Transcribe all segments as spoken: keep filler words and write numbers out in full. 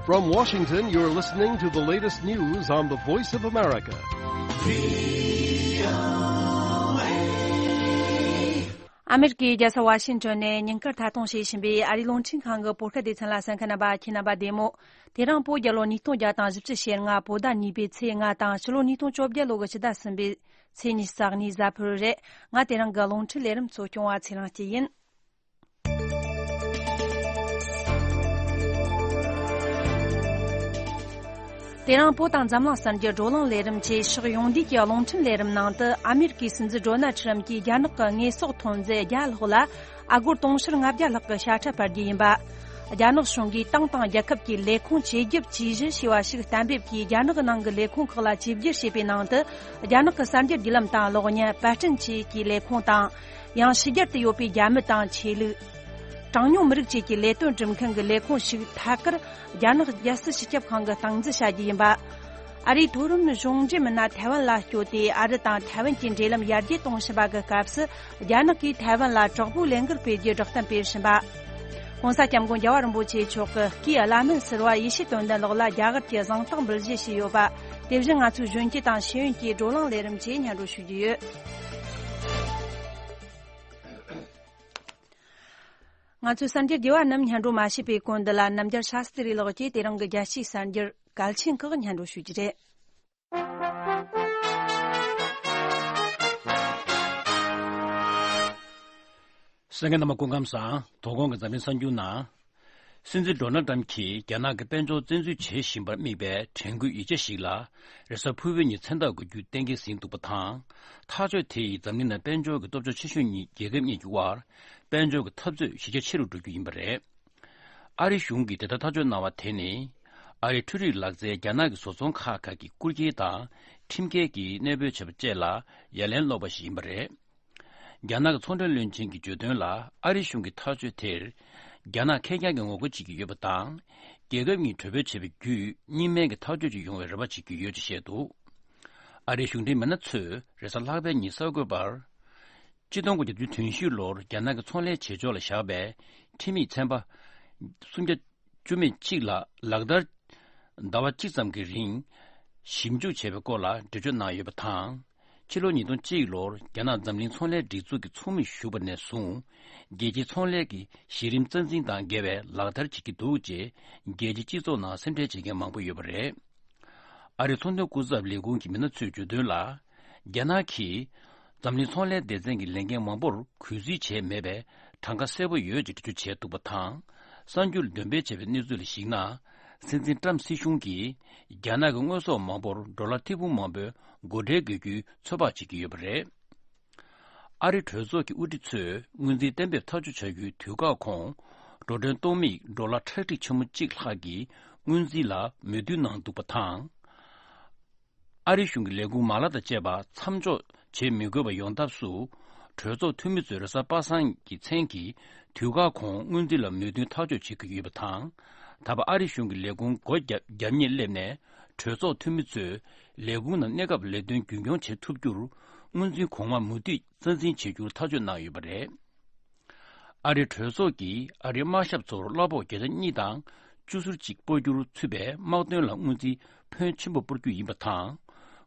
From Washington, you're listening to the latest news on the Voice of America. ཨ་མེ་རི་ཀའི་རྒྱལ་ས་ཝ་ཤིང་ཊོན་ནས་ཉིན་དཀར་ཐད་གཏོང་བྱེད་བཞིན་པའི་ཨ་རིའི་རླུང་འཕྲིན་ཁང་གི་བོད་སྐད་སྡེ་ཚན་ལ་གསན་མཁན་རྣམ་པ་ཁྱེད་རྣམ་པ་བདེ་མོ། དེ་རིང་བོད་རྒྱལ་ལོ་ཉིས་སྟོང་བརྒྱ་དང་བཞི་བཅུ་ཞེ་ལྔ་བོད་ཟླ་གཉིས་པའི་ཚེས་ལྔ་དང་ཕྱི་ལོ་ཉིས་སྟོང་བཅོ་བརྒྱད་ལོ་གི་ཕྱི་ཟླ་གསུམ་པའི་ཚེས་ཉི་ཤུ་རྩ་གཉིས་གཟའ་ཕུར་བུ་རེད། ང་དེ་རིང་གི་རླུང་འཕྲིན་ལས་རིམ་གཙོ་སྐྱོང་བ་ཚེ་རིང་སྐྱིད་ཡིན། དེ་རིང་བོད་དང་འཛམ་གླིང་གསར་འགྱུར་བགྲོ་གླེང་ལས་རིམ་བཅས་ཕྱོགས་ཡོངས་བསྡུས་ཀྱི་རླུང་འཕྲིན་ལས་རིམ་ནང་དུ། ཨ་མེ་རི་ཀའི་སྲིད་འཛིན་ཌོ་ནལ་ཁྲམ་གྱིས་རྒྱ་ནག་གི་དངོས་ཟོག་ཐོན་རྫས་བརྒྱ་ལྷག་ལ་ཨ་སྒོར་དུང་ཕྱུར་ལྔ་བརྒྱ་ལྷག་གི་ཞྭ་ཁྲ་སྤར་རྒྱུ་ཡིན་པ། རྒྱ་ནག་གཞུང་གིས་ཏང་དང་རྒྱལ་ཁབ་ཀྱི་ལས་ཁུངས་བཅོས་བསྒྱུར་བྱས་གཞི་ཞེས་པ་ཞིག་གཏན་འབེབས་ཀྱིས། རྒྱ་ནག་གི་ནང་གི་ལས་ཁུངས་ཁག་ལ་བཅོས་བསྒྱུར་བྱས་པའི་ནང་དུ། རྒྱ་ནག་གི་གསར་འགྱུར་བརྒྱུད་ལམ་དང་གློག་བརྙན། པར་སྐྲུན་བཅས་ཀྱི་ལས་ཁུངས་དང་། ཡང་ཕྱི་རྒྱལ་དུ་ཡོད་པའི་རྒྱ་མི་དང་ཆོས་ལུགས། གྲངས་ཉུང་མི་རིགས་བཅས་ཀྱི་ལས་དོན་སྒྲུབ་མཁན་གྱི་ལས་ཁུངས་ཤིག་ཐད་ཀར་རྒྱ་ནག་རྒྱལ་སྲིད་སྤྱི་ཁྱབ་ཁང་གིས་སྟངས་འཛིན་བྱ་རྒྱུ་ཡིན་པ། ཨ་རིའི་མཐོ་རིམ་གཞུང་འབྲེལ་མི་སྣ་ཐའེ་ཝན་ལ་བསྐྱོད་དེ། ཨ་རི་དང་ཐའེ་ཝན་གྱི་འབྲེལ་ལམ་ཡར་རྒྱས་གཏོང་བཞིན་པ་གི་སྐབས་སུ། རྒྱ་ནག་གིས་ཐའེ་ཝན་ལ་དྲག་པོའི་ལས་འགུལ་སྤེལ་རྒྱུའི་བསྒྲགས་གཏམ་སྤེལ་བཞིན་པ། ྋགོང་ས་ྋསྐྱབས་མགོན་རྒྱལ་བ་རིན་པོ་ཆེ་མཆོག་གི་སྐུའི་བླ་སྨན་ཟུར་པ་ཡེ་ཤེས་དོན་ལྡན་ལགས་ལ་རྒྱ་གར་གྱི་གཟེངས་རྟགས་འབུལ་བཞེས་བྱས་ཡོད་པ། དེ་བཞིན་ང་ཚོའི་གཞོན་སྐྱེས་དང་ཤེས་ཡོན་གྱི་བགྲོ་གླེང་ལས་རིམ་བཅས་སྙན་སྒྲོན་ཞུ་རྒྱུ་ཡོད། ང་ཚོའི་གསར་འགྱུར་རྒྱས་པ་རྣམས་སྙན་སྒྲོན་མ་བྱས་པའི་གོང་དུ་ལ། རྣམ་རྒྱལ་ཤཱ་སྟི་རི་ལགས་ཀྱིས་དེ་རིང་གི་རྒྱལ་སྤྱིའི་གསར་འགྱུར་གལ་ཆེན་ཁག་སྙན་སྒྲོན་ཞུ་རྒྱུ་རེད། གསན་མཁན་རྣམ་པ་སྐུ་ཁམས་བཟང་། དོ་དགོང་གི་འཛམ་གླིང་གསར་འགྱུར་ནང་། སྲིད་འཛིན་ཌོ་ནལ་ཊམ་གྱིས་རྒྱ་ནག་གི་དཔལ་འབྱོར་བཙན་འཛུལ་བྱེད་བཞིན་པར་དམིགས་པའི་དྲན་སྐུལ་ཡིག་ཆ་ཞིག་ལ་རེས་གཟའ་ཕུར་བུའི་ཉིན་མཚན་རྟགས་དགོས་རྒྱུ་གཏན་འཁེལ་ཟིན་འདུག་པ་དང་། ཐག་གཅོད་དེ་ཡིས་འཛམ་གླིང་ནང་དཔལ་འབྱོར་གྱི་སྟོབས་ཤུགས་ཆེ་ཤོས་གཉིས་རྒྱལ་ཁབ་གཉིས་ཀྱི་དབར་དཔལ་འབྱོར་གྱི་འཐབ་རྩོད་གཞི་རྒྱ་ཆེ་རུ་འགྲོ་རྒྱུ་ཡིན་པ་རེད། ཨ་རི་གཞུང་གིས་དེ་ལྟར་ཐག་གཅོད་གནང་བ་དེ་ནི། ཨ་རིའི་འཕྲུལ་རིག་ལག་རྩལ་རྒྱ་ནག་གི་བཟོ་ཚོང་ཁག་ཁག་གི་རྐུ་འཁྱེར་དང་ཁྲིམས་འགལ་གྱིས་གནས་སྤོས་བྱས་པ་བཅས་ལ་ཡ་ལན་སློག་པ་ཞིག་ཡིན་པ་རེད། རྒྱ་ནག་གི་ཚོང་འབྲེལ་བློན་ཆེན་གྱིས་བརྗོད་དོན་ལ། ཨ་རི་གཞུང་གི་ཐག་གཅོད་དེར་རྒྱ་ནག་ཁེར་རྐྱང་གིས་ངོ་རྒོལ་བྱེད་ཀྱི་ཡོད་པ་དང་། རྒྱལ་ཁབ་གཉིས་གྲོས་མོལ་བྱས་པ་བརྒྱུད་གཉིས་སྨན་གྱི་ཐག་གཅོད་ཅིག་ཡོང་བའི་རེ་བ་བྱེད་ཀྱི་ཡོད་ཅེས་བཤད་འདུག་ཨ་རིའི་གཞུང་འབྲེལ་མི་སྣ་ཚོས་རེས་གཟའ་ལྷག་པའི་ཉིན་གསར་འགོད་པར། ཆིག་སྟོང་དགུ་བརྒྱ་བདུན་ཅུ་དོན་བཞི་ལོར་རྒྱ་ནག་གི་ཚོང་ལས་བྱེད་ཕྱོགས་ལ་བཞག་པའི་ཁྲིམས་ཡིག་ཚན་པ་སུམ་བརྒྱ་བཅུ་མེད་གཅིག་ལ་ལག་བསྟར་ཟླ་བ་གཅིག་ཙམ་གྱི་རིང་ཞིབ་འཇུག་བྱས་པའི་སྐོར་ལ་འགྲེལ་བརྗོད་གནང་ཡོད་པ་དང་། ཕྱི་ལོ་ཉིས་སྟོང་གཅིག་ལོར་རྒྱ་ནག་འཛམ་གླིང་ཚོང་ལས་སྒྲིག་འཛུགས་ཀྱི་ཚོགས་མིར་ཞུགས་པ་ནས་བཟུང་། རྒྱལ་སྤྱིའི་ཚོང་ལས་ཀྱི་གཞི་རིམ་རྩ་འཛིན་དང་འགལ་བའི་ལག་བསྟར་བྱེད་ཀྱི་འདུག་ཅེས་རྒྱལ་སྤྱིའི་སྤྱི་ཚོགས་ནང་སེམས་ཁྲལ་བྱེད་མཁན་མང་པོ་ཡོད་པ་རེད། ཨ་རིའི་ཚོང་དོན་སྐུ་ཚབ་ལས་ཁུངས་ཀྱི་མི་སྣ་ཚོས་བརྗོད་དོན་ལ། རྒྱ་ནག་གིས་འཛམ་གླིང་ཚོང་ལས་སྡེ་ཚན་གྱི་ལས་འགན་མང་པོར་གུས་བརྩི་བྱས་མེད་པའི་གྲངས་ཀ་གསལ་པོ་ཡོད་ཅེས་འགྲེལ་བརྗོད་བྱས་འདུག་པ་དང་། གསར་འགྱུར་འདོན་སྤེལ་བྱས་པའི་གནས་ཚུལ་ལ་གཞིགས་ན། སྲིད་འཛིན་ཀྲམ་སྲིད་གཞུང་གིས་རྒྱ་ནག་གི་དངོས་ཟོག་མང་པོར་ཌོ་ལར་ཐེར་འབུམ་མང་པོའི་སྒོ་ཁྲལ་དགོས་རྒྱུའི་ཚོད་དཔག་བྱེད་ཀྱི་ཡོད་པ་རེད། ཨ་རིའི་གྲོས་ཚོགས་ཀྱི་དབུ་ཁྲིད་ཚོས་སྔོན་རྩིས་གཏན་འབེབས་ཐག་གཅོད་བྱ་རྒྱུའི་དུས་བཀག་གོང་། འགྲོ་གྲོན་གཏོང་དམིགས་ཌོ་ལར་ཁྲག་ཁྲིག་ཆེན་མོ་གཅིག་ལྷག་གི་སྔོན་རྩིས་ལ་མོས་མཐུན་གནང་འདུག་པ་དང་། ཨ་རིའི་གཞུང་གི་ལས་ཁུངས་མ་ལག་དང་བཅས་པ་མཚམས་འཇོག་བྱེད་མི་དགོས་པ་ཡོང་ཐབས་སུ། གྲོས་ཚོགས་འཐུས་མི་ཚོས་རེས་གཟའ་པ་སངས་ཀྱི་མཚན་གྱི་དུས་བཀག་གོང་སྔོན་རྩིས་ལ་མོས་མཐུན་ཐག་གཅོད་བྱེད་ཀྱི་ཡོད་པ་དང་། ད་བར་ཨ་རིའི་གཞུང་གི་ལས་ཁུངས་སྒོ་བརྒྱབ་བརྒྱབ་མེད་སླེབས་ནས། གྲོས་ཚོགས་འཐུས་མི་ཚོས་ལས་ཁུངས་ནང་གནས་སྐབས་ལས་དོན་རྒྱུན་འཁྱོངས་བྱེད་ཐུབ་རྒྱུར། སྔོན་རྩིས་གོང་མ་མུ་མཐུད་རྩ་འཛིན་བྱེད་རྒྱུར་ཐག་གཅོད་གནང་ཡོད་པ་རེད། ཨ་རིའི་གྲོས་ཚོགས་ཀྱིས་ཨ་རིའི་དམག་ཞབས་ཚོར་གླ་ཕོགས་བརྒྱ་ཆ་གཉིས་དང་བཅུ་ཟུར་གཅིག་སྤོ་རྒྱུར་ཚུད་པའི་དམག་དོན་ལ་སྔོན་རྩིས་ཕོན་ཆེན་པོ་སྤོ་རྒྱུ་ཡིན་པ་དང་།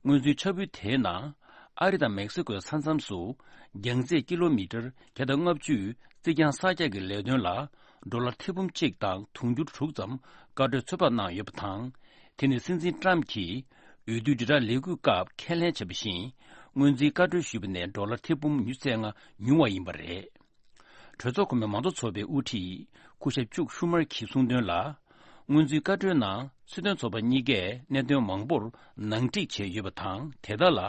སྔོན་རྩིས་འཆར་འབུལ་དེའི་ནང་། ཨ་རི་དང་མེག་སི་ཀོའི་ས་མཚམས་སུ། རྒྱང་རྩེད་ཀི་ལོ་མི་ཊར་བརྒྱ་དང་ལྔ་བཅུ་རྩིས་རྐྱང་གསར་རྒྱག་གི་ལས་དོན་ལ་ཌོ་ལར་ཐེར་འབུམ་གཅིག་དང་དུང་ཕྱུར་དྲུག་ཙམ་བཀའ་འཁྲོལ་ཚོད་དཔག་གནང་ཡོད་པ་དང་། དེ་ནི་སྲིད་འཛིན་ཀྲམ་གྱིས་འོས་བསྡུ་དྲིལ་བསྒྲགས་ལས་འགུལ་སྐབས་ཁས་ལེན་བྱས་པ་བཞིན། སྔོན་རྩིས་བཀའ་འཁྲོལ་ཞུས་པ་ནས་ཌོ་ལར་ཐེར་འབུམ་ཉི་ཤུ་རྩ་ལྔ་ཉུང་བ་ཡིན་པ་རེད། གྲོས་ཚོགས་གོང་མའི་མང་གཙོ་ཚོགས་པའི་དབུ་ཁྲིད་སྐུ་ཞབས་ཅུག་ཤུ་མར་གྱིས་གསུངས་དོན་ལ། སྔོན་རྩིས་བཀའ་འཁྲོལ་ནང་སྲིད་དོན་ཚོགས་པ་གཉིས་ཀས་གནད་དོན་མང་པོར་ནང་འགྲིག་བྱས་ཡོད་པ་དང་། དེ་དག་ལ་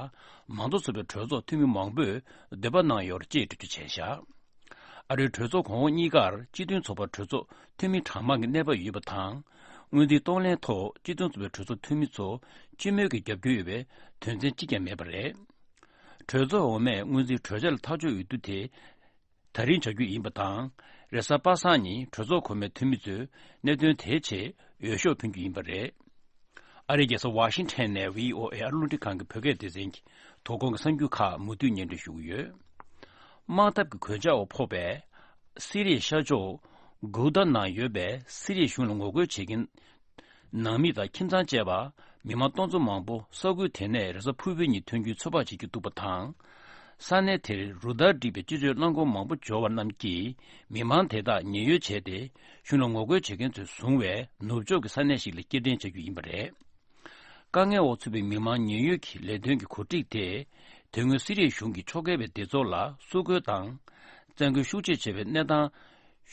མང་གཙོ་ཚོགས་པའི་གྲོས་ཚོགས་འཐུས་མི་མང་པོས་འདོད་པ་གནང་ཡོད་ཅེས་འགྲེལ་བརྗོད་བྱས་བཞག་ཨ་རིའི་གྲོས་ཚོགས་གོང་འོག་གཉིས་ཀར་སྤྱི་མཐུན་ཚོགས་པར་གྲོས་ཚོགས་འཐུས་མི་གྲངས་མང་གི་གནས་བབ་ཡོད་པ་དང་། སྔོན་རྩིས་གཏོང་ལེན་ཐོག་སྤྱི་མཐུན་ཚོགས་པའི་གྲོས་ཚོགས་འཐུས་མི་ཚོ་སྤྱི་མོས་ཀྱི་རྒྱབ་སྐྱོར་ཡོད་པའི་དོན་ཚན་གཅིག་ཀྱང་མེད་པ་རེད། གྲོས་ཚོགས་འོག་མས་སྔོན་རྩིས་གྲོས་འཆར་ལ་ཐག་གཅོད་འོས་བསྡུ་དེ། ད་རིང་བྱ་རྒྱུ་ཡིན་པ་དང་། རེས་གཟའ་པ་སངས་ཉིན་གྲོས་ཚོགས་གོང་མའི་འཐུས་མི་ཚོས་གནད་དོན་དེའི་ཆེད་འོས་ཤོག་འཕེན་རྒྱུ་ཡིན་པ་རེད། ཨ་རིའི་རྒྱལ་ས་ཝ་ཤིང་ཊོན་ནས་བྷི་ཨོ་ཨེ་ཨ་རི་རླུང་འཕྲིན་ཁང་གི་བོད་སྐད་སྡེ་ཚན་གྱི་དོ་དགོང་གི་གསར་འགྱུར་ཁག་མུ་མཐུད་སྙན་སྒྲོན་ཞུ་གི་ཡོད། དམག་འཐབ་ཀྱི་གོད་ཆག་འོག་ཕོག་པའི་སི་རི་ཡའི་ཤར་ཕྱོགས་གུ་ཏ་ནང་ཡོད་པའི་སི་རི་ཡའི་གཞུང་ལ་ངོ་རྒོལ་བྱེད་མཁན་ ནང་མི་དང་ཁྱིམ་ཚང་བཅས་པ་མི་མང་སྟོང་ཚོ་མང་པོ་ས་ཁུལ་དེ་ནས་རེས་གཟའ་ཕུར་བུའི་ཉིན་ཐོན་རྒྱུའི་ཚོད་དཔག་བྱེད་ཀྱི་འདུག་པ་དང་། ས་གནས་དེར་རུ་སྟར་བསྒྲིགས་པའི་སྤྱི་སྤྱོད་རླངས་འཁོར་མང་པོ་འབྱོར་བ་རྣམས་ཀྱིས་མི་མང་དེ་དག་ཉེན་གཡོལ་བྱས་ཏེ། གཞུང་ལ་ངོ་རྒོལ་བྱེད་མཁན་ཚོས་བཟུང་བའི་ནུབ་ཕྱོགས་ཀྱི་ས་གནས་ཤིག་ལ་སྐྱེལ་འདྲེན་བྱ་རྒྱུ་ཡིན་པ་རེད། དཀའ་ངལ་འོག་ཚུད་པའི་མི་མང་ཉེན་གཡོལ་གྱི་ལས་དོན་གྱི་གོ་སྒྲིག་དེ། དེ་སྔོན་སི་རི་ཡའི་གཞུང་གིས་ཕྱོགས་འགལ་བའི་སྡེ་ཚོགས་ལ་སྲུ་འཁོར་དང་། བཙན་རྒོལ་ཤུགས་ཆེ་བྱས་པའི་གནས་སྟངས་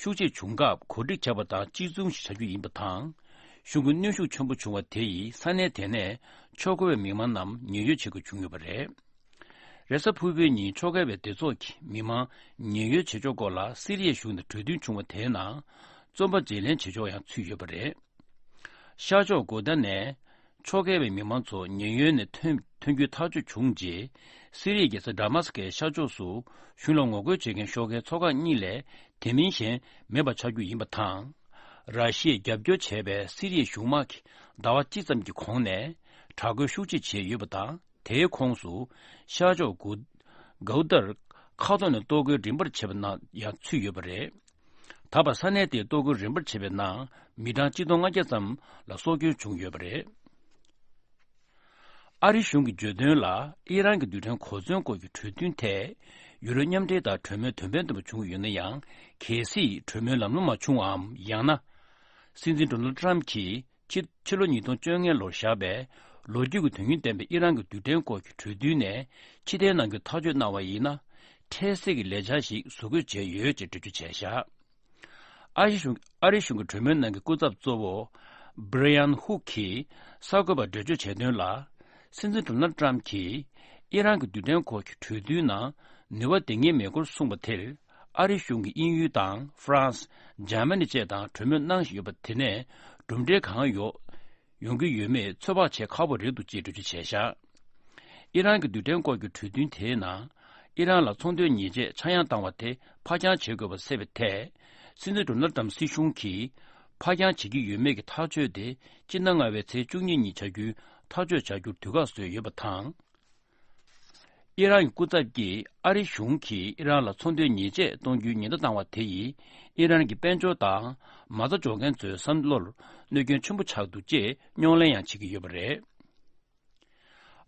ཤུགས་ཆེ་བྱུང་སྐབས་གོ་སྒྲིག་བྱས་པ་དང་གཅིག་མཚུངས་ཤིག་བྱ་རྒྱུ་ཡིན་པ་དང་། གཞུང་གི་གནོན་ཤུགས་ཆེན་པོ་བྱུང་བ་དེ་ཡིས་ས་གནས་དེ་ནས་ཕྱོགས་འཁོར་བའི་མི་མང་རྣམས་ཉེན་གཡོལ་བྱེད་དགོས་བྱུང་ཡོད་པ་རེད། རེས་གཟའ་ཕུར་བུའི་ཉིན་ཕྱོགས་འགལ་བའི་སྡེ་ཚོགས་ཀྱིས་མི་མང་ཉེན་གཡོལ་བྱེད་ཕྱོགས་སྐོར་ལ་སི་རི་ཡའི་གཞུང་དང་གྲོས་མཐུན་བྱུང་བ་དེའི་ནང་རྩོམ་པ་བརྗེ་ལེན་བྱེད་ཕྱོགས་ཡང་ཚུད་ཡོད་པ་རེད། ཤར་ཕྱོགས་གོ་ཏཱ་ནས་ཕྱོགས་འགལ་བའི་མི་མང་ཚོ་ཉེན་གཡོལ་ནས་ཐོན་ཐོན་རྒྱུའི་ཐག་གཅོད་བྱུང་རྗེས། སི་རི་ཡའི་རྒྱལ་ས་ཌ་མཱ་སི་ཀའི་ཤར་ཕྱོགས་སུ་གཞུང་ལ་ངོ་རྒོལ་བྱེད་མཁན་ཤོག་ཁའི་ཚོགས་ཁག་གཉིས་ལས་དེ་མིན་གཞན་མེད་པ་ཆགས་རྒྱུ་ཡིན་པ་དང་། ར་ཤི་ཡས་རྒྱབ་སྐྱོར་བྱས་པའི་སི་རི་ཡའི་གཞུང་དམག་གིས་ཟླ་བ་གཅིག་ཙམ་གྱི་གོང་ནས་དྲག་རྒོལ་ཤུགས་ཆེ་བྱས་ཡོད་པ་དང་། དེའི་ཁོངས་སུ་ཤར་ཕྱོགས་གུ་གའུ་ཏར་མཁའ་ཐོག་ནས་གཏོར་རྒོལ་རིམ་པར་བྱས་པ་ནང་ཡང་ཚུད་ཡོད་པ་རེད། ད་བར་ས་གནས་དེའི་གཏོར་རྒོལ་རིམ་པར་བྱས་པའི་ནང་མི་གྲངས་ཆིག་སྟོང་ལྔ་བརྒྱ་ཙམ་ལ་སྲོག་སྐྱོན་བྱུང་ཡོད་པ་རེད། ཨ་རི་གཞུང་གིས་བརྗོད་དོན་ལ། ཨི་རན་གྱི་རྡུལ་ཕྲན་གོ་མཚོན་སྐོར་གྱི་གྲོས་མཐུན་ཐད་ཡུ་རོབ་མཉམ་འབྲེལ་དང་གྲོས་མོལ་དོན་ཕན་ཐོགས་པ་བྱུང་ཡོད་ན་ཡང་། གལ་སྲིད་གྲོས་མོལ་ལམ་ལྷོང་མ་བྱུང་བའམ། ཡང་ན། སྲིད་འཛིན་ཌོ་ནལ་ཊམ་གྱིས་ཕྱི་ཕྱི་ལོ་ཉིས་སྟོང་བཅོ་ལྔ་ལོར་བཞག་པའི་ལོ་རྒྱུས་ཀྱི་དོན་སྙིང་ལྡན་པའི་ཨི་རན་གྱི་རྡུལ་ཕྲན་སྐོར་གྱི་གྲོས་མཐུན་ནས་ཕྱིར་འཐེན་གནང་རྒྱུ་ཐག་གཅོད་གནང་བ་ཡིན་ན། འཕྲལ་སེལ་གྱི་ལས་འཆར་ཞིག་བཟོ་དགོས་བྱས་ཡོད་ཅེས་འགྲེལ་བརྗོད་བྱས་བཞག་ཨ་རི་གཞུང་ཨ་རི་གཞུང་གི་གྲོས་མོལ་ནང་གི་སྐུ་ཚབ་གཙོ་བོ་Brian Hook གིས་གསར་འགོད་པར་འགྲེལ་བརྗོད་བྱས་དོན་ལ། སྲིད་འཛིན་ཌོ་ནལ་ཊམ་གྱིས་ཨི་རན་གྱི་རྡུལ་ཕྲན་སྐོར་གྱི་གྲོས་མཐུན་ནང་ནུས་པ་ལྡན་ངེས་མེད་སྐོར་གསུངས་པ་དེར། ཨ་རི་གཞུང་གིས་དབྱིན་ཡུལ་དང་ཧྥ་རན་སི། འཇར་མ་ནི་བཅས་དང་གྲོས་མོལ་གནང་བཞིན་ཡོད་པ་དེ་ནས་གྲུབ་འབྲས་གང་ཡོང་ཡོང་གི་ཡོད་མེད་ཚོད་དཔག་བྱེད་ཁག་པོ་རེད་འདུག་ཅེས་འགྲེལ་བརྗོད་བྱས་བཞག་ཨི་རན་གྱི་རྡུལ་ཕྲན་སྐོར་གྱི་གྲོས་མཐུན་དེའི་ནང་། ཨི་རན་ལ་ཚོང་དོན་ཉེས་ཆད་ཆག་ཡང་བཏང་བ་དེ་ཕར་འགྱངས་བྱེད་དགོས་པ་གསལ་བའི་ཐད། སྲིད་འཛིན་ཌོ་ནལ་ཊམ་སྲིད་གཞུང་གིས་ཕར་འགྱངས་བྱེད་ཀྱི་ཡོད་མེད་ཀྱི་ཐག་གཅོད་དེ་སྤྱི་ཟླ་ལྔ་པའི་ཚེས་བཅུ་གཉིས་ཉིན་བྱ་རྒྱུའི་ཐག་གཅོད་བྱ་རྒྱུར་དུས་བཀག་བཟོས་ཡོད་པ་དང་། ཨི་རན་གྱི་སྐུ་ཚབ་ཀྱིས་ཨ་རི་གཞུང་གིས་ཨི་རན་ལ་ཚོང་དོན་ཉེས་ཆད་གཏོང་རྒྱུའི་ཉེན་བརྡ་བཏང་བ་དེ་ཡིས་ཨི་རན་གྱི་དཔལ་འབྱོར་དང་མ་རྩ་འཇོག་མཁན་ཚོའི་བསམ་བློར་གནོད་སྐྱོན་ཆེན་པོ་ཆགས་འདུག་ཅེས་རྙོག་གླེང་ཡང་བྱེད་ཀྱི་ཡོད་པ་རེད།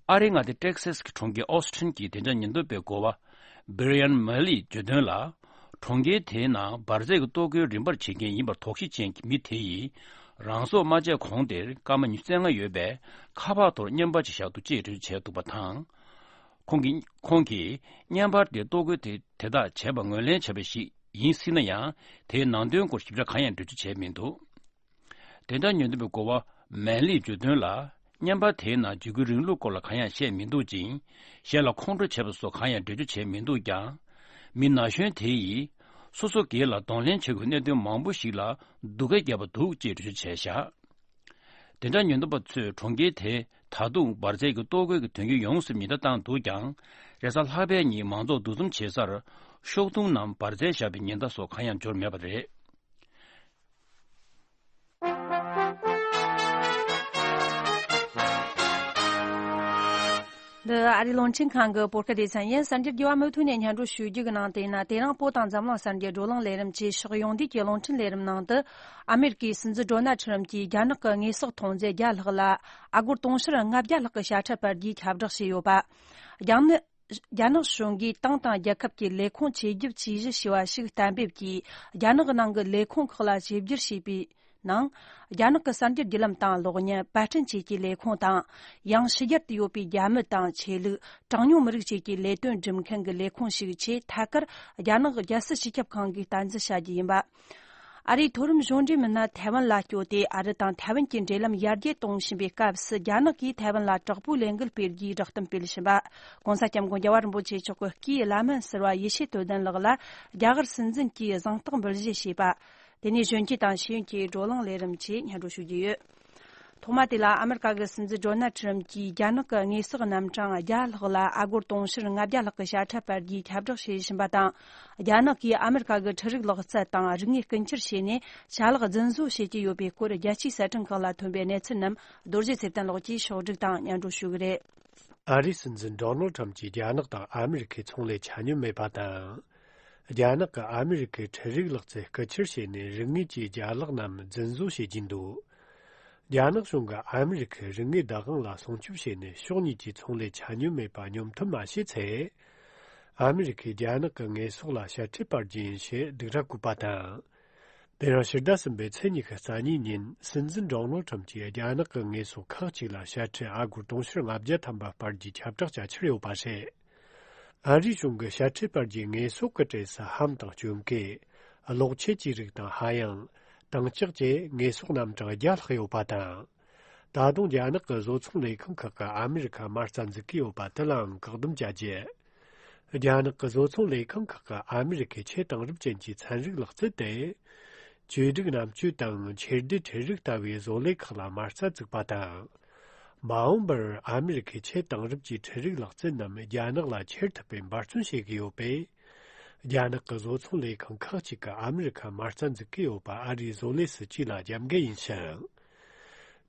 ཨ་རིའི་མངའ་སྡེ་ཊེག་སཱས་ཀྱི་གྲོང་ཁྱེར་ཨོ་སི་ཊིན་གྱི་བདེ་འཇགས་ཉེན་རྟོག་པའི་འགོ་བ་Brian Malley བརྗོད་དོན་ལ། གྲོང་ཁྱེར་དེའི་ནང་འབར་རྫས་ཀྱི་གཏོར་རྒོལ་རིམ་པར་བྱེད་མཁན་ཡིན་པར་དོགས་གཞི་ཅན་གྱི་མི་དེ་ཡིས་རང་སྲོག་མ་བཅད་གོང་དེར་སྐར་མ་ཉི་ཤུ་རྩ་ལྔ་ཡོད་པའི་ཁ་པར་ཐོག་བརྙན་པར་ཅིག་བཞག་འདུག་ཅེས་འགྲེལ་བརྗོད་བྱས་འདུག་པ་དང་། ཁོང་གིས་ཁོང་གིས་བརྙན་པར་དེ་གཏོར་རྒོལ་དེ་དེ་དག་བྱས་པ་ངོས་ལེན་བྱས་པ་ཞིག་ཡིན་སྲིད་ན་ཡང་། དེའི་ནང་དོན་སྐོར་ཞིབ་ཕྲ་གང་ཡང་འགྲེལ་བརྗོད་བྱས་མི་འདུག་བདེ་འཇགས་ཉེན་རྟོག་པའི་འགོ་བ་མན་ལིས་བརྗོད་དོན་ལ། བརྙན་པར་དེའི་ནང་འཇིགས་སྐུལ་རིང་ལུགས་སྐོར་ལ་གང་ཡང་བཤད་མི་འདུག་ཅིང་། གཞན་ལ་ཁོང་ཁྲོ་བྱས་པ་སོགས་གང་ཡང་འགྲེལ་བརྗོད་བྱས་མི་འདུག་ཀྱང་། མི་ན་གཞོན་དེ་ཡིས་སོ་སོ་སྒེར་ལ་གདོང་ལེན་བྱེད་དགོས་གནད་དོན་མང་པོ་ཞིག་ལ་སྡུག་སྐད་བརྒྱབ་པ་འདུག་ཅེས་འགྲེལ་བརྗོད་བྱས་བཞག་བདེ་འཇགས་ཉེན་རྟོག་པ་ཚོས་གྲོང་ཁྱེར་དེ་ད་དུང་འབར་རྫས་ཀྱི་གཏོར་རྒོལ་གྱི་དོན་རྐྱེན་ཡོང་སྲིད་པའི་ཉེན་བརྡ་བཏང་འདུག་ཀྱང་། རེས་གཟའ་ལྷག་པའི་ཉིན་མང་ཚོགས་འདུ་འཛོམས་བྱེད་སར་ཤོག་ཐུང་ནང་འབར་རྫས་བཞག་པའི་ཉེན་བརྡ་སོགས་གང་ཡང་འབྱོར་མེད་པ་རེད། འདི་ཨ་རིའི་རླུང་འཕྲིན་ཁང་གི་བོད་སྐད་སྡེ་ཚན་ཡིན། གསར་འགྱུར་རྒྱས་པ་མུ་མཐུད་ནས་སྙན་སྒྲོན་ཞུ་རྒྱུ་གི་ནང་དེ་ཡིན་ན། དེ་རིང་བོད་དང་འཛམ་གླིང་གསར་འགྱུར་བགྲོ་གླེང་ལས་རིམ་གྱི་ཕྱོགས་ཡོངས་བསྡུས་ཀྱི་རླུང་འཕྲིན་ལས་རིམ་ནང་དུ། ཨ་མེ་རི་ཀའི་སྲིད་འཛིན་ཌོ་ནལ་ཁྲི་རམ་གྱིས་རྒྱ་ནག་གི་དངོས་ཟོག་གཏོང་རྫས་བརྒྱ་ལྷག་ལ་ཨ་སྒོར་དུང་ཕྱུར་ལྔ་བརྒྱ་ལྷག་གི་ཞལ་ཁྲལ་སྤར་རྒྱུའི་ཁྱབ་བསྒྲགས་བྱས་ཡོད་པ། རྒྱ་ནག་རྒྱ་ནག་གཞུང་གིས་ཏང་དང་རྒྱལ་ཁབ་ཀྱི་ལས་ཁུངས་བཅོས་བསྒྱུར་བྱས་གཞི་ཞེས་པ་ཞིག་གཏན་འབེབས་ཀྱིས། རྒྱ་ནག་གི་ནང་གི་ལས་ཁུངས་ཁག་ལ་བཅོས་བསྒྱུར་བྱས་པའི་ནང་། རྒྱ་ནག་གི་གསར་འགྱུར་བརྒྱུད་ལམ་དང་གློག་བརྙན། པར་སྐྲུན་བཅས་ཀྱི་ལས་ཁུངས་དང་། ཡང་ཕྱི་རྒྱལ་དུ་ཡོད་པའི་རྒྱ་མི་དང་ཆོས་ལུགས། གྲངས་ཉུང་མི་རིགས་བཅས་ཀྱི་ལས་དོན་སྒྲུབ་མཁན་གྱི་ལས་ཁུངས་ཤིག་ཆེད་ཐད་ཀར་རྒྱ་ནག་རྒྱལ་སྲིད་སྤྱི་ཁྱབ་ཁང་གིས་བསྟན་འཛིན་བྱ་རྒྱུ་ཡིན་པ། ཨ་རིའི་མཐོ་རིམ་གཞུང་འབྲེལ་མི་སྣ་ཐའེ་ཝན་ལ་བསྐྱོད་དེ། ཨ་རི་དང་ཐའེ་ཝན་གྱི་འབྲེལ་ལམ་ཡར་རྒྱས་གཏོང་བཞིན་པའི་སྐབས་སུ། རྒྱ་ནག་གིས་ཐའེ་ཝན་ལ་དྲག་པོའི་ལས་འགུལ་སྤེལ་རྒྱུའི་བསྒྲགས་གཏམ་སྤེལ་བཞིན་པ།༧གོང་ས་༧སྐྱབས་མགོན་རྒྱལ་བ་རིན་པོ་ཆེ་མཆོག་གི་སྐུའི་བླ་སྨན་ཟུར་པ་ཡེ་ཤེས་དོན་ལྡན་ལགས་ལ་རྒྱ་གར་སྲིད་འཛིན་གྱིས་གཟེངས་རྟགས་འབུལ་བཞེས་བྱས་པ། དེ་ནས་གཞོན་སྐྱེས་དང་ཤེས་ཡོན་གྱི་བགྲོ་གླེང་ལས་རིམ་ཆེད་སྙན་སྒྲོན་ཞུ་རྒྱུ་ཡོད། ཐོག་མ་དེ་ལ་ཨ་མེ་རི་ཀ་གི་སྲིད་འཛིན་ཌོ་ནལ་ཁྲི་རམ་གྱིས་རྒྱ་ནག་གི་དངོས་ཟོག་རྣམ་གྲངས་བརྒྱ་ལྷག་ལ་ཨ་སྒོར་དུང་ཕྱུར་ལྔ་བརྒྱ་ལྷག་གི་ཞལ་ཁྲལ་སྤར་རྒྱུའི་ཁྱབ་བསྒྲགས་བྱེད་བཞིན་པ་དང་། རྒྱ་ནག་གིས་ཨ་མེ་རི་ཀ་གི་འཕྲུལ་རིག་ལག་རྩལ་དང་རིག་དངོས་རྐུ་འཁྱེར་བྱས་ནས་ཆ་ལག་རྫུན་བཟོ་བྱེད་ཀྱི་ཡོད་པའི་སྐོར། རྒྱལ་སྤྱིའི་གསར་སྐྲུན་ཁག་ལ་ཐོན་པའི་གནས་ཚུལ་རྣམས་རྡོ་རྗེ་ཚེ་བརྟན་ལགས་ཀྱིས་ཕྱོགས་བསྒྲིགས་དང་སྙན་སྒྲོན་ཞུ་གི་རེད། ཨ་རིའི་སྲིད་འཛིན་ཌོ་ནལ་ཁྲམ་གྱིས་རྒྱ་ནག་དང་ཨ་མེ་རི་ཁའི་ཚོང་ལས་ཆ་སྙོམས་མེད་པ་དང་། རྒྱ་ནག་གིས་ཨ་མེ་རི་ཁའི་འཕྲུལ་རིག་ལག་རྩལ་རྐུ་འཁྱེར་བྱས་ནས་རིག་དངོས་ཀྱི་རྒྱ་ལག་རྣམས་རྫུན་བཟོ་བྱེད་ཀྱིན་འདུག་རྒྱ་ནག་གཞུང་གིས་ཨ་མི་རི་ཁའི་རིག་དངོས་བདག་དབང་ལ་སྲུང་སྐྱོབ་བྱས་ནས་ཕྱོགས་གཉིས་ཀྱི་ཚོང་ལས་ཆ་སྙོམས་མེད་པ་སྙོམས་ཐབས་མ་བྱས་ཚེ། ཨ་མི་རི་ཁས་རྒྱ་ནག་གི་དངོས་ཟོག་ལ་ཞབས་ཕྱི་སྤར་རྒྱུ་ཡིན་ཞེས་སྡིགས་ར་བསྐུལ་བ་དང་། དེ་རིང་ཕྱི་ཟླ་གསུམ་པའི་ཚེས་ཉི་ཤུ་རྩ་གཉིས་ཉིན་སྲིད་འཛིན་ཌོ་ནལ་ཁྲམ་གྱིས་རྒྱ་ནག་གི་དངོས་ཟོག་ཁག་ཅིག་ལ་ཞབས་ཕྱི་ཨ་སྒོར་དུང་ཕྱུར་ལྔ་བརྒྱ་ཐམ་པ་སྤར་རྒྱུའི་ཁྱབ་བསྒྲགས་བྱ་འཆར་ཡོད་པ་རེད། ཨ་རིའི་གཞུང་གིས་ཞབས་ཕྱི་སྤར་རྒྱུའི་དངོས་ཟོག་གི་གྲས་སུ་ལྷམ་དང་སྐྱོན་ཀས། གློག་ཆས་ཀྱི་རིགས་དང་ཧ་ཡང་། དྭངས་ལྕགས་བཅས་དངོས་ཟོག་རྣམ་གྲངས་བརྒྱ་ལྷག་ཡོད་པ་དང་། ད་དུང་རྒྱ་ནག་གི་བཟོ་ཚོང་ལས་ཁང་ཁག་གིས་ཨ་མི་རི་ཁར་མ་རྩ་འཛུགས་ཀྱི་ཡོད་པ་དེ་ལའང་བཀག་སྡོམ་བྱ་རྒྱུ། རྒྱ་ནག་གི་བཟོ་ཚོང་ལས་ཁང་ཁག་གིས་ཨ་མི་རི་ཁའི་ཆེས་དེང་རབས་ཅན་གྱི་ཚན་རིག་ལག་རྩལ་ཏེ། བཅོས་སྒྲིག་རྣམ་དཔྱོད་དང་ཆེར་སྦྲེལ་འཕྲུལ་རིག་ལྟ་བུའི་བཟོ་ལས་ཁག་ལ་མ་རྩ་བཙུགས་པ་དང་། མ་འོངས་པར་ཨ་མི་རི་ཁའི་ཆེས་དེང་རབས་ཀྱི་འཕྲུལ་རིག་ལག་རྩལ་རྣམས་རྒྱ་ནག་ལ་ཁྱེར་ཐུབ་པའི་འབད་བརྩོན་བྱེད་ཀྱི་ཡོད་པས། རྒྱ་ནག་གི་བཟོ་ཚོང་ལས་ཁང་ཁག་ཅིག་གིས་ཨ་མི་རི་ཁར་མ་རྩ་འཛུགས་ཀྱི་ཡོད་པ་ཨ་རིའི་བཟོ་ལས་སྲིད་ཇུས་ལ་རྒྱབ་འགལ་ཡིན་ཞིང་།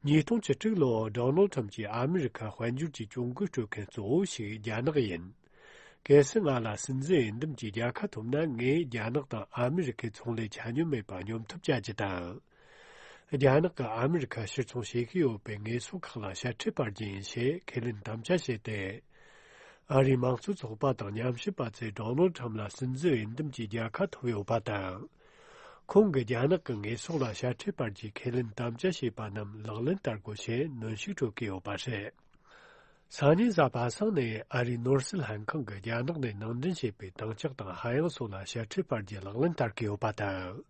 ཉིས་སྟོང་བཅུ་དྲུག་ལོར་ཌོ་ནལ་ཁྲམ་གྱིས་ཨ་མི་རི་ཁར་དཔལ་འབྱོར་གྱི་གྱོང་གུན་སྤྲོད་མཁན་གཙོ་བོ་ཞིག་རྒྱ་ནག་ཡིན། གལ་སྲིད་ང་ལ་སྲིད་འཛིན་འོས་འདེམས་ཀྱི་རྒྱལ་ཁ་ཐོབ་ན། ངས་རྒྱ་ནག་དང་ཨ་མི་རི་ཁའི་ཚོང་ལས་ཆ་སྙོམས་མེད་པ་སྙོམས་ཐབས་བྱ་རྒྱུ་དང་། རྒྱ་ནག་གིས་ཨ་མི་རི་ཁར་ཕྱིར་ཚོང་བྱེད་ཀྱི་ཡོད་པའི་དངོས་ཟོག་ཁག་ལ་ཞབས་ཕྱི་སྤར་རྒྱུ་ཡིན་ཞེས་ཁས་ལེན་དམ་བཅའ་བྱས་ཏེ། ཨ་རིའི་མང་གཙོ་ཚོགས་པ་དང་ཉམས་ཞིབ་པ་ཚོས་ཌོ་ནལ་ཁྲམ་ལ་སྲིད་འཛིན་འོས་འདེམས་ཀྱི་རྒྱལ་ཁ་ཐོབ་ཡོད་པ་དང་། ཁོང་གིས་རྒྱ་ནག་གི་དངོས་ཟོག་ལ་ཞབས་ཕྱི་སྤར་རྒྱུའི་ཁས་ལེན་དམ་བཅའ་བྱས་པ་རྣམས་ལག་ལེན་བསྟར་དགོས་ཞེས་གནོན་ཤུགས་སྤྲོད་ཀྱི་ཡོད་པ་རེད། སང་ཉིན་གཟའ་པ་སངས་ནས་ཨ་རིའི་ནོར་སྲིད་ལྷན་ཁང་གིས་རྒྱ་ནག་ནས་ནང་འདྲེན་བྱས་པའི་དྭངས་ལྕགས་དང་ཧ་ཡང་སོགས་ལ་ཞབས་ཕྱི་སྤར་རྒྱུ་ལག་ལེན་བསྟར་གྱི་ཡོད་པ་དང་།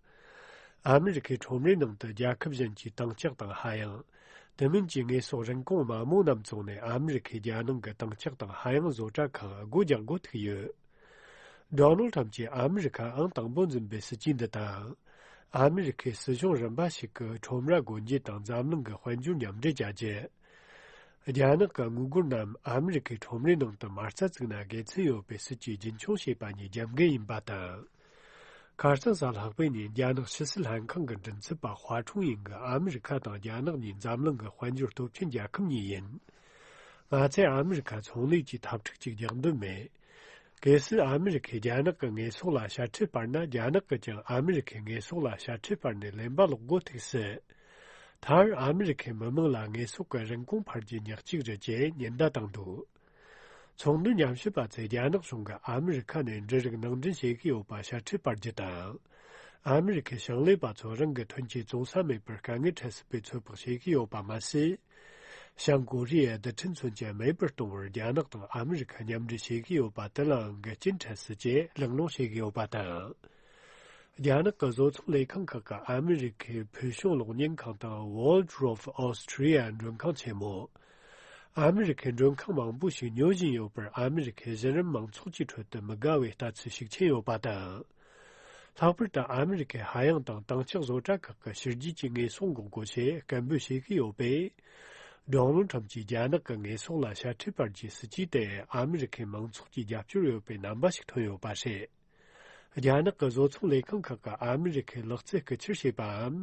ཨ་མི་རི་ཁའི་ཁྲོམ་རའི་ནང་དུ་རྒྱལ་ཁབ་གཞན་གྱི་དྭངས་ལྕགས་དང་ཧ་ཡང་། དེ་མིན་གྱི་དངོས་ཟོག་རིན་གོང་དམའ་མོ་རྣམས་བཙོངས་ནས་ཨ་མི་རི་ཁས་རྒྱ་ནང་གི་དྭངས་ལྕགས་དང་ཧ་ཡང་བཟོ་གྲྭ་ཁག་སྒོ་རྒྱག་དགོས་ཐུག་ཡོད། ཌོ་ནལ་ཁྲམ་གྱིས་ཨ་མི་རི་ཁར་ཨང་དང་པོ་འཛིན་པའི་སྲིད་ཇུས་འདི་དང་། ཨ་མི་རི་ཁའི་སྲིད་གཞུང་རིམ་པ་ཞིག་གིས་ཁྲོམ་ར་སྒོ་འབྱེད་དང་འཛམ་གླིང་གི་དཔལ་འབྱོར་མཉམ་འབྲེལ་བྱ་རྒྱུ། རྒྱ་ནག་གི་དངུལ་སྒོར་རྣམས་ཨ་མི་རི་ཁའི་ཁྲོམ་རའི་ནང་དུ་མ་རྩ་བཙུགས་ན་དགེ་མཚན་ཡོད་པའི་སྲིད་ཇུས་རྒྱུན་འཁྱོངས་བྱས་པ་གཉིས་རྒྱབ་འགལ་ཡིན་པ་དང་། ཁ་སང་གཟའ་ལྷག་པའི་ཉིན་རྒྱ་ནག་ཕྱི་སྲིད་ལྷན་ཁང་གི་མགྲིན་ཚབ་པ་ཧྭ་ཁྲུང་ཡིན་གྱིས་ཨ་མི་རི་ཁ་དང་རྒྱ་ནག་གཉིས་འཛམ་གླིང་གི་དཔལ་འབྱོར་སྟོབས་ཆེན་རྒྱལ་ཁབ་གཉིས་ཡིན། ང་ཚོས་ཨ་མི་རི་ཁར་ཚོང་ལས་ཀྱི་འཐབ་འཁྲུག་ཅིག་རྒྱག་འདོད་མེད། གལ་སྲིད་ཨ་མི་རི་ཁས་རྒྱ་ནག་གི་དངོས་ཟོག་ལ་ཞབས་ཕྱི་སྤར་ན། རྒྱ་ནག་གིས་ཀྱང་ཨ་མི་རི་ཁའི་དངོས་ཟོག་ལ་ཞབས་ཕྱི་སྤར་ནས་ལན་པ་སློག་དགོས་ཐུག་སྲིད། མཐར་ཨ་མི་རི་ཁའི་མི་དམངས་ལ་དངོས་ཟོག་གི་རིན་གོང་འཕར་རྒྱུ་ཉག་གཅིག་རེད་ཅེས་ཉེན་བརྡ་བཏང་འདུག་ཚོང་དོན་ཉམས་ཞིབ་པ་ཚོས་རྒྱ་ནག་གཞུང་གིས་ཨ་མི་རི་ཁ་ནས་འབྲུ་རིགས་ནང་འདྲེན་བྱེད་ཀྱི་ཡོད་པ་ཞབས་ཕྱི་སྤར་རྒྱུ་དང་། ཨ་མི་རི་ཁའི་ཞིང་ལས་པ་ཚོ་རང་གི་ཐོན་སྐྱེད་བཙོང་ས་མེད་པར་དཀའ་ངལ་འཕྲད་སྲིད་པའི་ཚོད་དཔག་བྱེད་ཀྱི་ཡོད་པ་མ་ཟད། བྱང་ཀོ་རི་ཡའི་རྡུལ་ཕྲན་མཚོན་ཆ་མེད་པར་གཏོང་བར་རྒྱ་ནག་དང་ཨ་མི་རི་ཁ་མཉམ་འབྲེལ་བྱེད་ཀྱི་ཡོད་པ་དེ་ལའང་འགལ་རྐྱེན་འཕྲད་སྲིད་ཅེས་གླེང་སློང་བྱེད་ཀྱི་ཡོད་པ་དང་། རྒྱ་ནག་གི་བཟོ་ཚོང་ལས་ཁང་ཁག་གིས་ཨ་མི་རི་ཁའི་ཕུལ་བྱུང་གློག་བརྙན་ཁང་དང་World Drove Austria མགྲོན་ཁང་ཆེན་མོ། ཨ་མི་རི་ཁའི་མགྲོན་ཁང་མང་པོ་ཞིག་ཉོ་བཞིན་ཡོད་པར་ཨ་མི་རི་ཁའི་གཞི་རིམ་མང་ཚོགས་ཀྱི་ཁྲོད་དུ་མི་དགའ་བའི་ལྟ་ཚུལ་ཤུགས་ཆེན་ཡོད་པ་དང་། ལྷག་པར་དུ་ཨ་མི་རི་ཁའི་ཧ་ཡང་དང་དྭངས་ལྕགས་བཟོ་གྲྭ་ཁག་གིས་ཕྱི་རྒྱལ་གྱི་དངོས་ཟོག་འགོག་རྒོལ་ཆེད་སྐད་འབོད་བྱེད་ཀྱི་ཡོད་པས། ཌོ་ནལ་ཁྲམ་གྱིས་རྒྱ་ནག་གི་དངོས་ཟོག་ལ་ཞབས་ཕྱི་སྤར་རྒྱུའི་སྲིད་ཇུས་དེ་ཨ་མི་རི་ཁའི་མང་ཚོགས་ཀྱི་རྒྱབ་སྐྱོར་ཡོད་པའི་རྣམ་པ་ཞིག་ཐོན་ཡོད་པ་རེད། རྒྱ་ནག་གི་བཟོ་ཚོང་ལས་ཁང་ཁག་གིས་ཨ་མི་རི་ཁའི་ལག་རྩལ་རྐུ་འཁྱེར་བྱས་པའམ།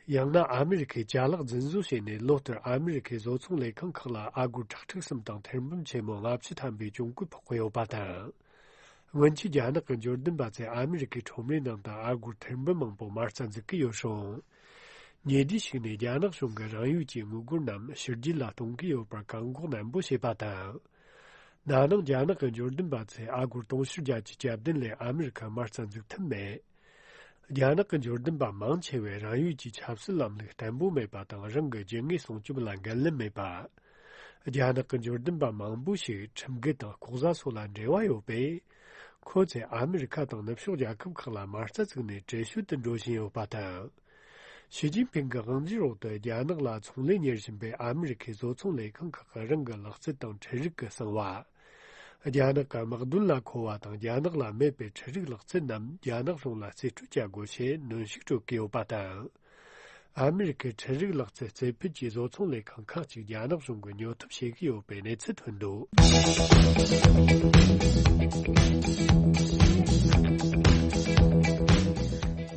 ཡང་ན་ཨ་མི་རི་ཁའི་ཅ་ལག་རྫུན་བཟོ་བྱས་ནས་ལོ་ལྟར་ཨ་མི་རི་ཁའི་བཟོ་ཚོང་ལས་ཁང་ཁག་ལ་ཨ་སྒོར་ཁྲག་ཁྲིག་གསུམ་དང་ཐེར་འབུམ་ཆེན་མོ་ལྔ་བཅུ་ཐམ་པའི་གྱོང་གུན་ཕོག་གི་ཡོད་པ་དང་། སྔོན་ཆད་རྒྱ་ནག་གི་འབྱོར་ལྡན་པ་ཚོས་ཨ་མི་རི་ཁའི་ཁྲོམ་རའི་ནང་དུ་ཨ་སྒོར་ཐེར་འབུམ་མང་པོ་མ་རྩ་འཛུགས་ཀྱི་ཡོད་རུང་། ཉེ་དུས་ཤིག་ནས་རྒྱ་ནག་གཞུང་གིས་རང་ཡུལ་གྱི་དངུལ་སྒོར་རྣམས་ཕྱི་རྒྱལ་ལ་གཏོང་གི་ཡོད་པར་བཀག་འགོག་ནན་པོ་བྱས་པ་དང་། ན་ནིང་རྒྱ་ནག་གི་འབྱོར་ལྡན་པ་ཚོས་ཨ་སྒོར་དུང་ཕྱུར་བརྒྱད་ཅུ་གྱ་བདུན་ལས་ཨ་མི་རི་ཁར་མ་རྩ་འཛུགས་ཐུབ་མེད། རྒྱ་ནག་གི་འབྱོར་ལྡན་པ་མང་ཆེ་བས་རང་ཡུལ་གྱི་ཆབ་སྲིད་ལམ་ལུགས་བརྟན་པོ་མེད་པ་དང་རང་གི་རྒྱུ་དངོས་སྲུང་སྐྱོབ་ལ་འགན་ལེན་མེད་པ། རྒྱ་ནག་གི་འབྱོར་ལྡན་པ་མང་པོ་ཞིག་ཁྲིམས་འགལ་དང་ལྐོག་ཟ་སོགས་ལ་འབྲེལ་བ་ཡོད་པས། ཁོ་ཚོས་ཨ་མི་རི་ཁ་དང་ནུབ་ཕྱོགས་རྒྱལ་ཁབ་ཁག་ལ་མ་རྩ་བཙུགས་ནས་བྲེལ་ཞོད་དུ་འགྲོ་བཞིན་ཡོད་པ་དང་། ཞི་ཅིན་ཕིང་གི་དབང་སྒྱུར་འོག་ཏུ་རྒྱ་ནག་ལ་ཚོང་ལས་གཉེར་བཞིན་པའི་ཨ་མི་རི་ཁའི་བཟོ་ཚོང་ལས་ཁང་ཁག་གིས་རང་གི་ལག་རྩལ་དང་འཕྲུལ་རིག་གི་གསང་བ། རྒྱ་ནག་གི་དམག་དོན་ལ་མཁོ་བ་དང་རྒྱ་ནག་ལ་མེད་པའི་འཕྲུལ་རིག་ལག་རྩལ་རྣམས་རྒྱ་ནག་གཞུང་ལ་རྩིས་སྤྲོད་བྱ་དགོས་ཞེས་གནོན་ཤུགས་སྤྲོད་ཀྱི་ཡོད་པ་དང་། ཨ་མི་རི་ཁའི་འཕྲུལ་རིག་ལག་རྩལ་རྩེ་ཕུད་ཀྱི་བཟོ་ཚོང་ལས་ཁང་ཁག་ཅིག་རྒྱ་ནག་གཞུང་གིས་ཉོ་ཐབས་བྱེད་ཀྱི་ཡོད་པའི་གནས་ཚུལ་ཐོན་འདུག་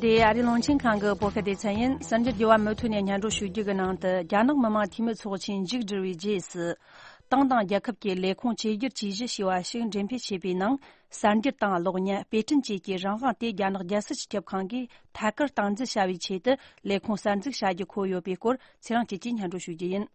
འདི་ཨ་རིའི་རླུང་འཕྲིན་ཁང་གི་བོད་སྐད་སྡེ་ཚན་ཡིན། གསར་འགྱུར་རྒྱུ་བ་མུ་མཐུད་ནས་སྙན་སྒྲོན་ཞུ་རྒྱུ་གི་ནང་དུ། རྒྱ་ནག་མི་དམངས་འཐུས་མི་ཚོགས་ཆེན་མཇུག་བསྒྲིལ་བའི་རྗེས་སུ། ཏང་དང་རྒྱལ་ཁབ་ཀྱི་ལས་ཁུངས་བཅོས་བསྒྱུར་བྱས་གཞི་ཞེས་པ་ཞིག་འགྲེམས་སྤེལ་བྱས་པའི་ནང་། གསར་འགྱུར་དང་གློག་བརྙན། དཔེ་སྐྲུན་བཅས་ཀྱི་རང་དབང་དེ་རྒྱ་ནག་རྒྱལ་སྲིད་སྤྱི་ཁྱབ་ཁང་གིས་ཐད་ཀར་སྟངས་འཛིན་བྱ་བའི་ཆེད་དུ་ལས་ཁུངས་གསར་འཛུགས་བྱ་རྒྱུ་འཁོད་ཡོད་པའི་སྐོར། ཚེ་རིང་སྐྱིད་ཀྱིས་སྙན་སྒྲོན་ཞུ་རྒྱུ་ཡིན།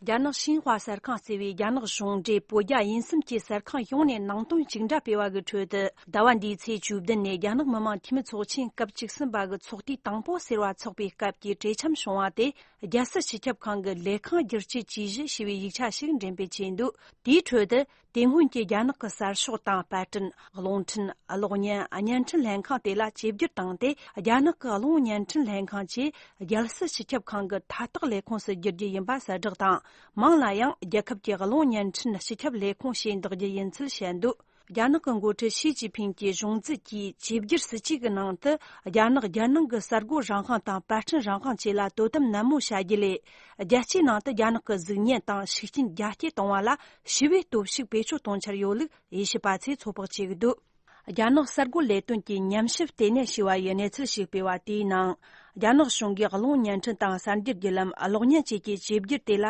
རྒྱ་ནག་ཤིན་ཧྭ་གསར་ཁང་གཙོས་པའི་རྒྱ་ནག་གཞུང་འབྲེལ་བོད་རྒྱ་དབྱིན་གསུམ་གྱི་གསར་ཁང་ཡོངས་ནས་ནང་དོན་གཅིག་འདྲ་སྤེལ་བ་གི་ཁྲོད་དུ། ཟླ་བ་འདིའི་ཚེས་བཅུ་བདུན་ནས་རྒྱ་ནག་མི་དམངས་འཐུས་མི་ཚོགས་ཆེན་སྐབས་བཅུ་གསུམ་པ་གི་ཚོགས་དུས་དང་པོ་ཟེར་བ་འཚོགས་པའི་སྐབས་ཀྱི་གྲོས་འཆམ་བྱུང་བ་དེ། རྒྱལ་སྲིད་སྤྱི་ཁྱབ་ཁང་གི་ལས་ཁང་བསྒྱུར་བཅོས་ཇུས་གཞི་ཞེས་པའི་ཡིག་ཆ་ཞིག་འགྲེམས་སྤེལ་བྱས་འདུག་དེའི་ཁྲོད་དུ། དེ་སྔོན་གྱི་རྒྱ་ནག་གི་གསར་ཤོག་དང་པར་སྐྲུན། གློག་འཕྲིན། གློག་བརྙན། བརྙན་འཕྲིན་ལྷན་ཁང་དེ་ལ་བཅོས་བསྒྱུར་བཏང་སྟེ། རྒྱ་ནག་གི་གློག་བརྙན་འཕྲིན་ལྷན་ཁང་ཆེད་རྒྱལ་སྲིད་སྤྱི་ཁྱབ་ཁང་གི་མཐའ་དག་ལས་ཁུངས་སུ་བསྒྱུར་རྒྱུ་ཡིན་པ་གསལ་བསྒྲགས་དང་། མིང་ལ་ཡང་རྒྱལ་ཁབ་ཀྱི་གློག་བརྙན་འཕྲིན་སྤྱི་ཁྱབ་ལས་ཁུངས་ཞེས་འདོགས་རྒྱུ་ཡིན་ཚུལ་བཤད་འདུག་རྒྱ་ནག་གི་འགོ་ཁྲིད་ཞི་ཅིན་ཕིང་གིས་གཞུང་འཛིན་གྱིས་བཅོས་བསྒྱུར་སྲིད་ཇུས་ཀྱི་ནང་དུ། རྒྱ་ནག་རྒྱལ་ནང་གི་གསར་འགོད་རང་དབང་དང་པར་སྐྲུན་རང་དབང་བཅས་ལ་དོ་དམ་ནན་མོ་བྱ་རྒྱུ་ལས། རྒྱལ་སྤྱིའི་ནང་དུ་རྒྱ་ནག་གི་གཟུགས་བརྙན་དང་ཤུགས་རྐྱེན་རྒྱ་སྐྱེད་གཏོང་བ་ལ་ཞི་བའི་སྟོབས་ཤུགས་བེད་སྤྱོད་གཏོང་འཆར་ཡོད་ལུགས་དབྱེ་ཞིབ་པ་ཚོས་ཚོད་དཔག་བྱེད་ཀྱི་འདུག་རྒྱ་ནག་གསར་འགོད་ལས་དོན་གྱི་ཉམས་ཞིབ་ལྟེ་གནས་ཞེས་པ་ཡིས་གནས་ཚུལ་ཞིག་སྤེལ་བ་དེའི་ནང་། རྒྱ་ནག་གཞུང་གིས་གློག་བརྙན་འཕྲིན་དང་གསར་འགྱུར་བརྒྱུད་ལམ། གློག་བརྙན་བཅས་ཀྱི་བཅོས་བསྒྱུར་དེ་ལ་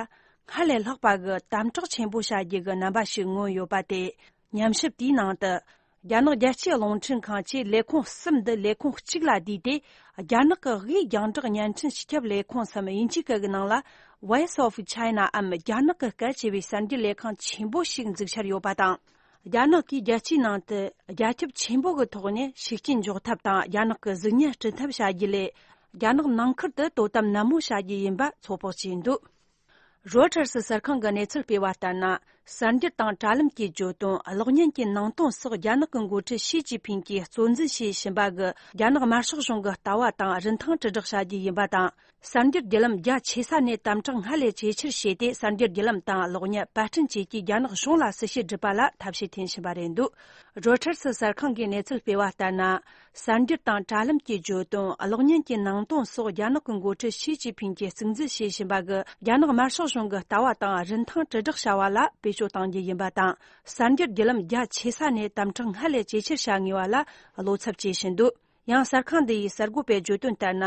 སྔར་ལས་ལྷག་པ་གི་དམ་དྲག་ཆེན་པོ་བྱ་རྒྱུ་གི་རྣམ་པ་ཞིག་མངོན་ཡོད་པ་སྟེ། ཉམས་ཞིབ་དེའི་ནང་དུ། རྒྱ་ནག་རྒྱལ་སྤྱིའི་རླུང་འཕྲིན་ཁང་ཆེད་ལས་ཁུངས་གསུམ་འདི་ལས་ཁུངས་གཅིག་ལ་བསྡུས་ཏེ། རྒྱ་ནག་གི་དབུས་རྒྱང་བསྒྲགས་བརྙན་འཕྲིན་སྤྱི་ཁྱབ་ལས་ཁུངས་སམ་དབྱིན་ཇིའི་སྐད་ཀྱི་ནང་ལ། Voice of China འམ་རྒྱ་ནག་གི་སྐད་ཅེས་པའི་གསར་འགྱུར་ལས་ཁང་ཆེན་པོ་ཞིག་འཛུགས་འཆར་ཡོད་པ་དང་། རྒྱ་ནག་གིས་རྒྱལ་སྤྱིའི་ནང་དུ་རྒྱ་ཁྱབ་ཆེན་པོ་གི་ཐོག་ནས་ཤུགས་རྐྱེན་འཇོག་ཐབས་དང་། རྒྱ་ནག་གི་གཟུགས་བརྙན་སྐྲུན་ཐབས་བྱ་རྒྱུ་ལས། རྒྱ་ནག་ནང་ཁུལ་དུ་དོ་དམ་ནན་མོ་བྱ་རྒྱུ་ཡིན་པ་ཚོད་དཔག་བྱས་འདུག་རོའི་ཊར་སི་གསར་ཁང་གིས་གནས་ཚུལ་སྤེལ་བ་ལྟར་ན། གསར་འགྱུར་དང་དྲ་ལམ་གྱི་བརྗོད་དོན། གློག་བརྙན་གྱི་ནང་དོན་སོགས་རྒྱ་ནག་གི་འགོ་ཁྲིད་ཞི་ཅིན་ཕིང་གིས་གཙོ་འཛིན་བྱས་ཕྱིན་པ་གི་རྒྱ་ནག་དམར་ཤོག་གཞུང་གི་ལྟ་བ་དང་རིན་ཐང་དྲིལ་བསྒྲགས་བྱ་རྒྱུ་ཡིན་པ་དང་། གསར་འགྱུར་བརྒྱུད་ལམ་རྒྱ་ཆེ་ས་ནས་དམ་དྲག་སྔར་ལས་ཇེ་ཆེར་བྱས་ཏེ། གསར་འགྱུར་བརྒྱུད་ལམ་དང་གློག་བརྙན། པར་སྐྲུན་བཅས་ཀྱིས་རྒྱ་ནག་གཞུང་ལ་སྲི་ཞུ་སྒྲུབ་པ་ལ་ཐབས་ཤེས་འཐེན་བཞིན་པ་རེད་འདུག་རོའི་ཊར་སི་གསར་ཁང་གིས་གནས་ཚུལ་སྤེལ་བ་ལྟར་ན། གསར་འགྱུར་དང་དྲ་ལམ་གྱི་བརྗོད་དོན། གློག་བརྙན་གྱི་ནང་དོན་སོགས་རྒྱ་ནག་གི་འགོ་ཁྲིད་ཞི་ཅིན་ཕིང་གིས་གཙིགས་འཛིན་བྱས་བཞིན་པ་གི་རྒྱ་ནག་དམར་ཤོག་གཞུང་གི་ལྟ་བ་དང་རིན་ཐང་དྲིལ་བསྒྲགས་བྱ་བ་ལ་བེད་སྤྱོད་གཏང་རྒྱུ་ཡིན་པ་དང་། གསར་འགྱུར་བརྒྱུད་ལམ་རྒྱ་ཆེ་ས་ནས་དམ་དྲག་སྔར་ལས་ཇེ་ཆེར་བྱ་ངེས་པ་ལ་བློ་འཚབ་བྱེད་བཞིན་འདུག་ཡང་གསར་ཁང་འདི་ཡིས་གསར་འགོད་པས་བརྗོད་དོན་ལྟར་ན།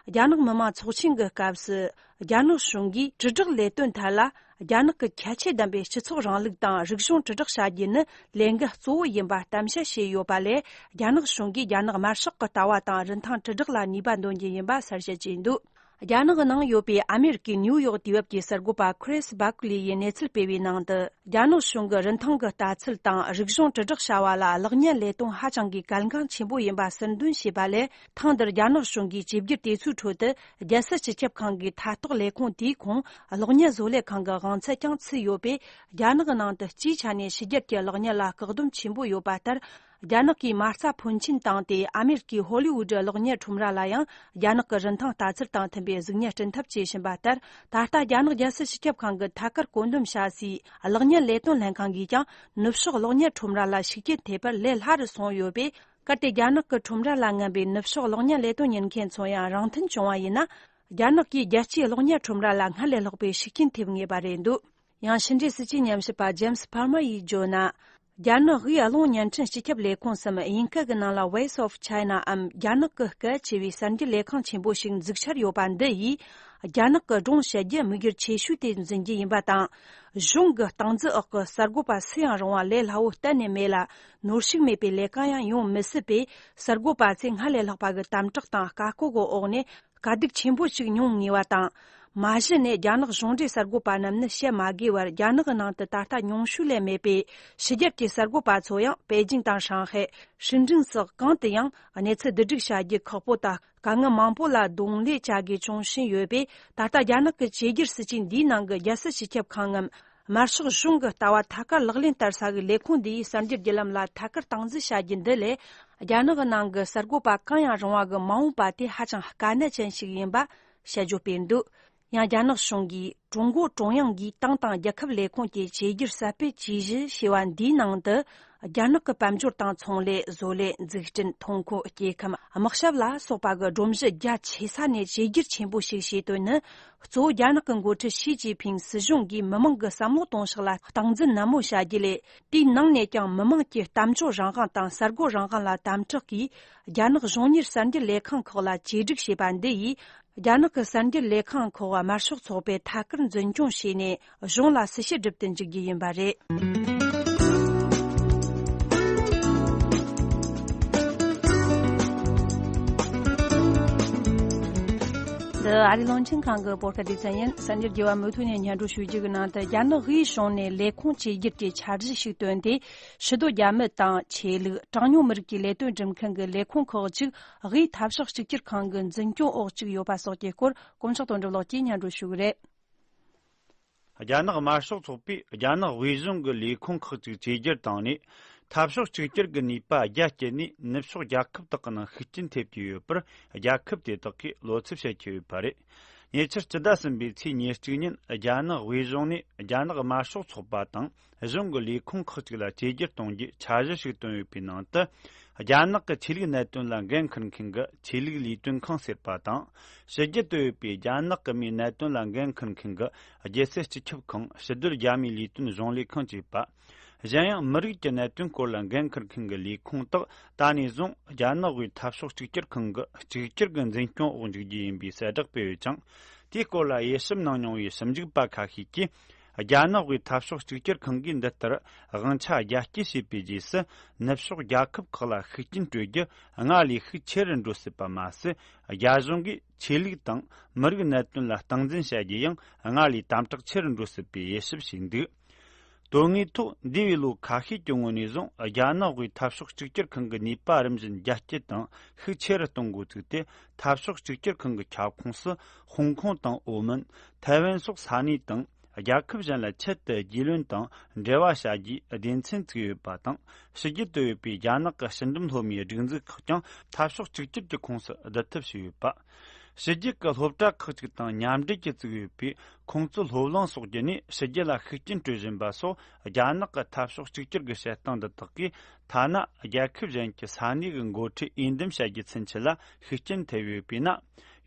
རྒྱ་ནག་མི་དམངས་ཚོགས་ཆེན་གྱི་སྐབས་སུ། རྒྱ་ནག་གཞུང་གིས་དྲིལ་བསྒྲགས་ལས་དོན་ཐད་ལ། རྒྱ་ནག་གི་ཁྱད་ཆོས་ལྡན་པའི་སྤྱི་ཚོགས་རིང་ལུགས་དང་རིག་གཞུང་དྲིལ་བསྒྲགས་བྱ་རྒྱུ་ནི་ལས་འགན་གཙོ་བོ་ཡིན་པ་གཏམ་བཤད་བྱས་ཡོད་པ་ལས། རྒྱ་ནག་གཞུང་གིས་རྒྱ་ནག་དམར་ཤོག་གི་ལྟ་བ་དང་རིན་ཐང་དྲིལ་བསྒྲགས་ལ་ནུས་པ་འདོན་རྒྱུ་ཡིན་པ་གསལ་བཤད་བྱས་འདུག་རྒྱ་ནག་གི་ནང་ཡོད་པའི་ཨ་མེ་རི་ཀའི་ནིའུ་ཡོག་དུས་བབ་ཀྱི་གསར་འགོད་པ་ཁྲིས་བྷག་ལི་ཡིས་གནས་ཚུལ་སྤེལ་བའི་ནང་དུ། རྒྱ་ནག་གཞུང་གི་རིན་ཐང་གི་ལྟ་ཚུལ་དང་རིག་གཞུང་དྲིལ་བསྒྲགས་བྱ་བ་ལ་གློག་བརྙན་ལས་དོན་ཧ་ཅང་གི་གལ་འགངས་ཆེན་པོ་ཡིན་པ་ཟུར་འདོན་བྱས་པ་ལས། ཐེངས་འདིར་རྒྱ་ནག་གཞུང་གིས་བཅོས་བསྒྱུར་དེ་ཚོའི་ཁྲོད་དུ། རྒྱལ་སྲིད་སྤྱི་ཁྱབ་ཁང་གི་མཐའ་གཏོགས་ལས་ཁུངས་དེའི་ཁོངས་གློག་བརྙན་བཟོ་ལས་ཁང་གི་དབང་ཚད་ཀྱང་ཚུད་ཡོད་པས། རྒྱ་ནག་གི་ནང་དུ་སྤྱིའི་ཆ་ནས་ཕྱི་རྒྱལ་གྱི་གློག་བརྙན་ལ་བཀག་སྡོམ་ཆེན་པོ་ཡོད་པ་ལྟར། རྒྱ་ནག་གིས་མ་རྩ་ཕོན་ཆེན་བཏང་སྟེ། ཨ་མེ་རི་ཀའི་ཧོ་ལི་ཝུད་གློག་བརྙན་ཁྲོམ་ར་ལ་ཡང་། རྒྱ་ནག་གི་རིན་ཐང་ལྟ་ཚུལ་དང་མཐུན་པའི་གཟུགས་བརྙན་སྐྲུན་ཐབས་བྱེད་བཞིན་པ་ལྟར། ད་ལྟ་རྒྱ་ནག་རྒྱལ་སྲིད་སྤྱི་ཁྱབ་ཁང་གི་ཐད་ཀར་བཀོད་འདོམས་བྱ་སའི་གློག་བརྙན་ལས་དོན་ལྷན་ཁང་གིས་ཀྱང་། ནུབ་ཕྱོགས་གློག་བརྙན་ཁྲོམ་ར་ལ་ཤུགས་རྐྱེན་ཐེབས་པར་ལས་སླ་རུ་སོང་ཡོད་པས། གལ་ཏེ་རྒྱ་ནག་གི་ཁྲོམ་ར་ལ་ངན་པའི་ནུབ་ཕྱོགས་གློག་བརྙན་ལས་དོན་གཉེར་མཁན་ཚོ་ཡང་རང་མཐུན་བྱུང་བ་ཡིན་ན། རྒྱ་ནག་གིས་རྒྱལ་སྤྱིའི་གློག་བརྙན་ཁྲོམ་ར་ལ་སྔར་ལས་ལྷག་པའི་ཤུགས་རྐྱེན་ཐེབས་ངེས་པ་རེད་འདུག་ཡང་ཕྱི་འབྲེལ་སྲིད་ཇུས་ཉམས་ཞིབ་པ་ཇེམ་སི་ཕར་མ་ཡིས་བརྗོད་ན། རྒྱ་ནག་དབུས་གློག་བརྙན་འཕྲིན་སྤྱི་ཁྱབ་ལས་ཁུངས་སམ། དབྱིན་སྐད་ཀྱི་ནང་ལ་Voice of China འམ། རྒྱ་ནག་གི་སྐད་ཅེས་པའི་གསར་འགྱུར་ལས་ཁང་ཆེན་པོ་ཞིག་འཛུགས་འཆར་ཡོད་པ་འདི་ཡིས། རྒྱ་ནག་གི་སྒྲུང་བཤད་རྒྱུ་དམིགས་ཡུལ་ཆེ་ཤོས་དེ་འཛིན་རྒྱུ་ཡིན་པ་དང་། གཞུང་གི་སྟངས་འཛིན་འོག་གི་གསར་འགོད་པ་སུ་ཡང་རུང་བ་ལས་སླ་བོ་གཏན་ནས་མེད་ལ། ནོར་ཤུགས་མེད་པའི་ལས་ཀ་ཡང་ཡོང་མི་སྲིད་པས། གསར་འགོད་པ་ཚོས་སྔར་ལས་ལྷག་པ་གི་དམ་དྲག་དང་བཀའ་བཀོད་ཀྱི་འོག་ནས། དཀའ་སྡུག་ཆེན་པོ་ཞིག་མྱོང་ངེས་པ་དང་། མ་གཞི་ནས་རྒྱ་ནག་གཞུང་འབྲེལ་གསར་འགོད་པ་རྣམས་ནི་བཤད་མ་དགོས་པར། རྒྱ་ནག་གི་ནང་དུ་ད་ལྟ་ཉུང་ཤོས་ལས་མེད་པས། ཕྱི་རྒྱལ་གྱི་གསར་འགོད་པ་ཚོ་ཡང་པེ་ཅིང་དང་ཧྲང་ཧའེ། ཧྲིན་ཀྲིན་སོགས་གང་དུ་ཡང་གནས་ཚུལ་བསྡུ་སྒྲིག་བྱ་རྒྱུ་ཁག་པོ་དང་། དཀའ་ངལ་མང་པོ་ལ་གདོང་ལེན་བྱ་དགོས་བྱུང་བཞིན་ཡོད་པས། ད་ལྟ་རྒྱ་ནག་གི་བཅོས་བསྒྱུར་སྲིད་ཇུས་འདིའི་ནང་གི་རྒྱལ་སྲིད་སྤྱི་ཁྱབ་ཁང་ངམ། དམར་ཤོག་གཞུང་གི་ལྟ་བ་ཐད་ཀར་ལག་ལེན་བསྟར་ས་གི་ལས་ཁུངས་འདི་ཡིས་གསར་འགྱུར་བརྒྱུད་ལམ་ལ་ཐད་ཀར་སྟངས་འཛིན་བྱ་རྒྱུ་འདི་ལས། རྒྱ་ནག་གི་ནང་གི་གསར་འགོད་པ་གང་ཡང་རུང་བ་གི་མ་འོངས་པ་དེ་ཧ་ཅང་དཀའ་གནད་ཅན་ཞིག་ཡིན་པ་དཔྱད་བརྗོད་སྤེལ་འདུག་ཡང་རྒྱ་ནག་གཞུང་གིས་ཀྲུང་གོ་ཀྲུང་དབྱང་གིས་ཏང་དང་རྒྱལ་ཁབ་ལས་ཁུངས་ཀྱི་བཅོས་བསྒྱུར་གསར་སྤེལ་ཇུས་གཞི་ཞེས་པ་འདིའི་ནང་དུ། རྒྱ་ནག་གི་དཔལ་འབྱོར་དང་ཚོང་ལས། བཟོ་ལས། འཛུགས་སྐྲུན། ཐོན་ཁུངས། སྐྱེ་ཁམས། དམག་ཞབས་ལ་སོགས་པ་གི་སྒྲོམ་གཞི་རྒྱ་ཆེ་ས་ནས་བཅོས་བསྒྱུར་ཆེན་པོ་ཞིག་བྱེད་དོན་ནི། གཙོ་བོ་རྒྱ་ནག་གི་འགོ་ཁྲིད་ཞི་ཅིན་ཕིང་སྲིད་གཞུང་གིས་མི་དམངས་ཀྱི་བསམ་བློ་གཏོང་ཕྱོགས་ལ་སྟངས་འཛིན་ནན་མོ་བྱ་རྒྱུ་ལས། དེའི་ནང་ནས་ཀྱང་མི་དམངས་ཀྱི་གཏམ་བརྗོད་རང་དབང་དང་གསར་འགོད་རང་དབང་ལ་དམ་དྲག་གིས། རྒྱ་ནག་གཞུང་གཉེར་གསར་འགྱུར་ལས་ཁང་ཁག་ལ་བཅོས་སྒྲིག་བྱས་པ་འདི་ཡིས། རྒྱ་ནག་གི་གསར་འགྱུར་ལས་ཁང་ཁག་དམར་ཤོག་ཚོགས་པས་ཐད་ཀར་འཛིན་སྐྱོང་བྱས་ནས། གཞུང་ལ་སྲི་ཞུ་སྒྲུབ་ཏུ་འཇུག་རྒྱུ་ཡིན་པ་རེད། ཨ་རིའི་རླུང་འཕྲིན་ཁང་གི་བོད་སྐད་སྡེ་ཚན་ཡིན། གསར་འགྱུར་རྒྱས་པ་མུ་མཐུད་ནས་སྙན་སྒྲོན་ཞུ་རྒྱུ་གི་ནང་དུ། རྒྱ་ནག་དབུས་གཞུང་ནས་ལས་ཁུངས་བཅོས་བསྒྱུར་གྱི་འཆར་གཞི་ཞིག་བཏོན་ཏེ། ཕྱི་སྡོད་རྒྱ་མི་དང་ཆོས་ལུགས། གྲངས་ཉུང་མི་རིགས་ཀྱི་ལས་དོན་སྒྲུབ་མཁན་གྱི་ལས་ཁུངས་ཁག་ཅིག་དབུས་འཐབ་ཕྱོགས་གཅིག་གྱུར་ཁང་གི་འཛིན་སྐྱོང་འོག་བཅུག་ཡོད་པ་སོགས་ཀྱི་སྐོར། དཀོན་མཆོག་དོན་གྲུབ་ལགས་ཀྱིས་སྙན་སྒྲོན་ཞུ་གི་རེད། རྒྱ་ནག་དམར་ཤོག་ཚོགས་པས་རྒྱ་ནག་དབུས་གཞུང་གི་ལས་ཁུངས་ཁག་ཅིག་བཅོས་བསྒྱུར་བཏང་ནས། འཐབ་ཕྱོགས་གཅིག་གྱུར་གྱི་ནུས་པ་རྒྱ་བསྐྱེད་ནས། ནུབ་ཕྱོགས་རྒྱལ་ཁབ་དག་གི་ནང་ཤུགས་རྐྱེན་ཐེབས་ཀྱི་ཡོད་པར། རྒྱལ་ཁབ་དེ་དག་གིས་བློ་འཚབ་བྱེད་ཀྱི་ཡོད་པ་རེད། ཉེ་ཆར་སྤྱི་ཟླ་གསུམ་པའི་ཚེས་ཉེར་གཅིག་ཉིན། རྒྱ་ནག་དབུས་གཞུང་ནས་རྒྱ་ནག་དམར་ཤོག་ཚོགས་པ་དང་། གཞུང་གི་ལས་ཁུངས་ཁག་ཅིག་ལ་བཅོས་བསྒྱུར་གཏོང་རྒྱུའི་འཆར་གཞི་ཞིག་བཏོན་ཡོད་པའི་ནང་དུ། རྒྱ་ནག་གི་ཆོས་ལུགས་གནད་དོན་ལ་འགན་འཁུར་མཁན་གྱི་ཆོས་ལུགས་ལས་དོན་ཁང་ཟེར་པ་དང་། ཕྱི་རྒྱལ་དུ་ཡོད་པའི་རྒྱ་ནག་གི་མིའི་གནད་དོན་ལ་འགན་འཁུར་མཁན་གྱི་རྒྱལ་སྲིད་སྤྱི་ཁྱབ་ཁང་། ཕྱི་སྡོད་རྒྱ་མིའི་ལས་དོན་གཞུང་ལས་ཁང་བཅས་པ། གཞན་ཡང་། མི་རིགས་ཀྱི་གནད་དོན་སྐོར་ལ་འགན་འཁུར་མཁན་གྱི་ལས་ཁུངས་དག་ད་ནས་བཟུང་རྒྱ་ནག་དབུས་འཐབ་ཕྱོགས་གཅིག་གྱུར་ཁང་གི་གཅིག་གྱུར་གྱི་འཛིན་སྐྱོང་འོག་འཇུག་རྒྱུ་ཡིན་པའི་གསལ་བསྒྲགས་སྤེལ་ཡོད་ཅིང་། དེའི་སྐོར་ལ་དབྱེ་ཞིབ་གནང་མྱོང་བའི་ཞིབ་འཇུག་པ་ཁ་ཤས་ཀྱིས། རྒྱ་ནག་དབུས་འཐབ་ཕྱོགས་གཅིག་གྱུར་ཁང་གིས་འདི་ལྟར་དབང་ཆ་རྒྱ་སྐྱེད་བྱས་པའི་རྗེས་སུ། ནུབ་ཕྱོགས་རྒྱལ་ཁབ་ཁག་ལ་ཤུགས་རྐྱེན་སྤྲོད་རྒྱུ་སྔར་ལས་ཤུགས་ཆེ་རུ་འགྲོ་སྲིད་པ་མ་ཟད། རྒྱ་གཞུང་གིས་ཆོས་ལུགས་དང་མི་རིགས་གནད་དོན་ལ་སྟངས་འཛིན་བྱ་རྒྱུ་ཡང་སྔར་ལས་དམ་དྲག་ཆེ་རུ་འགྲོ་སྲིད་པའི་དབྱེ་ཞིབ་བྱས་འདུག་དོན་དངོས་ཐོག་འདས་པའི་ལོ་ཁ་ཤས་ཀྱི་སྔོན་ནས་བཟུང་། རྒྱ་ནག་དབུས་འཐབ་ཕྱོགས་གཅིག་གྱུར་ཁང་གི་ནུས་པ་རིམ་བཞིན་རྒྱ་སྐྱེད་དང་ཤུགས་ཆེ་རུ་གཏོང་འགོ་བཙུགས་ཏེ། འཐབ་ཕྱོགས་གཅིག་གྱུར་ཁང་གི་ཁྱབ་ཁོངས་སུ་ཧོང་ཀོང་དང་ཨོ་མོན། ཐའེ་ཝན་སོགས་ས་གནས་དང་། རྒྱལ་ཁབ་གཞན་ལ་ཆེད་དུ་རྒྱུས་ལོན་དང་འབྲེལ་བ་བྱ་རྒྱུའི་སྡེ་ཚན་བཙུགས་ཡོད་པ་དང་། ཕྱི་རྒྱལ་དུ་ཡོད་པའི་རྒྱ་ནག་གི་ཕྱི་འགྲིམ་སློབ་མའི་སྒྲིག་འཛུགས་ཁག་ཀྱང་འཐབ་ཕྱོགས་གཅིག་གྱུར་གྱི་ཁོངས་སུ་བསྡུ་ཐབས་བྱས་ཡོད་པ། ཕྱི་རྒྱལ་གྱི་སློབ་གྲྭ་ཁག་ཅིག་དང་མཉམ་འབྲེལ་གྱིས་བཙུགས་ཡོད་པའི་ཁུང་ཙི་སློབ་གླིང་སོགས་ཀྱིས་ནི་ཕྱི་རྒྱལ་ལ་ཤུགས་རྐྱེན་སྤྲོད་བཞིན་པ་སོགས། རྒྱ་ནག་གི་འཐབ་ཕྱོགས་གཅིག་གྱུར་གྱི་བྱེད་སྟངས་འདི་དག་གིས། ཐ་ན་རྒྱལ་ཁབ་གཞན་གྱི་ས་གནས་ཀྱི་འགོ་ཁྲིད་འོས་འདེམས་བྱ་རྒྱུའི་ཚུན་ཆད་ལ་ཤུགས་རྐྱེན་ཐེབས་ཡོད་པས་ན།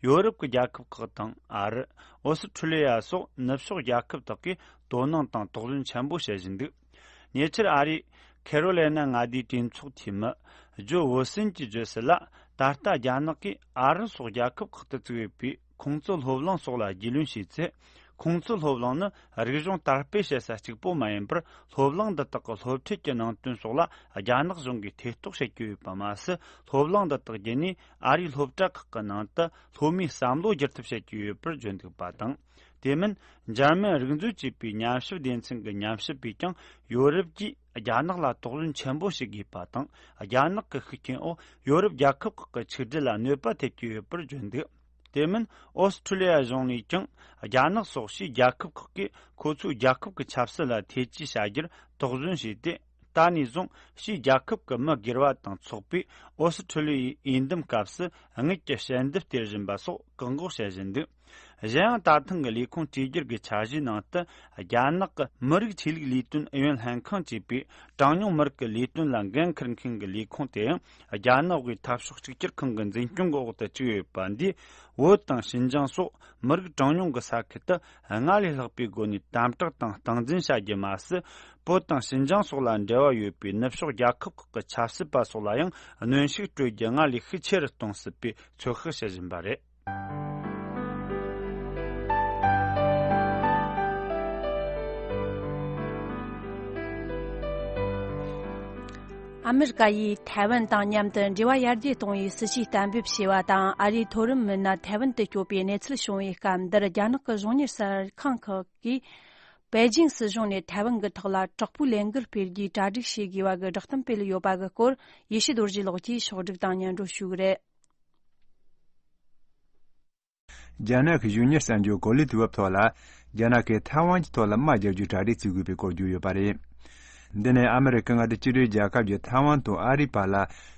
ཡོ་རོབ་ཀྱི་རྒྱལ་ཁབ་ཁག་དང་། ཨ་རི། ཨོ་སི་ཁྲུ་ལི་ཡ་སོགས་ནུབ་ཕྱོགས་རྒྱལ་ཁབ་དག་གིས་དོ་སྣང་དང་དོགས་ཟོན་ཆེན་པོ་བྱེད་བཞིན་འདུག་ཉེ་ཆར་ཨ་རིའི་ཁེ་རོ་ལེ་ན་མངའ་སྡེའི་གྲོས་ཚོགས་འཐུས་མི་ཇོ་ཝོ་སིན་གྱིས་བརྗོད་གསལ་ལ། ད་ལྟ་རྒྱ་ནག་གིས་ཨ་རི་སོགས་རྒྱལ་ཁབ་ཁག་ཏུ་བཙུགས་ཡོད་པའི་ཁུང་ཙི་སློབ་གླིང་སོགས་ལ་རྒྱུས་ལོན་བྱས་ཚེ། ཁུང་ཙི་སློབ་གླིང་ནི་རིག་གཞུང་དར་སྤེལ་བྱེད་ས་གཅིག་པོ་མ་ཡིན་པར། སློབ་གླིང་འདི་དག་གི་སློབ་ཁྲིད་ཀྱི་ནང་དོན་སོགས་ལ་རྒྱ་ནག་གཞུང་གིས་ཐེ་གཏོགས་བྱེད་ཀྱི་ཡོད་པ་མ་ཟད། སློབ་གླིང་འདི་དག་བརྒྱུད་ནས་ཨ་རིའི་སློབ་གྲྭ་ཁག་གི་ནང་དུ་སློབ་མའི་བསམ་བློ་བསྒྱུར་ཐབས་བྱེད་ཀྱི་ཡོད་པར་བརྗོད་འདུག་པ་དང་། དེ་མིན། འཇར་མན་རིག་མཛོད་ཅེས་པའི་ཉམས་ཞིབ་སྡེ་ཚན་གྱི་ཉམས་ཞིབ་པས་ཀྱང་། ཡོ་རོབ་ཀྱིས་རྒྱ་ནག་ལ་དོགས་ཟོན་ཆེན་པོ་བྱེད་དགོས་པ་དང་། རྒྱ་ནག་གི་ཤུགས་རྐྱེན་འོག་ཡོ་རོབ་རྒྱལ་ཁབ་ཁག་གི་ཆིག་སྒྲིལ་ལ་གནོད་པ་ཐེབས་ཀྱི་ཡོད་པར་བརྗོད་འདུག་དེ་མིན། ཨོ་སི་ཁྲུ་ལི་ཡ་གཞུང་ནས་ཀྱང་། རྒྱ་ནག་སོགས་ཕྱིའི་རྒྱལ་ཁབ་ཁག་གིས་ཁོ་ཚོའི་རྒྱལ་ཁབ་ཀྱི་ཆབ་སྲིད་ལ་ཐེ་ཇུས་བྱ་རྒྱུར་དོགས་ཟོན་བྱས་ཏེ། ད་ནས་བཟུང་ཕྱིའི་རྒྱལ་ཁབ་ཀྱི་མི་སྒེར་བ་དང་ཚོགས་པས་ཨོ་སི་ཁྲུ་ལི་ཡའི་འོས་འདེམས་སྐབས་སུ་དངུལ་གྱི་ཞལ་འདེབས་སྟེར་བཞིན་པ་སོགས་བཀག་འགོག་བྱེད་བཞིན་འདུག་གཞན་ཡང་། ད་ཐེངས་ཀྱི་ལས་ཁུངས་བཅོས་བསྒྱུར་གྱི་འཆར་གཞིའི་ནང་དུ། རྒྱ་ནག་གི་མི་རིགས་ཆོས་ལུགས་ལས་དོན་ཨུ་ཡོན་ལྷན་ཁང་ཅེས་པའི་གྲངས་ཉུང་མི་རིགས་ཀྱི་ལས་དོན་ལ་འགན་འཁུར་མཁན་གྱི་ལས་ཁུངས་དེ་ཡང་། རྒྱ་ནག་དབུས་འཐབ་ཕྱོགས་གཅིག་གྱུར་ཁང་གི་འཛིན་སྐྱོང་གི་འོག་ཏུ་བཅུག་ཡོད་པ་འདིས། བོད་དང་ཞིན་ཅང་སོགས་མི་རིགས་གྲངས་ཉུང་གི་ས་ཁུལ་དུ་སྔར་ལས་ལྷག་པའི་སྒོ་ནས་དམ་དྲག་དང་སྟངས་འཛིན་བྱ་རྒྱུ་མ་ཟད། བོད་དང་ཞིན་ཅང་སོགས་ལ་འབྲེལ་བ་ཡོད་པའི་ནུབ་ཕྱོགས་རྒྱལ་ཁབ་ཁག་གི་ཆབ་སྲིད་པ་སོགས་ལ་ཡང་གནོན་ཤུགས་སྤྲོད་རྒྱུ་སྔར་ལས་ཤུགས་ཆེ་རུ་གཏོང་སྲིད་པའི་ཚོད་དཔག་བྱེད་བཞིན་པ་རེད། ཨ་མི་རི་ཀ་ཡིས་ཐའེ་ཝན་དང་མཉམ་དུ་འབྲེལ་བ་ཡར་རྒྱས་གཏོང་བའི་སྲིད་ཇུས་གཏན་འབེབས་བྱས་པ་དང་། ཨ་རིའི་མཐོ་རིམ་མི་སྣ་ཐའེ་ཝན་དུ་སྐྱོད་པའི་གནས་ཚུལ་བྱུང་བའི་སྐབས་འདིར། རྒྱ་ནག་གི་གཞུང་གཉེར་གསར་ཁང་ཁག་གིས་པེ་ཅིང་སྲིད་གཞུང་ནས་ཐའེ་ཝན་གྱི་ཐོག་ལ་དྲག་པོའི་ལས་འགུལ་སྤེལ་རྒྱུའི་གྲ་སྒྲིག་བྱེད་དགོས་པ་གི་བསྒྲགས་གཏམ་སྤེལ་ཡོད་པ་གི་སྐོར། ཡེ་ཤེས་རྡོ་རྗེ་ལགས་ཀྱིས་ཕྱོགས་སྒྲིག་དང་སྙན་སྒྲོན་ཞུ་གི་རེད། རྒྱ་ནག་གི་གཞུང་གཉེར་གསར་འགྱུར་གོ་ལའི་དུས་བབ་ཐོག་ལ། རྒྱ་ནག་གིས་ཐའེ་ཝན་གྱི་ཐོག་ལ་དམག་རྒྱག་རྒྱུའི་གྲ་སྒྲིག་བྱེད་དགོས་པའི་སྐོར་བརྗོད་ཡོད་པ་རེད། འདི་ནི་ཨ་མི་རི་ཀ་མངའ་སྡེ་གཅིག་སྒྲིལ་རྒྱལ་ཁབ་ཀྱི་ཐའེ་ཝན་དང་ཨ་རིའི་བར་ལ་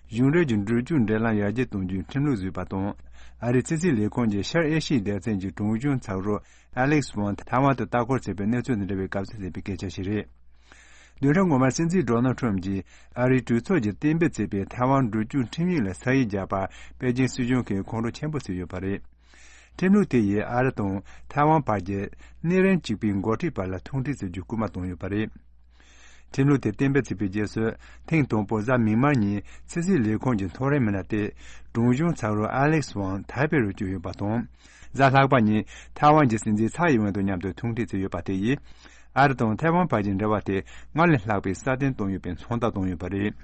གཞུང་འབྲེལ་གྱི་འགྲུལ་སྐྱོད་འབྲེལ་ལམ་ཡར་རྒྱས་གཏོང་རྒྱུའི་ཁྲིམས་ལུགས་བཟོས་པ་དང་། ཨ་རིའི་ཕྱི་སྲིད་ལས་ཁུངས་ཀྱི་ཤར་ཨེ་ཤི་ཡའི་སྡེ་ཚན་གྱི་དྲུང་གཞོན་ཚགས་རོགས་ཨ་ལེག་སི་ཝང་ཐའེ་ཝན་དུ་ལྟ་སྐོར་བྱས་པའི་གནས་ཚུལ་འདི་འདྲ་བའི་སྐབས་སུ་གསན་པའི་སྐད་ཆ་ཞིག་རེད། བདུན་ཕྲག་སྔོན་མར་སྲིད་འཛིན་ཌོ་ནལ་ཁྲོམ་གྱིས་ཨ་རིའི་གྲོས་ཚོགས་ཀྱིས་གཏན་འབེབས་བྱས་པའི་ཐའེ་ཝན་འགྲུལ་སྐྱོད་ཁྲིམས་ཡིག་ལ་ས་ཡིག་བརྒྱབ་པར་པེ་ཅིང་སྲིད་གཞུང་གིས་ཁོང་ཁྲོ་ཆེན་པོ་བཟོས་ཡོད་པ་རེད། ཁྲིམས་ལུགས་དེ་ཡིས་ཨ་རི་དང་ཐའེ་ཝན་བར་གྱི་གནས་རིམ་གཅིག་པའི་འགོ་ཁྲིད་བར་ལ་ཐུག་འཕྲད་བྱེད་རྒྱུ་སྐུལ་མ་བཏང་ཡོད་པ་རེད། ཁྲིམས་ལུགས་དེ་གཏན་འབེབས་བྱས་པའི་རྗེས་སུ། ཐེངས་དང་པོ་གཟའ་མིག་དམར་ཉིན་ཕྱི་སྲིད་ལས་ཁུངས་ཀྱི་མཐོ་རིམ་མི་སྣ་དེ་དྲུང་གཞོན་ཚགས་རོགས་ཨ་ལེག་སི་ཝང་ཐའེ་པེ་རུ་བསྐྱོད་ཡོད་པ་དང་། གཟའ་ལྷག་པ་ཉིན་ཐའེ་ཝན་གྱི་སྲིད་འཛིན་ཚའེ་ཡིན་ཝེན་དང་མཉམ་དུ་ཐུག་འཕྲད་བྱས་ཡོད་པ་དེ་ཡིས། ཨ་རི་དང་ཐའེ་ཝན་བར་གྱི་འབྲེལ་བ་དེ་སྔར་ལས་ལྷག་པའི་སྲ་བརྟན་བཏང་ཡོད་པའི་མཚོན་རྟགས་བཏང་ཡོད་པ་རེད།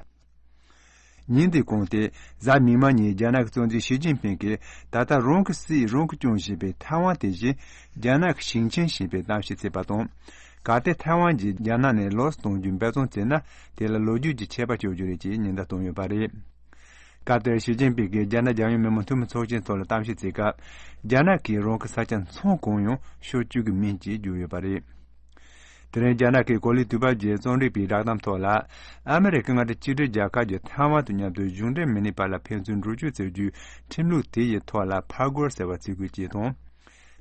ཉིན་དེའི་གོང་དེ་གཟའ་མིག་དམར་ཉིན་རྒྱ་ནག་གི་གཙོ་འཛིན་ཞི་ཅིན་ཕིང་གིས་ད་ལྟ་རང་གིས་སྲིད་རང་གིས་སྐྱོང་བཞིན་པའི་ཐའེ་ཝན་དེ་བཞིན་རྒྱ་ནག་གིས་ཞིང་ཆེན་བཞིན་པའི་གཏམ་བཤད་བྱས་པ་དང་། གལ་ཏེ་ཐའེ་ཝན་གྱིས་རྒྱ་ནག་ནས་ལོགས་སུ་གཏོང་རྒྱུ་འབད་བརྩོན་བྱས་ན། དེ་ལ་ལོ་རྒྱུས་ཀྱི་ཆད་པ་གཅོད་རྒྱུ་རེད་ཅེས་ཉེན་བརྡ་བཏང་ཡོད་པ་རེད། སྐབས་དེར་ཞི་ཅིན་ཕིང་གིས་རྒྱ་ནག་རྒྱལ་ཡོངས་མི་དམངས་འཐུས་མི་ཚོགས་ཆེན་ཐོག་ལ་གཏམ་བཤད་བྱེད་སྐབས། རྒྱ་ནག་གིས་རང་གི་ས་ཆ་མཚམས་གང་ཡང་ཕྱོགས་གཅིག་གི་མིང་ཅིག་བརྗོད་ཡོད་པ་རེད། དེ་རིང་རྒྱ་ནག་གི་གོ་ལའི་དུས་བབ་ཀྱི་རྩོམ་སྒྲིག་པའི་བསྒྲགས་གཏམ་ཐོག་ལ། ཨ་མི་རི་ཀའི་མངའ་སྡེ་གཅིག་སྒྲིལ་རྒྱལ་ཁབ་ཀྱིས་ཐའེ་ཝན་དང་མཉམ་དུ་གཞུང་འབྲེལ་མི་སྣའི་བར་ལ་ཕན་ཚུན་འགྲོ་སྐྱོད་བྱེད་རྒྱུའི་ཁྲིམས་ལུགས་དེ་ཡི་ཐོག་ལ་ཕར་རྒོལ་ཟེར་བ་བྱེད་དགོས་ཅེས་དང་།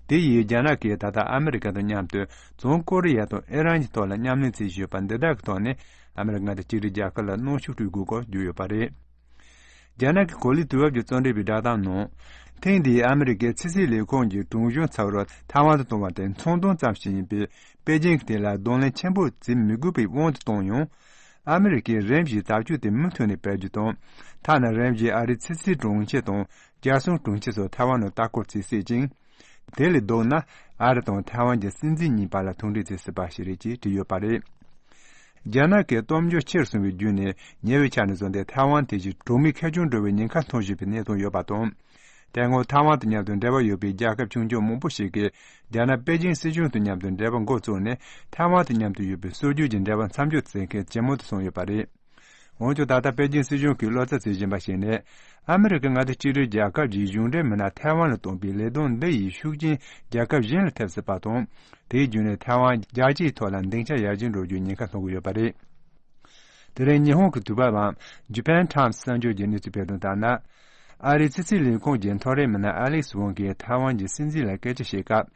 དེ་ཡིས་རྒྱ་ནག་གིས་ད་ལྟ་ཨ་མི་རི་ཀ་དང་མཉམ་དུ་བྱང་ཀོ་རི་ཡ་དང་ཨི་རན་གྱི་ཐོག་ལ་མཉམ་ལས་བྱེད་བཞིན་ཡོད་པ་འདི་དག་གི་ཐོག་ནས་ཨ་མི་རི་ཀ་མངའ་སྡེ་གཅིག་སྒྲིལ་རྒྱལ་ཁབ་ལ་གནོན་ཤུགས་སྤྲོད་དགོས་སྐོར་བརྗོད་ཡོད་པ་རེད། རྒྱ་ནག་གི་གོ་ལའི་དུས་བབ་ཀྱི་རྩོམ་སྒྲིག་པའི་བསྒྲགས་གཏམ་ནང་། ཐེངས་འདིའི་ཨ་མི་རི་ཀའི་ཕྱི་སྲིད་ལས་ཁུངས་ཀྱི་དྲུང་གཞོན་ཚབ་རུ་ཐའེ་ཝན་དུ་གཏོང་བ་དེ་མཚོན་དོན་ཙམ་ཞིག་ཡིན་པས། པེ་ཅིང་གིས་དེ་ལ་གདོང་ལེན་ཆེན་པོ་བྱེད་མི་དགོས་པའི་དབང་དུ་བཏང་ཡང་། ཨ་མི་རི་ཀས་རིམ་བཞིན་བྱ་སྤྱོད་དེ་མུ་མཐུད་ནས་སྤེལ་རྒྱུ་དང་། ཐ་ན་རིམ་བཞིན་ཨ་རིའི་ཕྱི་སྲིད་དྲུང་ཆེ་དང་། རྒྱལ་སྲུང་དྲུང་ཆེ་སོགས་ཐའེ་ཝན་ནང་ལྟ་སྐོར་བྱེད་སྲིད་ཅིང་། དེ་ལས་ལྡོག་ན། ཨ་རི་དང་ཐའེ་ཝན་གྱི་སྲིད་འཛིན་གཉིས་བར་ལ་མཐུན་སྒྲིལ་བྱེད་སྲིད་པ་ཞིག་རེད་ཅེས་བྲིས་ཡོད་པ་རེད། རྒྱ་ནག་གི་སྟོབས་འབྱོར་ཆེ་རུ་སོང་བའི་བརྒྱུད་ནས་ཉེ་བའི་ཆར་ནས་བཟུང་སྟེ་ཐའེ་ཝན་དེ་བཞིན་གྲོང་མིའི་ཁེར་རྐྱང་འགྲོ་བའི་ཉེན་ཁ་མཐོང་བཞིན་པའི་གནས་སྟངས་ཡོད་པ་དང་། དེ་སྔོན་ཐའེ་ཝན་དང་མཉམ་དུ་འབྲེལ་བ་ཡོད་པའི་རྒྱལ་ཁབ་ཆུང་ཆུང་མང་པོ་ཞིག་གིས་རྒྱ་ནག་པེ་ཅིང་སྲིད་གཞུང་དང་མཉམ་དུ་འབྲེལ་བ་འགོ་བཙུགས་ནས་ཐའེ་ཝན་དང་མཉམ་དུ་ཡོད་པའི་སྲོལ་རྒྱུན་གྱི་འབྲེལ་བ་མཚམས་འཇོག་བྱེད་མཁན་ཇེ་མང་དུ་སོང་ཡོད་པ་རེད། འོན་ཀྱང་ད་ལྟ་པེ་ཅིང་སྲིད་གཞུང་གིས་བློ་འཚབ་བྱེད་བཞིན་པ་ཞིག་ནི། ཨ་མི་རི་ཀའི་མངའ་སྡེ་གཅིག་སྒྲིལ་རྒྱལ་ཁབ་ཀྱི་གཞུང་འབྲེལ་མི་སྣ་ཐའེ་ཝན་ལ་གཏོང་པའི་ལས་དོན་འདི་ཡི་ཤུགས་རྐྱེན་རྒྱལ་ཁབ་གཞན་ལ་ཐེབས་སྲིད་པ་དང་། དེའི་བརྒྱུད་ནས་ཐའེ་ཝན་རྒྱལ་སྤྱིའི་ཐོག་ལ་སྡིངས་ཆ་ཡར་རྒྱས་འགྲོ་རྒྱུའི་ཉེན་ཁ་མཐོང་གི་ཡོད་པ་རེད། དེ་རིང་ཉི་ཧོང་གི་དུས་བབ་བམ་Japan Times་གསར་འགྱུར་གྱི་གནས་ཚུལ་སྤེལ་དོན་ལྟར་ན། ཨ་རིའི་ཕྱི་སྲིད་ལས་ཁུངས་ཀྱི་མཐོ་རིམ་མི་སྣ་ཨ་ལེགས་ཝང་གིས་ཐའེ་ཝན་གྱི་སྲིད་འཛིན་ལ་སྐད་ཆ་བཤད་སྐབས།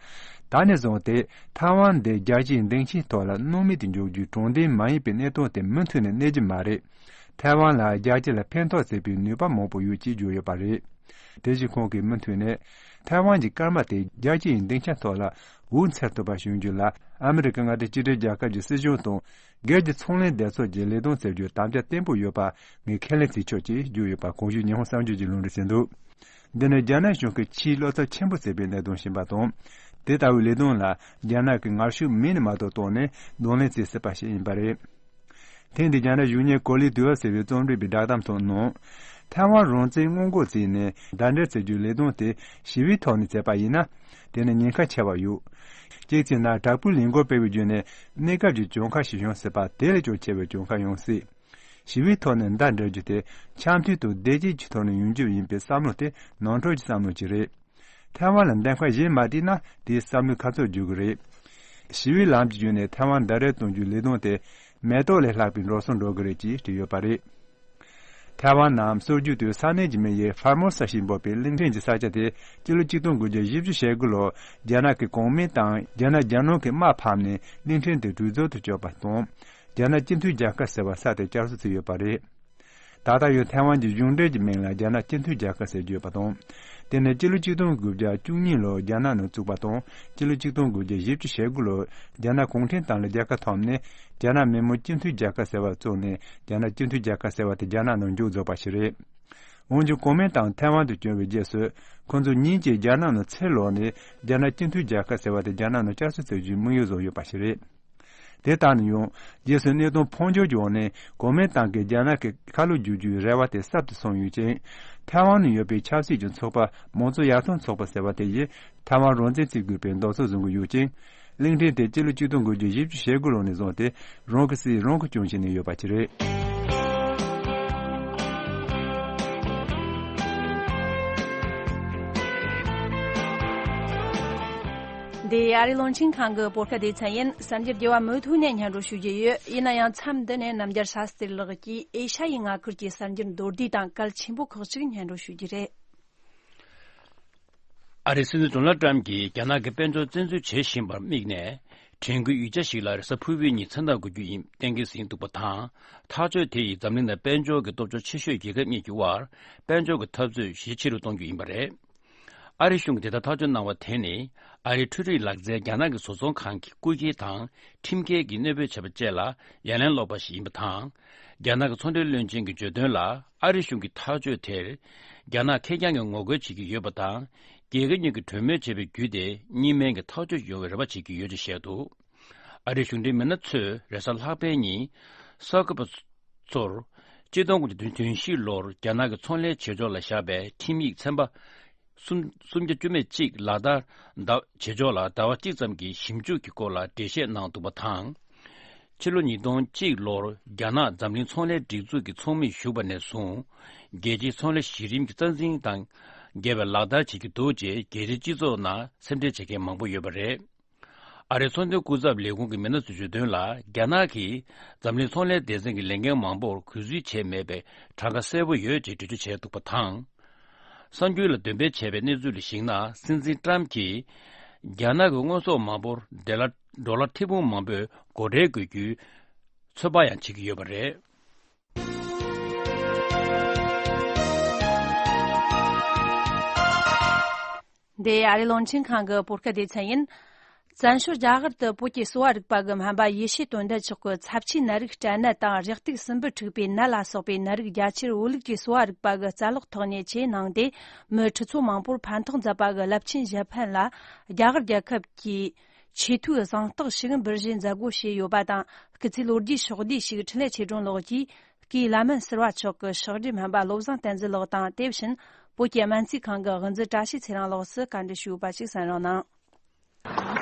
ད་ནས་བཟུང་སྟེ་ཐའེ་ཝན་འདི་རྒྱལ་སྤྱིའི་སྡིངས་ཆའི་ཐོག་ལ་སྣང་མེད་དུ་འཇོག་རྒྱུའི་དྲང་བདེན་མ་ཡིན་པའི་གནས་སྟངས་དེ་མུ་མཐུད་ནས་གནས་རྒྱུ་མ་རེད། ཐའེ་ཝན་ལ་རྒྱལ་སྤྱི་ལ་ཕན་ཐོགས་བྱེད་པའི་ནུས་པ་མང་པོ་ཡོད་ཅེས་བརྗོད་ཡོད་པ་རེད། དེ་བཞིན་ཁོང་གིས་མུ་མཐུད་ནས། ཐའེ་ཝན་གྱི་སྐར་མ་དེ་རྒྱལ་སྤྱིའི་སྡིངས་ཆ་ཐོག་ལ་འོད་འཚེར་ཐུབ་པ་བྱུང་རྒྱུ་ལ་ཨ་མི་རི་ཀ་མངའ་སྡེ་གཅིག་སྒྲིལ་རྒྱལ་ཁབ་ཀྱི་སྲིད་གཞུང་དང་། སྒེར་གྱི་ཚོང་ལས་སྡེ་ཚོགས་ཀྱིས་ལས་དོན་བྱེད་རྒྱུར་དམ་བཅའ་བརྟན་པོ་ཡོད་པ་ངས་ཁས་ལེན་བྱེད་ཆོག་ཅེས་བརྗོད་ཡོད་པ་གོང་ཞུས་ཉི་ཧོང་གསར་འགྱུར་གྱིས་ལུང་འདྲེན་བྱས་འདུག་འདི་ནི་རྒྱ་ནག་གཞུང་གིས་ཆེས་བློ་འཚབ་ཆེན་པོ་བྱེད་པའི་གནད་དོན་ཞིག་ཡིན་པ་དང་། དེ་ལྟ་བུའི་ལས་དོན་ལ་རྒྱ་ནག་གིས་ངར་ཤུགས་མེད་ནས་མ་གཏོགས་བཏང་ནས་གདོང་ལེན་བྱེད་སྲིད་པ་ཞིག་ཡིན་པ་རེད། ཐེངས་འདིའི་རྒྱ་ནག་གཞུང་གཉེར་གོ་ལའི་དུས་བབ་ཟེར་བའི་རྩོམ་སྒྲིག་པའི་བསྒྲགས་གཏམ་ཐོག་ནང་། ཐའེ་ཝན་རང་བཙན་སྔོན་འགོག་བྱས་ནས་ཟླ་འདྲེར་བྱེད་རྒྱུའི་ལས་དོན་དེ་ཞི་བའི་ཐོག་ནས་བྱས་པ་ཡིན་ན། དེ་ནི་ཉེན་ཁ་ཆེ་བ་ཡོད། གཅིག་བྱས་ན་དྲག་པོའི་ལས་འགུལ་སྤེལ་བའི་བརྒྱུད་ནས་གནས་སྐབས་ཀྱི་གྱོང་ཁ་ཞིག་ཡོང་སྲིད་པ་དེ་ལས་ཀྱང་ཆེ་བའི་གྱོང་ཁ་ཡོང་སྲིད། ཞི་བའི་ཐོག་ནས་ཟླ་འདྲེར་རྒྱུ་དེ་འཆམ་མཐུན་དང་བདེ་སྐྱིད་ཀྱི་ཐོག་ནས་ཡོང་རྒྱུ་ཡིན་པའི་བསམ་བློ་དེ་ནོར་འཁྲུལ་གྱི་བསམ་བློ་ཅིག་རེད། ཐའེ་ཝན་ལ་འདེམས་ཁ་གཞན་མ་བསྐྲུན་ན་དེའི་བསམ་བློའི་ཁ་ཚུར་འགྱུར་གི་རེད། ཞི་བའི་ལམ་གྱི་བརྒྱུད་ནས་ཐའེ་ཝན་ཟླ་འདྲེར་གཏོང་རྒྱུའི་ལས་དོན་དེ་མེ་ཏོག་ལས་ལྷག་པའི་འགྲོ་སོང་འགྲོ་གི་རེད་ཅེས་བྲིས་ཡོད་པ་རེད། ཐའེ་ཝན་ནམ་སྲོལ་རྒྱུན་དུ་ས་གནས་ཀྱི་མིང་ཡིག་ཧྥར་མོ་ས་ཞེས་འབོད་པའི་གླིང་ཕྲན་གྱི་ས་ཆ་དེ་སྤྱི་ལོ་ཆིག་སྟོང་དགུ་བརྒྱ་བཞི་བཅུ་ཞེ་དགུ་ལོར་རྒྱ་ནག་གི་གོང་མའི་ཏང་རྒྱ་ནག་རྒྱལ་ནང་གིས་དམག་ཕབ་ནས་གླིང་ཕྲན་དེ་འདུས་རྫོང་དུ་བསྐྱོད་པ་དང་། རྒྱ་ནག་སྤྱི་མཐུན་རྒྱལ་ཁབ་ཟེར་བ་ས་དེ་བསྐྱར་གསོ་བྱས་ཡོད་པ་རེད། ད་ལྟ་ཡང་ཐའེ་ཝན་གྱི་གཞུང་འབྲེལ་གྱི་མིང་ལ་རྒྱ་ནག་སྤྱི་མཐུན་རྒྱལ་ཁབ་ཟེར་གྱི་ཡོད་པ་དང་། དེ་ནི་སྤྱི་ལོ་ཆིག་སྟོང་དགུ་བརྒྱ་བཅུ་གཉིས་ལོར་རྒྱ་ནག་ནང་བཙུགས་པ་དང་། སྤྱི་ལོ་ཆིག་སྟོང་དགུ་བརྒྱ་བཞི་བཅུ་ཞེ་དགུ་ལོར་རྒྱ་ནག་གུང་ཁྲན་ཏང་ལ་རྒྱལ་ཁ་ཐོབ་ནས། རྒྱ་ནག་མི་དམངས་སྤྱི་མཐུན་རྒྱལ་ཁབ་ཟེར་བ་བཙུགས་ནས། རྒྱ་ནག་སྤྱི་མཐུན་རྒྱལ་ཁབ་ཟེར་བ་དེ་རྒྱ་ནག་ནང་མཇུག་རྫོགས་པ་ཞིག་རེད། འོན་ཀྱང་གོང་མའི་ཏང་ཐའེ་ཝན་དུ་བསྐྱོད་པའི་རྗེས་སུ། ཁོ་ཚོ་ཉིན་གཅིག་རྒྱ་ནག་ནང་ཚུར་ལོག་ནས། རྒྱ་ནག་སྤྱི་མཐུན་རྒྱལ་ཁབ་ཟེར་བ་དེ་རྒྱ་ནག་ནང་བསྐྱར་གསོ་བྱེད་རྒྱུའི་དམིགས་ཡུལ་བཟུང་ཡོད་པ་ཞིག་རེད། དེ་ལྟར་ན་ཡང་། རྗེས་སུ་གནད་དོན་འཕོ་འགྱུར་གྱི་འོག་ནས། གོང་མའི་ཏང་གིས་རྒྱ་ནག་གི་ཁ་ལོ་བསྒྱུར་རྒྱུའི་རེ་བ་དེ་ཟབ་ཏུ་སོང་ཡོད་ཅིང་། ཐའེ་ཝན་ནང་ཡོད་པའི་ཆབ་སྲིད་ཀྱི་ཚོགས་པ་མང་གཙོ་ཡར་ཐོན་ཚོགས་པ་ཟེར་བ་དེ་ཡིས། ཐའེ་ཝན་རང་བཙན་རྩོད་དགོས་པའི་འདོད་ཚུལ་བཟུང་གི་ཡོད་ཅིང་། གླིང་ཕྲན་དེ་སྤྱི་ལོ་ཆིག་སྟོང་དགུ་བརྒྱ་བཞི་བཅུ་ཞེ་དགུ་ལོ་ནས་བཟུང་སྟེ། རང་གི་སྲིད་རང་གིས་སྐྱོང་བཞིན་ཡོད་པ་ཞིག་རེད། འདི་ཨ་རིའི་རླུང་འཕྲིན་ཁང་གི་བོད་སྐད་སྡེ་ཚན་ཡིན། གསར་འགྱུར་རྒྱས་པ་མུ་མཐུད་ནས་སྙན་སྒྲོན་ཞུ་རྒྱུ་ཡོད། ཡིན་ན་ཡང་མཚམས་འདི་ནས་རྣམ་རྒྱལ་ས་གསེར་ལགས་ཀྱིས་ཨེ་ཤ་ཡའི་མངའ་ཁུལ་གྱི་གསར་འགྱུར་མདོར་བསྡུས་དང་གལ་ཆེན་པོ་ཁག་ཅིག་སྙན་སྒྲོན་ཞུ་རྒྱུ་རེད། ཨ་རིའི་སྲིད་འཛིན་ཌོ་ནལ་ཏྲམ་གྱིས་རྒྱ་ནག་གི་དཔལ་འབྱོར་བཙན་འཛུལ་བྱེད་བཞིན་པར་དམིགས་ནས། དྲན་སྐུལ་ཡིག་ཆ་ཞིག་ལ་རེས་གཟའ་ཕུར་བུའི་ཉིན་མཚན་རྟགས་འགོད་རྒྱུ་ཡིན་གཏན་འཁེལ་ཟིན་འདུག་པ་དང་། ཐག་གཅོད་དེ་ཡིས་འཛམ་གླིང་ནང་དཔལ་འབྱོར་གྱི་སྟོབས་འབྱོར་ཆེ་ཤོས་རྒྱལ་ཁབ་གཉིས་ཀྱི་དབར་དཔལ་འབྱོར་གྱི་འཐབ་རྩོད་ཞི་ཆེ་རུ་གཏོང་རྒྱུ་ཡིན་པ་རེད། ཨ་རི་གཞུང་གིས་དེ་ལྟར་ཐག་གཅོད་གནང་བ་དེ་ནི། ཨ་རིའི་འཕྲུལ་རིག་ལག་རྩལ་རྒྱ་ནག་གི་བཟོ་ཚོང་ཁང་གི་རྐུ་འཁྱེར་དང་ཁྲིམས་འགལ་གྱི་གནོད་འབུལ་བྱས་པ་བཅས་ལ་ཡ་ལན་སློག་པ་ཞིག་ཡིན་པ་དང་། རྒྱ་ནག་གི་ཚོང་འབྲེལ་བློན་ཆེན་གྱིས་བརྗོད་དོན་ལ། ཨ་རི་གཞུང་གི་ཐག་གཅོད་དེར། རྒྱ་ནག་ཁེར་རྐྱང་གིས་ངོ་རྒོལ་བྱེད་ཀྱི་ཡོད་པ་དང་། རྒྱལ་ཁབ་གཉིས་ཀྱིས་གྲོས་མོལ་བྱས་པའི་བརྒྱུད་དེ། གཉིས་སྨན་གྱི་ཐག་གཅོད་ཡོང་བའི་རེ་བ་བྱེད་ཀྱི་ཡོད་ཅེས་བཤད་འདུག་ཨ་རིའི་གཞུང་འབྲེལ་མི་སྣ་ཚོས་རེས་གཟའ་ལྷག་པའི་ཉིན། གསར་འགོད་པ་ཚོར། ཆིག་སྟོང་དགུ་བརྒྱ་བདུན་ཅུ་དོན་བཞི་ལོར་རྒྱ་ནག་གི་ཚོང་ལས་བྱེད་ཕྱོགས་ལ་བཞག་པའི་ཁྲིམས་ཡིག་ཚན་པ་སུམ་སུམ་བརྒྱ་བཅུ་མེད་གཅིག་ལག་བསྟར་ཟླ་བྱེད་ཕྱོགས་ལ་ཟླ་བ་གཅིག་ཙམ་གྱི་ཞིབ་འཇུག་གི་སྐོར་ལ་འགྲེལ་བཤད་གནང་འདུག་པ་དང་། ཕྱི་ལོ་ཉིས་སྟོང་གཅིག་ལོར་རྒྱ་ནག་འཛམ་གླིང་ཚོང་ལས་སྒྲིག་འཛུགས་ཀྱི་ཚོགས་མིར་ཞུགས་པ་ནས་བཟུང་། རྒྱལ་སྤྱིའི་ཚོང་ལས་གཞི་རིམ་གྱི་རྩ་འཛིན་དང་འགལ་བའི་ལག་བསྟར་བྱེད་ཀྱི་འདུག་ཅེས་རྒྱལ་སྤྱིའི་སྤྱི་ཚོགས་ནང་སེམས་ཁྲལ་བྱེད་མཁན་མང་པོ་ཡོད་པ་རེད། ཨ་རིའི་ཚོང་དོན་སྐུ་ཚབ་ལས་ཁུངས་ཀྱི་མི་སྣ་ཚོས་བརྗོད་དོན་ལ། རྒྱ་ནག་གིས་འཛམ་གླིང་ཚོང་ལས་སྡེ་ཚན་གྱི་ལས་འགན་མང་པོར་གུས་བསུ་བྱས་མེད་པའི་གྲངས་ཀ་གསལ་པོ་ཡོད་ཅེས་འགྲེལ་བརྗོད་བྱས་འདུག་པ་དང་། གསར་འགྱུར་ལ་འདོན་སྤེལ་བྱས་པའི་གནས་ཚུལ་ལ་གཞིགས་ན། སྲིད་འཛིན་ཏྲམ་གྱིས་རྒྱ་ནག་གི་དངོས་ཟོག་མང་པོར་ཌོ་ལར་ཌོ་ལར་ཐེར་འབུམ་མང་པོའི་སྒོ་ཁྲལ་དགོས་རྒྱུའི་ཚོད་དཔག་ཡང་བྱེད་ཀྱི་ཡོད་པ་རེད། འདི་ཨ་རིའི་རླུང་འཕྲིན་ཁང་གི་བོད་སྐད་སྡེ་ཚན་ཡིན། བཙན་བྱོལ་རྒྱ་གར་དུ་བོད་ཀྱི་གསོ་བ་རིག་པ་གི་སྨན་པ་ཡེ་ཤེས་དོན་ལྡན་མཆོག་གི་ཚབས་ཆེའི་ནད་རིགས་སྐྲན་ནད་དང་རེག་དུག་སྲིན་འབུ་འཁྲུགས་པའི་ནད་ལ་སོགས་པའི་ནད་རིགས་རྒྱ་ཆེར་བོད་ལུགས་ཀྱི་གསོ་བ་རིག་པ་གི་རྩ་ལག་ཐོག་ནས་ཆེད་གནང་སྟེ། མི་ཁྲི་ཚོ་མང་པོར་ཕན་ཐོགས་མཛད་པ་གི་རླབས་ཆེན་གཞི་ཕན་ལ། རྒྱ་གར་རྒྱལ་ཁབ་ཀྱིས་ཆེས་མཐོའི་གཟེངས་རྟགས་ཤིག་འབུལ་བཞེས་མཛད་སྒོ་བྱས་ཡོད་པ་དང་། སྐུ་ཚེ་ལོ་བརྒྱའི་ཕྱོགས་བསྡུས་ཤིག་འཕྲིན་ལས་ཆོས་སྒྲོན་ལགས་ཀྱིས། སྐུའི་བླ་སྨན་ཟུར་པ་མཆོག་གི་ཕྱག་བྲིས་སྨན་པ་བློ་བཟང་བསྟན་འཛིན་ལགས་དང་། དེ་བཞིན་བོད་ཀྱི་སྨན་རྩིས་ཁང་གི་དབུ་འཛིན་བཀྲ་ཤིས་ཚེ་རིང་ལགས་སུ་བཀའ་འདྲི་ཞུས་པ་ཞིག་གསན་རོགས་གནང་།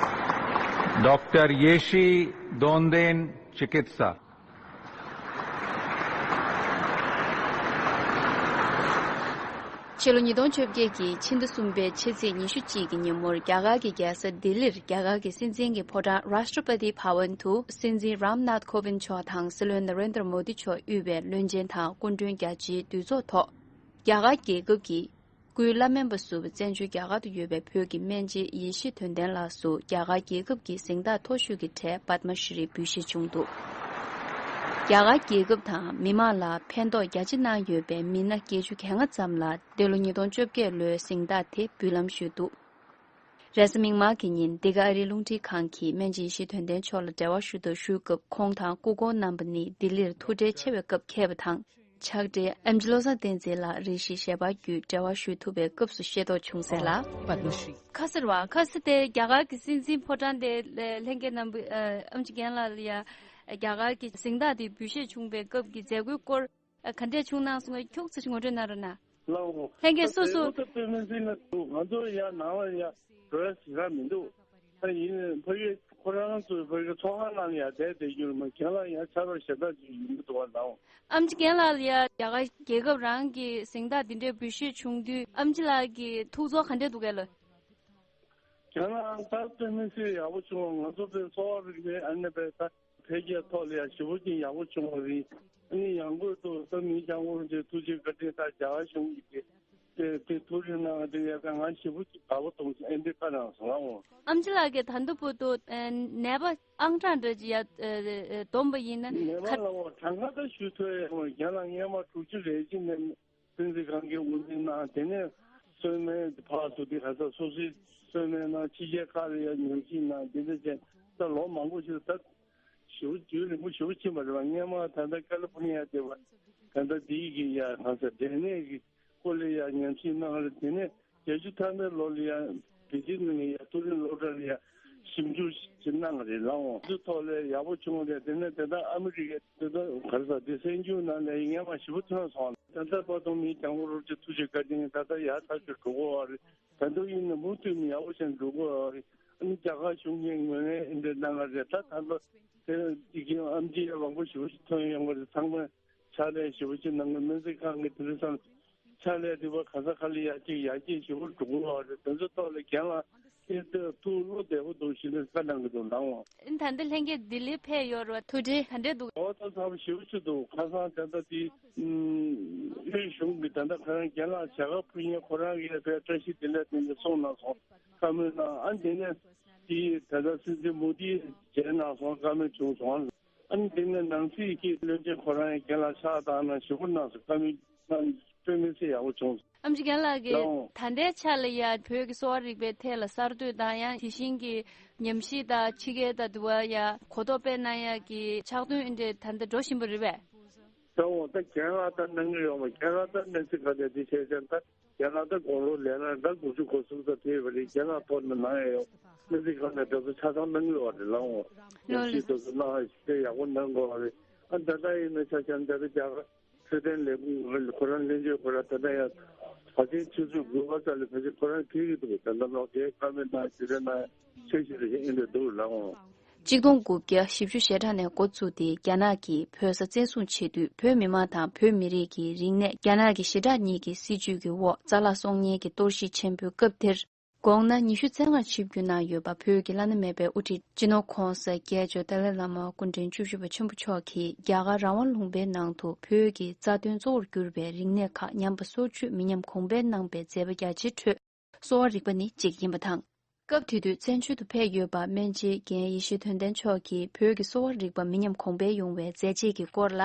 Doctor Yeshi Donden Chikitsa. ཕྱི་ལོ་ཉིས་སྟོང་བཅོ་བརྒྱད་ཀྱི་ཕྱི་ཟླ་གསུམ་པའི་ཕྱི་ཚེས་ཉི་ཤུ་གཅིག་གི་ཉིན་མོར་རྒྱ་གར་གྱི་རྒྱལ་ས་ལྡི་ལིར་རྒྱ་གར་གྱི་སྲིད་འཛིན་གྱི་ཕོ་བྲང་Rashtrapati Bhavan དུ་སྲིད་འཛིན་རམ་ནཱཐ་ཁོ་བིན་མཆོག་དང་སྲིད་བློན་ན་རེན་དྲ་མོ་དི་མཆོག་དབུས་པའི་བློན་ཆེན་དང་སྐུ་མགྲོན་རྒྱ་ཆེའི་འདུས་ཚོགས་ཐོག་རྒྱ་གར་རྒྱལ་ཁབ་ཀྱི་སྐུའི་བླ་སྨན་པ་ཟུར་པ་བཙན་བྱོལ་རྒྱ་གར་དུ་ཡོད་པའི་བོད་ཀྱི་སྨན་སྦྱིན་ཡེ་ཤེས་དོན་ལྡན་ལགས་སུ་རྒྱ་གར་རྒྱལ་ཁབ་ཀྱི་གཟེངས་རྟགས་མཐོ་ཤོས་ཀྱི་གྲས་པདྨ་ཤྲི་འབུལ་བཞེས་བྱུང་འདུག་རྒྱ་གར་རྒྱལ་ཁབ་དང་མི་མང་ལ་ཕན་ཐོགས་རྒྱ་ཆེ་གནང་ཡོད་པའི་མི་སྣ་བརྒྱད་ཅུ་གྱ་ལྔ་ཙམ་ལ་འདི་ལོ་ཉིས་སྟོང་བཅོ་བརྒྱད་ལོའི་གཟེངས་རྟགས་དེ་འབུལ་ལམ་ཞུས་འདུག་རེས་གཟའ་མིག་དམར་གྱི་ཉིན་འདི་ག་ཨ་རིའི་རླུང་འཕྲིན་ཁང་གིས་སྨན་སྦྱིན་ཡེ་ཤེས་དོན་ལྡན་མཆོག་ལ་འབྲེལ་བ་ཞུ་འདོད་ཞུས་སྐབས། ཁོང་དང་སྐུ་གོང་རྣམ་པ་ནི་ལྡི་ལིར་ཐུགས་ཁྲལ་ཆེ་བའི་སྐབས་འཁེལ་བ་དང་། ཕྱག་སྦྲེལ་ཨེམ་ཆི་བློ་བཟང་བསྟན་འཛིན་ལགས་རེ་ཞིག་ཞལ་པར་བརྒྱུད་འབྲེལ་བ་ཞུ་ཐུབ་པའི་སྐབས་སུ་ཤེས་རྟོགས་བྱུང་ཟེར་ལ། ཁ་སར་བ་ཁ་སར་དེ་རྒྱ་གར་གྱི་སྲིད་འཛིན་ཕོ་བྲང་དེ་ལྷན་རྒྱས་རྣམ་པ་ཨམ་ཆི་རྒན་ལགས་ལ་ཡ་རྒྱ་གར་གྱི་གཟེངས་རྟགས་དེ་འབུལ་བཞེས་བྱུང་བའི་སྐབས་ཀྱི་མཛད་སྒོའི་སྐོར། ཨ། ག་འདྲས་བྱུང་གནང་སོང་ངས་ཁྱུག་ཙམ་ཞིག་ངོ་སྤྲོད་གནང་རོགས་གནང་། ལའོ། ལྷན་རྒྱས་སོ་སོ། ད་དེ་ཚོ་དཔེ་མི་སྲིད་ན་འདུག་ང་ཚོ་ཡ་ནང་ལ་ཡ་འགྲོ་ཡ་ཞེ་དྲག་མི་འདུག་ད་ཡིན་ཕ་གི་ཁོ་རང་ཚོའི་ཕ་གི་ཚོགས་ཁང་ནང་ལ་ཡ་བསྡད་བསྡད་རྒྱུ་རེད་མ། ཁྱེད་ལ་ཡ་ཆར་པ་ཞེ་དྲག་ཅིག་ཡིན་གྱི་འདུག་བ་ལའོ། ཨམ་ཆི་རྒན་ལགས་ལ་ཡ་རྒྱ་གར་རྒྱལ་ཁབ་རང་གི་གཟེངས་རྟགས་འདི་འདྲའི་འབུལ་བཞེས་བྱུང་དུས་ཨམ་ཆི་ལགས་ཀྱི་ཐུགས་ཚོར་ག་འདྲས་འདུག་གས་ལོ། ཁྱེད་རང་ད་དཔེ་མི་སྲིད་ཡག་པོ་བྱུང་བ། ང་ཚོ་དཔེ་གསོ་བ་རིག་པའི་ཨ་ནི་དཔེ་ད། འཕེལ་རྒྱས་ཐོག་ལ་ཡང་ཞེ་པོ་ཅིག་ཡག་པོ་བྱུང་བ་རེད། ཨ་ནི་ཡང་སྒོས་སུ་ད་མི་རྒྱང་བོ་དེ་ཐུགས་རྗེ་བཀའ་དྲིན་ད་རྒྱ་གར་གཞུང་གིས་དེ་དེ་ཐུགས་རེ་གནང་དེ་ཡག་ག་ང་ཞེ་པོ་ཅིག་དགའ་པོ་གཏོང་ཨེ་འདྲ་ཁ་རང་སོང་ཨོ། ཨམ་ཆི་ལགས་ཀྱིས་ད་ལྟ་བར་དུ་ནད་པ་ཨང་གྲངས་འདྲ་ཅིག་ཡ་བསྡོམས་པ་ཡིན་ན་ནད་པ་ལ་འོ་གྲངས་ཀ་ད་ཞུ་ཐུབ་ཡ་ཡོང་རྒན་ལགས་སྔས་མ་དྲུག་ཅུ་རེ་གཅིག་ནས། སྲིད་འཛིན་ཁང་གི་དབུ་འཛིན་གནང་། དེ་ནས་གསོལ་སྨན་ཕར་ཚུར་དེ་ག་ས་སོ་སོའི་གསོལ་སྨན་གནང་། ཕྱི་རྒྱལ་ཁག་ལ་ཡང་ཉམས་ཞིབ་གནང་། དེ་འདྲ་བྱས་ད་ལོ་མང་པོ་ཞིག་ད་ཞེ་པོ་དུས་རིང་པོ་ཞེ་པོ་ཕྱིན་པ་རེད་བ། སྔས་མ་ད་ལྟ་ཀ་ལི་ཕོར་ནི་ཡ་དེ་བ་ད་ལྟ་དེའི་གི་ཡ་ག་ས་འབྲས་ནད་ཀྱི་སྐོར་ལ་ཡ་ཉམས་ཞིབ་གནང་རེད། དེ་ནས་བརྒྱད་ཅུ་ཐམ་པའི་ལོ་ལ་ཡ་པེ་ཅིན་ནང་ཡ་མཐོ་རིམ་སློབ་གྲྭ་ལ་ཡ་ཞིབ་འཇུག་ཅིག་གནང་རེད་ལགས་འོང་། དེ་ཐོག་ལ་ཡག་པོ་བྱུང་བ་རེད། དེ་ནས་དེ་ལྟར་ཨ་མི་རི་ཀའི་དེ་ལྟར་ག་རེ་ཟ་དེ་གསན་རྒྱུ་ནང་ལ་ཡ་སྔས་མ་ཞེ་པོ་ཐོན་སོང་། ད་ལྟ་བར་དུ་མི་རྒྱང་བོ་རུ་ཅིག་ཐུགས་རྗེ་བཀའ་དྲིན་ད་ལྟ་ཡར་ཐག་ཆོད་འགྲོ་གི་ཡོད་རེད། ད་དུང་ཡིན་ན་མུ་མཐུད་ནས་ཡག་པོ་བྱས་འགྲོ་གི་ཡོད་རེད། ཨ་ནི་རྒྱ་གར་གཞུང་གིས་ངོས་ལེན་འདི་གནང་གི་རེད། ད་ད་ལོ་དེ་དེ་གི་ཨེམ་ཆི་ཡ་མང་པོ་ཞེ་པོ་ཞིག་ཐོན་ཡོང་གི་རེད། ཚང་མ་ཕྱག་ལས་ཞེ་པོ་ཞིག་གནང་གི། སྨན་རྩིས་ཁང་གི་དེང་སང་ཕྱག་ལས་དེ་བ་ག་ས་ག་ལ་ཡར་རྒྱས་ཡར་རྒྱས་ཞེ་པོ་འགྲོ་གི་ཡོད་རེད། དེ་ཚོ་ཐོག་ལ་རྒན་ལགས་ཨེ་ད་ཐུགས་བློ་བདེ་པོ་འདུག་ཞེས་ནས་བཀའ་གནང་གི་འདུག་ལགས་འོང་། ད་ལྟ་ལྷན་རྒྱས་ལྡི་ལི་ཕེབས་ཡོད་རེད་བ། ཐུགས་འདྲི་ག་འདྲས་འདུག་འོ་ད་ཚ་པོ་ཞེ་པོ་ཅིག་འདུག་ཁ་སང་ད་ལྟ་དེ་དབུས་གཞུང་གི་ད་ལྟ་ཁ་རང་རྒན་ལགས་བྱ་དགའ་ཕུལ་མཁན་ཁོ་རང་གིས་དཔེ་བཀྲ་ཤིས་བདེ་ལེགས་དེ་འདྲ་གསུངས་གནང་སོང་། བཀའ་མོལ་གནང་། ཨ་དེ་ནས་དེ་ད་ལྟ་སྲིད་འཛིན་མོ་དི་མཇལ་གནང་སོང་། བཀའ་མོལ་བྱུང་སོང་། ཨ་ནི་དེ་ནས་ནང་སྲིད་ཀྱི་བློན་ཆེན་ཁོ་རང་ཡང་རྒན་ལགས་ཕྱག་བཏང་གནང་ཞུ་སྐུལ་གནང་སོང་། བཀའ་མོལ་གནང་དཔེ་མི་སྲིད་ཡག་པོ་བྱུང་། ཨམ་ཆི་རྒན་ལགས་ཀྱིས་ཡང་ད་ལྟའི་ཆ་ལ་ཡ་བོད་ཀྱི་གསོ་བ་རིག་པའི་ཐད་ལ་གསར་གཏོད་དང་ཡང་དེ་བཞིན་གྱི་ཉམས་ཞིབ་དང་ཕྱི་རྒྱལ་དང་དུ་བ་ཡ་གོ་རྟོགས་སྤེལ་གནང་ཡ་གི་ཕྱག་དོན་ཨེ་འདྲས་ད་ལྟ་འགྲོ་བཞིན་པ་རེད་པས། ད་འོ་ད་རྒན་ལགས་ད་གནང་གི་ཡོད་མ། རྒན་ལགས་ད་སྨན་རྩིས་ཁང་ནས་འདི་བྱས་ཙང་ད། རྒན་ལགས་ད་དགུང་ལོ་ལས་ན་ད་དགུ་བཅུ་གོ་གསུམ་ཙམ་ཕེབས་པ་རེད། རྒན་ལགས་ཐོག་ནས་གནང་ཡ་ཡོད། སྨན་རྩིས་ཁང་ནས་དེ་ཚོ་ཆ་ཚང་གནང་གི་ཡོད་རེད་ལགས་འོང་། ལགས་ལགས། ཞིག་དེ་ཚོ་གནང་ཞིག་ཡག་པོ་གནང་དགོས་པ་རེད། ཨ་ད་ལྟ་ཡིན་ན་ཆ་བཞག་ན་ད་ལྟ་རྒྱ་གར་ འཕྲོད་བསྟེན་ལས་ཁུངས་ཁོ་རང་ལྷན་ཚོགས་ཁོ་རང་ད་ལྟ་ཡང་ཕལ་ཆེར་ཆུ་ཚོད་དགུ་པ་ཙམ་ལ་ཕལ་ཆེར་ཁོ་རང་འཁེལ་གྱི་འདུག་ད་ལྟ་ལོག་རྒྱའི་བཀའ་མོལ་གནང་ཞིབ་ཕྲ་གནང་ཆེ་ཤོས་རེ་ཡིན་འདྲ་འདུག་ལགས་འོང་། གཅིག་སྟོང་དགུ་བརྒྱ་བཞི་བཅུ་ཞེ་གྲངས་ནས་འགོ་བཙུགས་ཏེ་རྒྱ་ནག་གིས་བོད་ས་བཙན་བཟུང་བྱེད་དུས་བོད་མི་མང་དང་བོད་མི་རིགས་ཀྱི་རིག་གནས་རྒྱ་ནག་གི་ཞེ་དྲག་གཉིས་ཀྱི་སྲིད་ཇུས་ཀྱི་འོག་རྩ་བརླག་སོང་ཉེན་གྱི་གཏོར་བཤིག་ཆེན་པོའི་སྐབས་དེར། དགོངས་ན་ཉི་ཤུ་རྩ་ལྔར་ཆིབས་བསྒྱུར་གནང་ཡོད་པ་བོད་ཀྱི་བླ་ན་མེད་པའི་དབུ་ཁྲིད་སྤྱི་ནོར་༸གོང་ས་༸རྒྱལ་མཆོག་ཏཱ་ལའི་བླ་མ་སྐུ་ཕྲེང་བཅུ་བཞི་པ་ཆེན་པོ་མཆོག་གིས་རྒྱ་གར་རང་དབང་ལུང་པའི་ནང་དུ་བོད་ཀྱི་རྩ་དོན་གཙོ་བོར་གྱུར་པའི་རིག་གནས་ཁག་ཉམས་པ་སོར་ཆུད་མི་ཉམས་གོང་འཕེལ་གནང་པའི་མཛད་པ་རྒྱ་ཆེའི་ཁྲོད་གསོ་བ་རིག་པ་ནི་གཅིག་ཡིན་པ་དང་། སྐབས་དེ་དུས་བཙན་བྱོལ་དུ་ཕེབས་ཡོད་པ་སྨན་རྩིས་རྒན་ཡེ་ཤེས་དོན་ལྡན་མཆོག་གིས་བོད་ཀྱི་གསོ་བ་རིག་པ་མི་ཉམས་གོང་འཕེལ་ཡོང་བའི་མཛད་རྗེས་ཀྱི་སྐོར་ལ།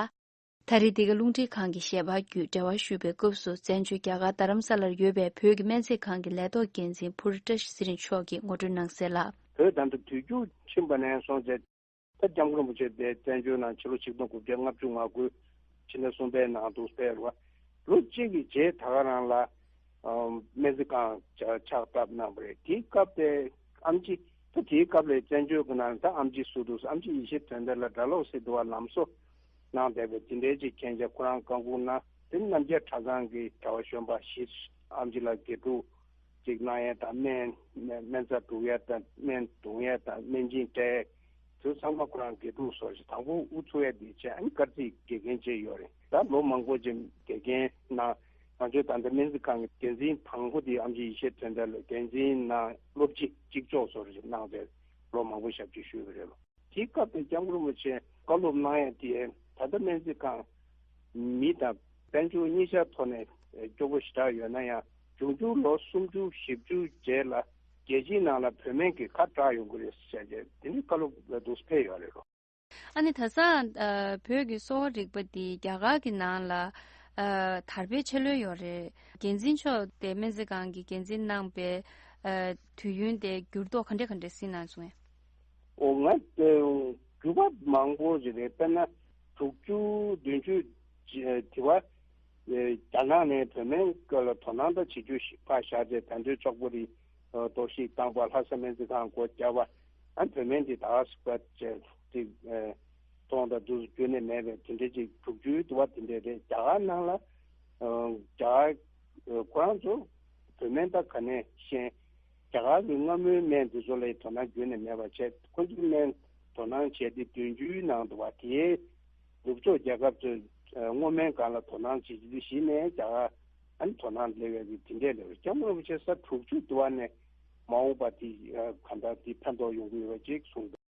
ད་རེས་འདི་ག་རླུང་འཕྲིན་ཁང་གི་ཞལ་པར་བརྒྱུད་འབྲེལ་བ་ཞུས་པའི་སྐབས་སུ་བཙན་བྱོལ་རྒྱ་གར་རྡ་རམ་ས་ལར་ཡོད་པའི་བོད་ཀྱི་སྨན་རྩིས་ཁང་གི་ལས་ཐོག་འགན་འཛིན་ཕུར་བཀྲ་ཤིས་ཚེ་རིང་མཆོག་གིས་ངོ་སྤྲོད་གནང་གསལ་ལ། བོད་ད་ལྟ་དུས་འཁྱོག་ཕྱིན་པ་ནས་བཟུང་སྟེ་ད་སྐྱབས་མགོན་རིན་པོ་ཆེ་དེ་བཙན་བྱོལ་ནང་ཕྱི་ལོ་ཆིག་སྟོང་དགུ་བརྒྱ་ལྔ་བཅུ་ང་དགུ་ཕྱི་ཟླ་གསུམ་པའི་ནང་དུ་ཕེབས་པ་ལོ་གཅིག་གི་རྗེས་ད་ག་རང་ལ་སྨན་རྩིས་ཁང་ཕྱག་ཕྱག་བཏབ་གནང་བ་རེད། དེའི་སྐབས་དེ་ཨམ་ཆི་ད་དེའི་སྐབས་ལ་བཙན་བྱོལ་གྱི་ནང་ད་ཨམ་ཆི་སུ་འདུག་ཨམ་ཆི་ཡེ་ཤེས་དོན་ལྡན་ལ་གྲྭ་ལོག་ཟེར་འདུག་བ་ལམ་སོ་གནང་བསྡད་པའི་དེ་འདྲའི་ཅིག་མཁྱེན་རྒྱ་ཁོ་རང་བཀའ་འགུག་གནང་། དེ་རྣམ་རྒྱལ་གྲྭ་ཚང་གི་གྲྭ་བ་གཞོན་པ་བཞི་ཨམ་ཆི་ལ་དགེ་ཕྲུག་ཅིག་གནང་ཡས་དང་སྨན་སྨན་རྩྭ་བསྒྲུག་ཡས་དང་སྨན་བརྡུང་ཡས་དང་སྨན་སྦྱིན་སྤྲད་ཡས་དེ་ཚང་མ་ཁོ་རང་དགེ་ཕྲུག་ཚོ་ཞིག་དང་པོ་དབུ་ཚུགས་ཡས་དེ་བྱས། ཨ་ནི་སྐར་རྩིས་དགེ་རྒན་བྱས་ཡོད་རེད། ད་ལོ་མང་པོ་ཅིག་དགེ་རྒན་གནང་། ང་ཚོའི་ད་ལྟ་སྨན་རྩིས་ཁང་གི་འགན་འཛིན་དང་པོ་དེ་ཨམ་ཆི་ཡེ་ཤེས་དོན་ལྡན་ལ་འགན་འཛིན་གནང་། སློབ་སྤྱི་གཅིག་ལྕོགས་ཚོ་ཞིག་གནང་བྱས་ལོ་མང་པོ་ཞབས་ཕྱི་ཞུས་པ་རེད་ལོ། དེའི་སྐབས་དེ་སྐྱབས་མགོན་རིན་པོ་ཆེ་བཀའ་སློབ་གནང་ཡས་དེ་ད་ལྟ་སྨན་རྩིས་ཁང་མི་དང་དཔལ་འབྱོར་གཉིས་ཆར་ཐོག་ནས་སྐྱོ་པོ་ཞེ་དྲག་ཡོད་ན་ཡང་འབྱུང་འགྱུར་ལོ་སུམ་ཅུ་བཞི་བཅུ་རྗེས་ལ་རྒྱལ་སྤྱིའི་ནང་ལ་བོད་སྨན་གྱི་ཁ་གྲག་ཡོང་གི་རེད་ཟེར་བྱས་དེ་ནི་བཀའ་སློབ་ལ་འདུག་སེ་ཕེབས་ཡོད་རེད་ལོ། ཨ་ནི་ད་ཆ་བོད་ཀྱི་གསོ་བ་རིག་པ་འདི་རྒྱ་གར་གྱི་ནང་ལ་དར་སྤེལ་ཆེ་ལོས་ཡོད་རེད། འགན་འཛིན་མཆོག་དེ་སྨན་རྩིས་ཁང་གི་འགན་འཛིན་གནང་པའི་དུས་ཡུན་དེ་འགྱུར་ལྡོག་ག་འདྲ་ག་འདྲ་སྲིད་གནང་སོང་ངས། འོ་ང་དེ་རྒྱུ་བ་མང་པོ་ཞིག་རེད། དཔེར་ན་དྲུག་ཅུ་བདུན་ཅུ་དེ་བ་རྒྱ་ནག་ནས་བོད་སྨན་སྐོར་ལ་དོ་སྣང་ད་བྱེད་རྒྱུ་ཞིག་ཕར་བཞག་རྗེས་ད་འདོད་ཆོག་པོ་རེད། གཏོར་བཤིག་བཏང་པ། ལྷ་ས་སྨན་རྩིས་ཁང་སྒོ་བརྒྱབ་པ། ཨ་བོད་སྨན་དེ་ད་ག་སུ་བ་བྱས་ཅིག་གཏོང་དང་འདུག་རྒྱུ་ནས་མེད་པའི་དེ་འདྲའི་ཅིག་དྲུག་ཅུའི་དུ་བ་དེ་འདྲ་རེད། རྒྱ་གར་ནང་ལ་རྒྱ་གར་ཁོ་རང་ཚོ་བོད་སྨན་ད་ག་ནས་ཤེས། རྒྱ་གར་གྱི་སྔ་མོའི་སྨན་དེ་ཚོ་ལ་དོ་སྣང་རྒྱུན་ནས་མེད་པ་བྱས། ཁོ་ཚོའི་སྨན་དོ་སྣང་བྱས་ཏེ་བདུན་ཅུའི་ནང་དུ་བ་དེའི་ནུབ་ཕྱོགས་རྒྱལ་ཁབ་ཚོས་སྔོ་སྨན་སྒང་ལ་དོ་སྣང་བྱེད་ཀྱི་འདུག་གཞི་ནས་རྒྱ་གར་ཨ་ནི་དོ་སྣང་སླེབས་ཡོད་ཀྱི་དེ་འདྲས་ལབ་རེད། སྐྱབས་མགོན་རིན་པོ་ཆེ་ས་དྲུག་ཅུ་དུ་བ་ནས་མ་འོངས་པ་དེ་གང་ལྟར་དེ་ཕན་ཐོགས་ཡོང་གི་ཡོད་པ་ཅིག་གསུངས་འདུག་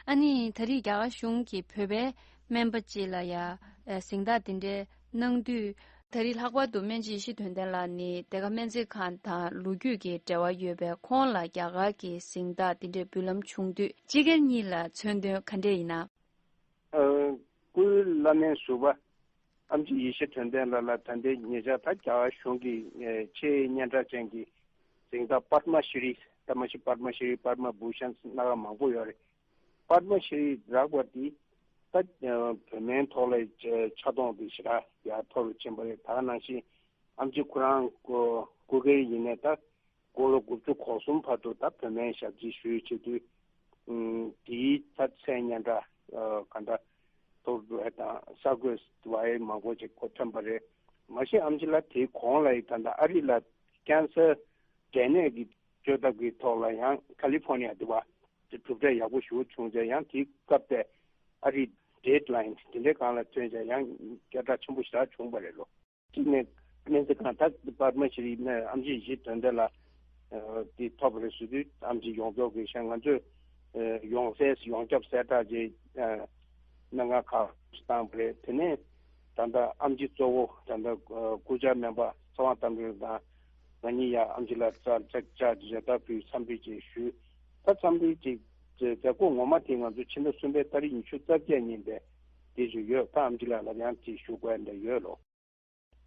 ཨ་ནི་ད་རེས་རྒྱ་གར་གཞུང་གིས་བོད་པའི་སྨན་པ་ཅིག་ལ་ཡ་ཨ་གཟེངས་རྟགས་འདི་འདྲ་གནང་དུས། ད་རེས་ལྷག་པར་དུ་སྨན་རྩིས་ཡེ་ཤེས་དོན་ལྡན་ལགས་ནི་དེ་ག་སྨན་རྩིས་ཁང་དང་ལོ་རྒྱུས་ཀྱི་འབྲེལ་བ་ཡོད་པས་ཁོང་ལ་རྒྱ་གར་གྱི་གཟེངས་རྟགས་འདི་འདྲའི་འབུལ་ལམ་བྱུང་དུས་སྤྱི་སྒེར་གཉིས་ལ་མཚོན་དོན་ག་འདྲས་ཡིན་ན། ཨ་སྐུའི་བླ་སྨན་ཟུར་པ་ཨམ་ཆི་ཡེ་ཤེས་དོན་ལྡན་ལགས་ལ་ད་ལྟའི་ཉེ་ཆར་ད་རྒྱ་གར་གཞུང་གི་ཆེས་སྙན་གྲགས་ཅན་གྱི་གཟེངས་རྟགས་པདྨ་ཤྲི། ད་མ་གཞི་པདྨ་ཤྲི་པདྨ་བྷུ་ཤན་སྣ་ཁ་མང་པོ་ཡོད་རེད། པདྨ་ཤྲི་རག་པ་འདི་ད་བོད་སྨན་ཐོག་ལ་ཆ་རྐྱེན་འདི་ཞེ་དྲག་ཡར་མཐོ་རུ་ཕྱིན་པ་རེད། ད་ག་ནང་བཞིན་ཨམ་ཆི་ཁོ་རང་སྐུ་སྒེར་ཡིན་ནའི་ད་དགུང་ལོ་དགུ་བཅུ་གོ་གསུམ་བར་དུ་ད་བོད་སྨན་ཞབས་ཕྱི་ཞུས་བྱེད་དུས། དེའི་ད་མཚན་སྙན་གྲགས་ག་འདྲ་མཐོ་རུ་འགྲོ་ཡ་དང་གསར་འགོད་པ་མང་པོ་ཅིག་གོ་ཐོན་པ་རེད། མ་གཞི་ཨམ་ཆི་ལགས་དེའི་གོང་ལ་ཡི་ད་ལྟ་ཨ་རི་ལ་ཀན་སར་འབྲས་ནད་ཀྱི་བཅོས་ཐབས་ཀྱི་ཐོག་ལ་ཡང་ཀ་ལི་ཧྥོ་ནི་ཡ་དུ་བ་དེ་གྲུབ་འབྲས་ཡག་པོ་ཞེ་པོ་བྱུང་ཚེ་ཡང་དེའི་སྐབས་དེ་ཨ་རི་ཌེཌ་ལའིན་དེ་འདྲའི་སྒང་ལ་ཐོན་ཚེ་ཡང་སྐད་གྲགས་ཆེན་པོ་ཞེ་དྲག་བྱུང་བ་རེད་ལོ། གཅིག་ནས་སྨན་རྩིས་ཁང་ད་པདྨ་ཤྲི་ནས་ཨམ་ཆི་ཡེ་ཤེས་དོན་ལྡན་ལགས་དེ་ཐོབ་པ་རེད་ཟེར་དུས་ཨམ་ཆི་ཡོངས་རྫོགས་ཀྱི་ཤ་ང་ཚོས་ཡོང་སའི་ཡོངས་ཁྱབ་གསལ་བསྒྲགས་ཀྱི་གནད་འགག་ཁག་བཏང་བ་རེད། དེ་ནས་ད་ལྟ་ཨམ་ཆི་གཙོ་བོ་ད་ལྟ་སྐུ་བཅར་སྨན་པ་ཚེ་དབང་བསྟན་འཕེལ་དང་ང་གཉིས་ཡང་ཨམ་ཆི་ལགས་ལ་བཅར་བཅར་བཅར་ཏེ་ཞབས་ཏོག་ཕུལ། འཚམས་འདྲི་ཅིག་ཞུས། ད་འཚམས་འདྲི་ཅིག་མཛད་སྒོ་ངོ་མ་དེ་ང་ཚོ་ཕྱི་ཟླ་གསུམ་པའི་ཏ་རིག་ཉི་ཤུ་རྩ་བརྒྱད་ཉིན་པའི་དེ་ཞུ་ཡོད། ད་ཨམ་ཆི་ལགས་ལ་ཡང་དེ་ཞུ་དགོས་འདྲ་ཡོད་ལོ།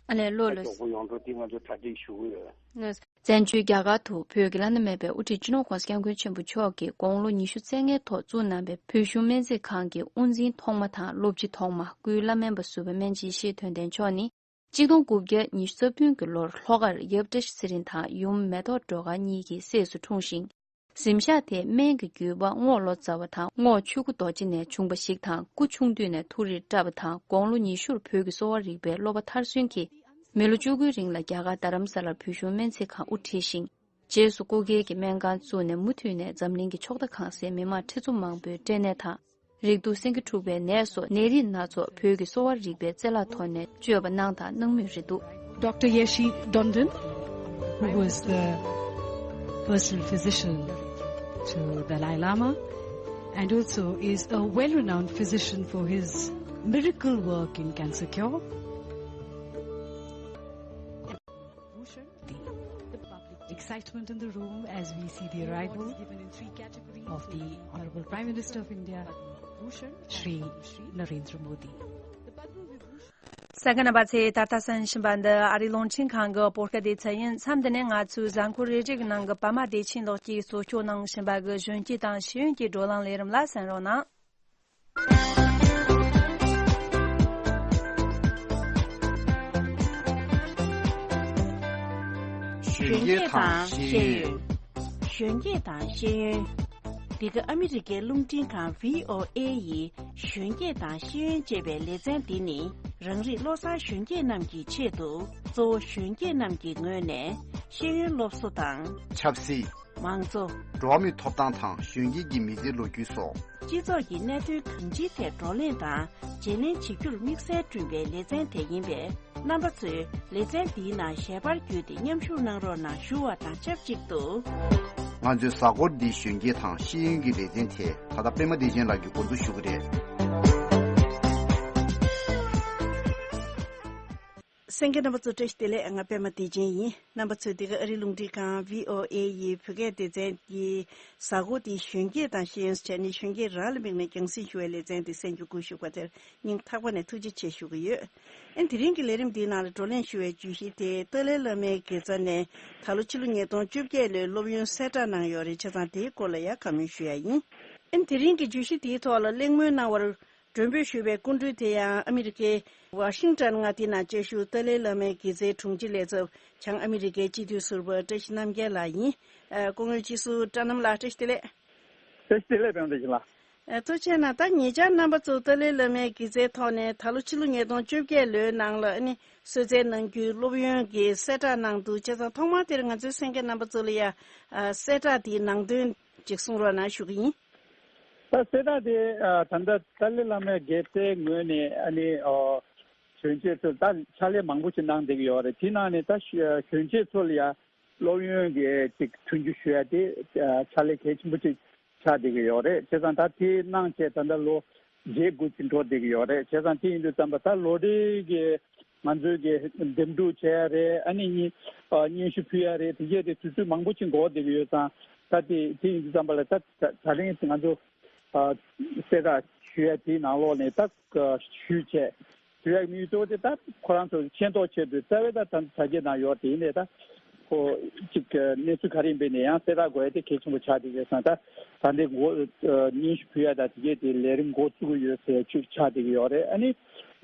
ཨ་ལས་ལོ་ལོ། མགྱོགས་པོ་ཡོང་འགྲོ་དེ་ང་ཚོ་གྲ་སྒྲིག་ཞུ་གི་ཡོད། བཙན་བྱོལ་རྒྱ་གར་དུ་བོད་ཀྱི་བླ་ན་མེད་པའི་དབུ་ཁྲིད་སྤྱི་ནོར་༸གོང་ས་༸སྐྱབས་མགོན་ཆེན་པོ་མཆོག་གིས་དགུང་ལོ་ཉི་ཤུ་རྩ་ལྔའི་ཐོག་བཙུགས་གནང་བའི་བོད་གཞུང་སྨན་རྩིས་ཁང་གི་དབུ་འཛིན་ཐོག་མ་དང་སློབ་སྤྱི་ཐོག་མ། སྐུའི་བླ་སྨན་པ་ཟུར་པ་སྨན་རྩིས་ཡེ་ཤེས་དོན་ལྡན་མཆོག་ནི། གཅིག་སྟོང་དགུ་བརྒྱ་ཉི་ཤུ་རྩ་བདུན་གྱི་ལོར་ལྷོ་ཁར་ཡབ་བཀྲ་ཤིས་ཚེ་རིང་དང་ཡུམ་མེ་ཏོག་སྒྲོལ་དཀར་གཉིས་ཀྱི་སྲས་སུ་འཁྲུངས་ཤིང་། གཟིམ་ཤག་དེ་སྨན་གྱི་བརྒྱུད་པ་རྔོག་ལོ་ཙཱ་བ་དང་རྔོག་ཆོས་སྐུ་རྡོ་རྗེ་ནས་བྱུང་བ་ཞིག་དང་། སྐུ་ཆུང་དུས་ནས་ཐུགས་རིག་བཀྲ་བ་དང་། དགུང་ལོ་ཉི་ཤུར་བོད་ཀྱི་གསོ་བ་རིག་པའི་སློབ་པ་མཐར་སོན་གྱིས་མི་ལོ་བཅུ་དགུའི་རིང་ལ་རྒྱ་གར་རྡ་རམ་ས་ལར་བོད་གཞུང་སྨན་རྩིས་ཁང་དབུ་ཁྲིད་ཅིང་། རྗེས་སུ་སྐུ་སྒེར་གྱི་སྨན་ཁང་བཙུགས་ནས་མུ་མཐུད་ནས་འཛམ་གླིང་གི་ཕྱོགས་མཐའ་གང་སའི་མི་མང་ཁྲི་ཚོ་མང་པོའི་སྐྲན་ནད་དང་། རེག་དུག་སེང་གེ་འཁྲུགས་པའི་ནད་སོགས་ནད་རིགས་སྣ་ཚོགས་བོད་ཀྱི་གསོ་བ་རིག་པའི་རྩལ་ལག་ཐོག་ནས་བཅོས་པ་གནང་དང་གནང་མུས་རེད་འདུག། Doctor Yeshee Tandon, who was the personal physician to Dalai Lama and also is a well renowned physician for his miracle work in cancer cure. The excitement in the room as we see the arrival of the Honorable Prime Minister of India, Shri Narendra Modi. གསན་མཁན་རྣམ་པ་ཚོས་ད་ལྟ་གསན་བཞིན་པ་འདི་ཨ་རིའི་རླུང་འཕྲིན་ཁང་གི་བོད་སྐད་སྡེ་ཚན་ཡིན། མཚམས་འདི་ནས་ང་ཚོའི་གཟའ་འཁོར་རེ་རེ་གི་ནང་གི་པད་མ་བདེ་ཆེན་ལགས་ཀྱིས་གཙོ་སྐྱོང་གནང་བཞིན་པ་གི་གཞོན་སྐྱེས་དང་ཤེས་ཡོན་གྱི་བགྲོ་གླེང་ལས་རིམ་ལ་གསན་རོགས་གནང་། གཞོན་སྐྱེས་དང་ཤེས་ཡོན། གཞོན་སྐྱེས་དང་ཤེས་ཡོན། འདི་ག་ཨ་མི་རི་ཀའི་རླུང་འཕྲིན་ཁང་བྷི་ཨོ་ཨེ་ཡི་གཞོན་སྐྱེས་དང་ཤེས་ཡོན་ཅེས་པའི་ལེ་ཚན་འདི་ནི། རང་རིགས་བློ་བཟང་གཞོན་སྐྱེས་རྣམས་ཀྱི་ཆེད་དུ། གཙོ་བོ་གཞོན་སྐྱེས་རྣམས་ཀྱི་ངོས་ནས་ཤེས་ཡོན་སློབ་གསོ་དང་། ཆབ་སྲིད། མང་གཙོ། འགྲོ་བ་མིའི་ཐོབ་ཐང་དང་གཞོན་སྐྱེས་ཀྱི་མི་ཚེའི་ལོ་རྒྱུས་སོགས། སྤྱི་ཚོགས་ཀྱི་གནད་དོན་གང་ཅིའི་ཐད་བགྲོ་གླེང་དང་བརྗེ་ལེན་བྱེད་རྒྱུར་དམིགས་བསལ་བསྐྲུན་པའི་ལེ་ཚན་དེ་ཡིན་པས། རྣམ་པ་ཚོས་ལེ་ཚན་འདིའི་ནང་ཞལ་པར་བརྒྱུད་དེ་མཉམ་ཞུགས་གནང་རོགས་གནང་ཞུ་བ་དང་ཆབས་ཅིག་ཏུ། ང་ཚོའི་གཟའ་འཁོར་འདིའི་གཞོན་སྐྱེས་དང་ཤེས་ཡོན་གྱི་ལེ་ཚན་དེ་ད་ལྟ་པད་མ་བདེ་ཆེན་ལགས་ཀྱིས་འགོ་འཛུགས་ཞུ་གི་རེད། གསན་མཁན་རྣམ་པ་ཚོ་བཀྲ་ཤིས་བདེ་ལེགས། ང་པད་མ་བདེ་ཆེན་ཡིན། རྣམ་པ་ཚོས་འདི་ག་ཨ་རིའི་རླུང་འཕྲིན་ཁང་བྷི་ཨོ་ཨེ་ཡི་བོད་སྐད་སྡེ་ཚན་གྱི་གཟའ་འཁོར་འདིའི་གཞོན་སྐྱེས་དང་ཤེས་ཡོན་ཟེར་ནས་གཞོན་སྐྱེས་རང་ལ་དམིགས་ནས་རྒྱང་སྲིང་ཞུ་བའི་ལེ་ཚན་འདི་གསན་རྒྱུ་སྒུག་བཞུགས་པ་དེར་སྙིང་ཐག་པ་ནས་ཐུགས་རྗེ་ཆེ་ཞུ་གི་ཡོད། ཨེ་དེ་རིང་གི་ལས་རིམ་འདིའི་ནང་ལ་བགྲོ་གླེང་ཞུ་བའི་བརྗོད་གཞི་དེ་ཏཱ་ལའི་བླ་མའི་དགེ་རྩ་ནས་ད་ལོ་ཕྱི་ལོ་ཉིས་སྟོང་བཅོ་བརྒྱད་ལོའི་སློབ་ཡོན་གསལ་བསྒྲགས་གནང་ཡོད་རེད། བྱས་ཙང་དེའི་སྐོར་ལ་ཡང་བཀའ་མོལ་ཞུ་ཡ་ཡིན། ཨེ་དེ་རིང་གི་བརྗོད་གཞི་དེའི་ཐོག་ལ་གླེང་མོལ་གནང་བར་མགྲོན་འབོད་ཞུས་པའི་སྐུ་མགྲོན་དེ་ཡང་ཨ་མི་རི་ཀའི་ཝ་ཤིང་ཏོན་མངའ་སྡེའི་ནང་བཅའ་བཞུགས་ཏཱ་ལའི་བླ་མའི་དགེ་རྩའི་དྲུང་ཆེ་ལས་ཚབ་བྱང་ཨ་མི་རི་ཀའི་སྤྱི་འཐུས་ཟུར་པ་བཀྲ་ཤིས་རྣམ་རྒྱལ་ལགས་ཡིན། ཨ་སྐུ་ངོ་སྤྱི་ཟུར་བཀྲ་རྣམ་ལགས་བཀྲ་ཤིས་བདེ་ལེགས། བཀྲ་ཤིས་བདེ་ལེགས་པད་མ་བདེ་ཆེན་ལགས། ཨ་ཐུགས་རྗེ་གནང་། ད་ཉེ་ཆར་རྣམ་པ་ཚོ་ཏཱ་ལའི་བླ་མའི་དགེ་རྩའི་ཐོག་ནས་ད་ལོ་ཕྱི་ལོ་ཉིས་སྟོང་བཅོ་བརྒྱད་ལོའི་ནང་ལ་ཨ་ནི་གསོལ་སྩལ་གནང་རྒྱུའི་སློབ་ཡོན་གྱི་གསལ་བསྒྲགས་གནང་འདུག། བྱས་ཙང་ཐོག་མར་དེར་ང་ཚོའི་གསན་མཁན་རྣམ་པ་ཚོ་ལ་ཡ་ཨ་གསལ་བསྒྲགས་དེའི་ནང་དོན་ཅིག་གསུང་རོགས་གནང་ཞུ་གི་ཡིན། ད་གསལ་བསྒྲགས་དེ་ཨ་ད་ལྟ་ཏཱ་ལའི་བླ་མའི་དགེ་རྩའི་ངོས་ནས་ཨ་ནི་ཨོ་གཞོན་སྐྱེས་ཚོ་ད་ཕྱག་ལས་མང་པོ་ཞིག་གནང་བསྡད་ཀྱི་ཡོད་རེད། དེའི་ནང་ནས་ད་གཞོན་སྐྱེས་ཚོ་ལ་ཡ་སློབ་ཡོན་གྱི་ཅིག་མཐུན་འགྱུར་ཞུ་ཡ་དེ་ཨ་ཕྱག་ལས་གལ་ཆེན་པོ་ཅིག་ཆགས་བསྡད་ཀྱི་ཡོད་རེད། བྱས་ཙང་ད་དེ་གནང་བྱས་ད་ལྟ་ལོ་བརྒྱད་དགུ་ཅིག་འགྲོ་བསྡད་ཀྱི་ཡོད་རེད། བྱས་ཙང་དེ་ཡིན་དུས་ཙམ་པ་ད་ལོ་རེ་གི་ང་ཚོའི་གི་འདེམས་སྒྲུག་བྱས་ཡ་རེད། ཨ་ནི་སྙན་ཨ་སྙན་ཞུ་ཕུལ་ཡ་རེད། དེ་གས་དེ་དུས་ཚོད་མང་པོ་ཅིག་འགོར་བསྡད་ཀྱི་ཡོད་ཙང་ད་དེ་དེ་ཡིན་དུས་ཙམ་པ་ལ་ད་ད་ད་རིང་ང་ཚོ་ཨ་གསལ་བསྒྲགས་ཞུ་ཡ་དེའི་ནང་ལོགས་ནས་ད་ཞུས་བྱས། ཞུ་ཡག་དམིགས་ཡུལ་གཙོ་བོ་དེ་ད་ཁོ་རང་ཚོ་ཤེས་རྟོགས་ཆེད་དུ་རྩ་བའི་ད་ད་དྲ་རྒྱའི་ནང་ཡོད་དེ་ཡིན་ནའི་ད་ཁོ་གཅིག་གནས་ཚུལ་ག་རེ་ཡིན་པའི་ནས་ཡང་གསལ་བསྒྲགས་དགོས་ཡ་དེ་གལ་ཆེན་པོ་ཆགས་བསྡད་ཡོད་ཙང་ད་ད་ལྟའི་འགོ་སྙན་ཞུ་ཕུལ་ཡ་ད་དེ་གས་དེ་ལས་རིམ་འགོ་བཙུགས་ཀྱི་ཡོད་ཟེར་ཡ་ཅིག་ཆགས་བསྡད་ཀྱི་ཡོད་རེད། ཨ་ནི་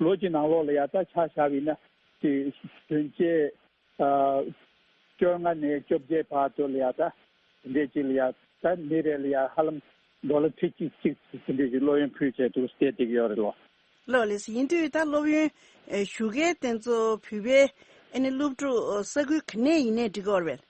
ལོ་གཅིག་ནང་ལོགས་ལ་ཡ་ད་ཆ་བཞག་པ་ཡིན་ན་དེ་གཞོན་སྐྱེས་ཨ་བཅོ་ལྔ་ནས་བཅོ་བརྒྱད་བར་དུ་ལ་ཡ་ད་དེ་འདྲས་ཅིག་ལ་ཡ་ད་མི་རེ་ལ་ཡ་ཧ་ལམ་ཌོ་ལར་ཁྲི་གཅིག་གཅིག་དེ་འདྲས་ཀྱི་སློབ་ཡོན་ཕུལ་བྱས་འདུག་བསྡད་བསྡད་ཀྱི་ཡོད་རེད་ལོ། ལགས་ལགས་སོ། ཡིན་དུས་ད་སློབ་ཡོན་ཨེ་ཞུ་མཁན་དེ་ཚོ་བོད་པའི་ཨ་ནི་སློབ་ཕྲུག་ས་ཁུལ་ག་ནས་ཡིན་ནའི་འགྲིག་གི་ཡོད་རེད་པས།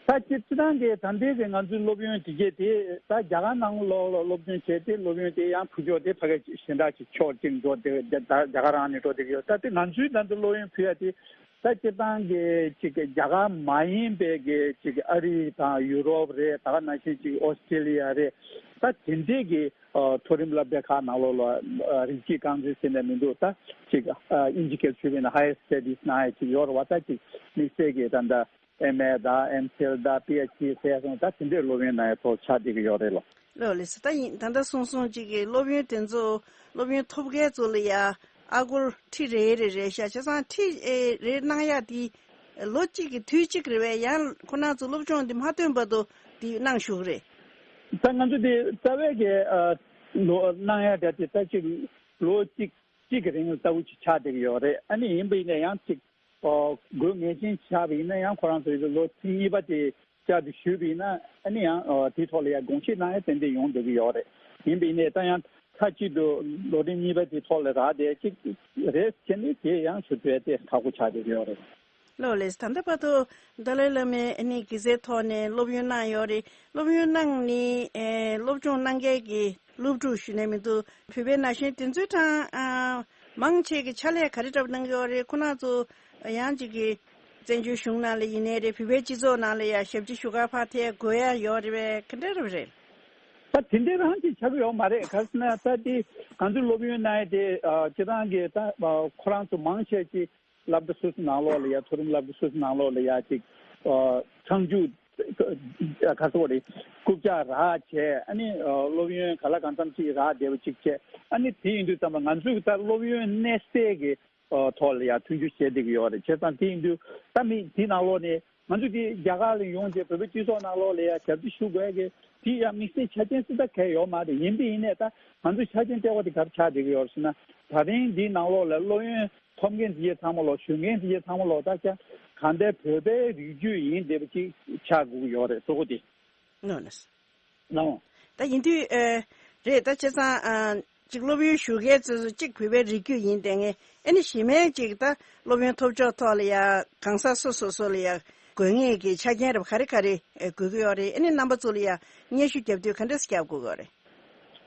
ད་སྤྱིར་སྤྱིར་བཏང་གི་ད་ལྟའི་གི་ང་ཚོའི་སློབ་ཡོན་དེ་གས་དེ་ད་རྒྱ་གར་ནང་ལོགས་ལ་སློབ་སྦྱོང་བྱས་ཏེ་སློབ་ཡོན་དེ་ཡང་ཕུལ་ཕྱོགས་དེ་ཕ་གི་གཞན་དག་ཅིག་ཕྱོགས་གཅིག་འགྲོ་དེ་རྒྱ་རྒྱ་གར་རང་ནས་འགྲོ་བསྡད་ཀྱི་ཡོད། ད་དེ་ང་ཚོའི་ད་ལྟ་སློབ་ཡོན་ཕུལ་ཡ་དེ་ད་སྤྱིར་བཏང་གི་ཅིག་རྒྱ་གར་མ་ཡིན་པའི་གི་ཅིག་ཨ་རི་དང་ཡུ་རོབ་རེད། ད་ག་ནང་བཞིན་ཅིག་ཨོ་སི་ཀྲི་ལི་ཡ་རེད། ད་དེ་འདྲས་གི་ཨ་མཐོ་རིམ་སློབ་གྲྭ་ཁག་ནང་ལོགས་ལ་ཨ་རིགས་གཅིག་རྐང་འཛིན་ཟེར་ནས་མི་འདུག། ད་ཅིག་ཨ་དབྱིན་ཇི་སྐད་ཞུས་པ་ཡིན་ན་Higher Studies གནང་ཡ་ཅིག་ཡོད་རེད་བ། ད་ཅིག་དམིགས་བསལ་གི་ད་ལྟ་ཨེམ་ཨེ་དང་ཨེམ་ཕིལ་དང་པི་ཨེཆ་ཌི་ཟེར་སོང་། ད་དེ་འདྲའི་སློབ་ཡོན་གནང་ཡ་ཐོག་ཆགས་བསྡད་ཀྱི་ཡོད་རེད་ལོ། ལགས་ལགས་སོ། ད་ཡིན་ད་ལྟ་གསུངས་སོང་ཅིག་གི་སློབ་ཡོན་དེ་ཚོ་སློབ་ཡོན་ཐོབ་མཁན་ཚོ་ལ་ཡ་ཨ་སྒོར་ཁྲི་རེ་རེ་རེ་བཞག་བྱས་ཙང་ཁྲི་ཨེ་རེ་གནང་ཡ་དེ་ལོ་གཅིག་གི་དུས་གཅིག་རེད་པས། ཡང་ཁོ་རང་ཚོ་སློབ་སྦྱོང་འདི་མ་ཐོན་བར་དུ་འདི་གནང་བཞུགས་རེད། ད་ང་ཚོ་འདི་རྩ་བའི་གི་ཨ་ལོ་གནང་ཡ་འདྲ་དེ་ད་ཅིག་ལོ་གཅིག་གཅིག་གི་རིང་ལ་ལྟ་བུ་ཅིག་ཆགས་བསྡད་ཀྱི་ཡོད་རེད། ཨ་ནི་ཡིན་པ་ཡིན་ན་ཡང་ཅིག་ཨོ་དགོས་ངེས་ཅན་ཆགས་པ་ཡིན་ན་ཡང་ཁོ་རང་ཚོ་ཡི་ལོ་ཚིགས་གཉིས་པ་དེ་ བསྐྱར་དུ་ཞུས་པ་ཡིན་ན་ཨ་ནི་ཡང་དེའི་ཐོག་ལ་ཡང་དགོངས་བཞེས་གནང་ཡ་ཏན་ཏན་ཡོང་བསྡད་ཀྱི་ཡོད་རེད། ཡིན་པ་ཡིན་ནའི་ད་ཡང་མཐའ་གཅིག་ཏུ་ལོ་རིམ་གཉིས་པ་དེའི་ཐོག་ལ་རག་བསྡད་ཅིག་རེད་བྱས་ནས་དེ་ཡང་ཞུ་ཐུབ་ཡ་དེ་ཁག་པོ་ཆགས་བསྡད་ཀྱི་ཡོད་རེད། ལགས་ལགས། ད་ལྟ་བར་དུ་ཏཱ་ལའི་བླ་མའི་ཨ་ནི་དགེ་རྩའི་ཐོག་ནས་སློབ་ཡོན་གནང་ཡོད་རེད། སློབ་ཡོན་གནང་ནས་ཨེ་སློབ་སྦྱོང་གནང་མཁན་གྱི་སློབ་ཕྲུག་ཞུ་ནས་མི་འདུག་བོད་པའི་ན་གཞོན་དེ་ཚོའི་གྲངས་ཨ་མང་ཆེ་གི་ཕྱག་ལས་ག་རེ་འདྲ་པོ་གནང་གི་ཡོད་རེད། ཁོ་རང་ཚོ་ཡང་ཅིག་གི་བཙན་བྱོལ་གཞུང་ནང་ལ་ཡིན་ནའི་རེད། བོད་པའི་སྤྱི་ཚོགས་ནང་ལ་ཡང་ཞབས་ཕྱི་ཞུ་ག་ཕར་ཐད་དགོས་ཡ་ཡོད་རེད་པས། ག་འདྲ་རེད་པས། རེད། ད་དེ་འདྲའི་རང་ཅིག་ཆགས་ཀྱི་ཡོད་མ་རེད། ག་རེ་ཟེར་ན་ད་དེ་ང་ཚོའི་སློབ་ཡོན་གནང་ཡ་དེ་ཨ་སྤྱིར་བཏང་གི་ད་ཨ་ཁོ་རང་ཚོ་མང་ཆེ་ཅིག་སློབ་གྲྭ་སོ་སོའི་ནང་ལོགས་ལ་ཡ་མཐོ་རིམ་སློབ་གྲྭ་སོ་སོའི་ནང་ལོགས་ལ་ཡ་ཅིག་ཨ་གྲངས་ཅིག་ག་རེ་ཟེར་དགོས་རེད། རྐུབ་བཀྱག་རག་བྱས་ཨ་ནི་ཨ་སློབ་ཡོན་ག་ལ་གང་འཚམ་ཅིག་རག་བསྡད་པ་ཅིག་བྱས། ཨ་ནི་དེ་ཡིན་དུས་ཙམ་པ་ང་ཚོས་ད་སློབ་ཡོན་གནས་སའི་གི་ཨ་ཐོག་ལ་ཡ་མཐུན་འགྱུར་བྱེད་བསྡད་ཀྱི་ཡོད་རེད། བྱས་ཙང་དེ་ཡིན་དུས་ད་མི་དེའི་ནང་ལོགས་ནས་ང་ཚོ་དེ་རྒྱ་གར་ལ་ཡོང་བྱས་བོད་པའི་སྤྱི་ཚོགས་ནང་ལོགས་ལ་ཡ་ཞབས་ཕྱི་ཞུ་དགོས་ཀྱི་དེ་ཡང་དམིགས་བསལ་ཆ་རྐྱེན་སུ་ད་གལ་ཡོད་མ་རེད། ཡིན་པ་ཡིན་ནའི་ད་ང་ཚོའི་ཆ་རྐྱེན་ལྟེ་བ་དེ་ག་རེ་ཆགས་བསྡད་ཀྱི་ཡོད་རེད་ཟེར་ན། ད་རིང་འདིའི་ནང་ལོགས་ལ་སློབ་ཡོན་ཐོབ་མཁན་དེ་གྱད་ཚང་མ་ལོག་ཞུ་མཁན་དེ་གྱད་ཚང་མ་ལོག་ད་ཀྱང་གང་ལྟར་བོད་པའི་རིགས་རྒྱུད་ཡིན་བསྡད་པ་ཅིག་ཆགས་དགོས་ཀྱི་ཡོད་རེད། གཙོ་བོ་དེ། ལགས་ལགས། ལགས། ད་ཡིན་དུས་ཨེ་རེད། ད་བྱས་ཙང་ཨ་ཅིག་སློབ་ཡོན་ཞུ་མཁན་ཚོ་ཚོ་གཅིག་བོད་པའི་རིགས་རྒྱུད་ཡིན་བསྡད་མཁན། ཨ་ནི་གཞན་མའི་ཅིག་ད་སློབ་ཡོན་ཐོབ་ཕྱོགས་ཐོག་ལ་ཡ་གང་ཟག་སོ་སོ་སོ་ལ་ཡ་དགོས་ངེས་ཀྱི་ཆ་རྐྱེན་རབ་ག་རེ་ག་རེ་ཨེ་དགོས་ཀྱི་ཡོད་རེད། ཨ་ནི་རྣམ་པ་ཚོ་ལ་ཡ་སྙན་ཞུ་རྒྱབ་དུས་ག་འདྲས་རྒྱབ་དགོས་ཀྱི་ཡོད་རེད།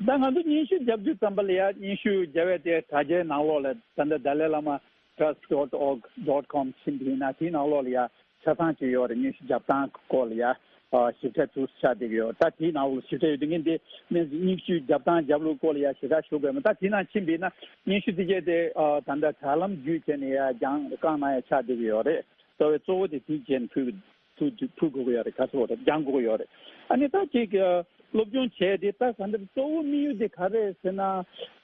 ད་ང་ཚོ་སྙན་ཞུ་རྒྱབ་དུས་ཙམ་པ་ལ་ཡ་སྙན་ཞུ་རྒྱབ་ཡ་དེ་དྲ་རྒྱའི་ནང་ལོགས་ལ་ད་ལྟ་Dalai Lama trust dot org dot com ཕྱིན་པ་ཡིན་ན་དེའི་ནང་ལོགས་ལ་ཡ་ཆ་ཚང་ཅིག་ཡོད་རེད། སྙན་ཞུ་རྒྱབ་སྟངས་སྐོར་ལ་ཡ་ཨ་ཞིབ་ཕྲ་ཚུར་ཆགས་བསྡད་ཀྱི་ཡོད། ད་དེའི་ནང་ལོགས་ཞིབ་ཕྲ་ཡོད་དུས་ངས་འདི་སྙན་སྙན་ཞུ་རྒྱབ་སྟངས་རྒྱབ་ལུགས་སྐོར་ལ་ཡ་ཞེ་དྲག་ཞུ་དགོས་མེད། ད་དེའི་ནང་ཕྱིན་པ་ཡིན་ན་སྙན་ཞུ་དེ་གྱད་དེ་ཨ་ད་ལྟ་དྲ་ལམ་བརྒྱུད་བྱས་ནས་ཡ་རྒྱང་བཀང་གནང་ཡ་ཆགས་བསྡད་ཀྱི་ཡོད་རེད། གཙོ་བོ་གཙོ་བོ་དེ་དེའི་རྗེས་ཕུལ་ཕུལ་ཕུལ་དགོས་ཀྱི་ཡོད་རེད། ག་རེ་ཟེར་དགོས་རེད། རྒྱང་དགོས་ཀྱི་ཡོད་རེད། ཨ་ནི་ད་ཅིག་ཨ་སློབ་སྦྱོང་བྱས་ཏེ་ད་ག་འདྲ་གཙོ་བོ་དམིགས་ཡུལ་དེ་ག་རེ་རེད་ཟེར་ན།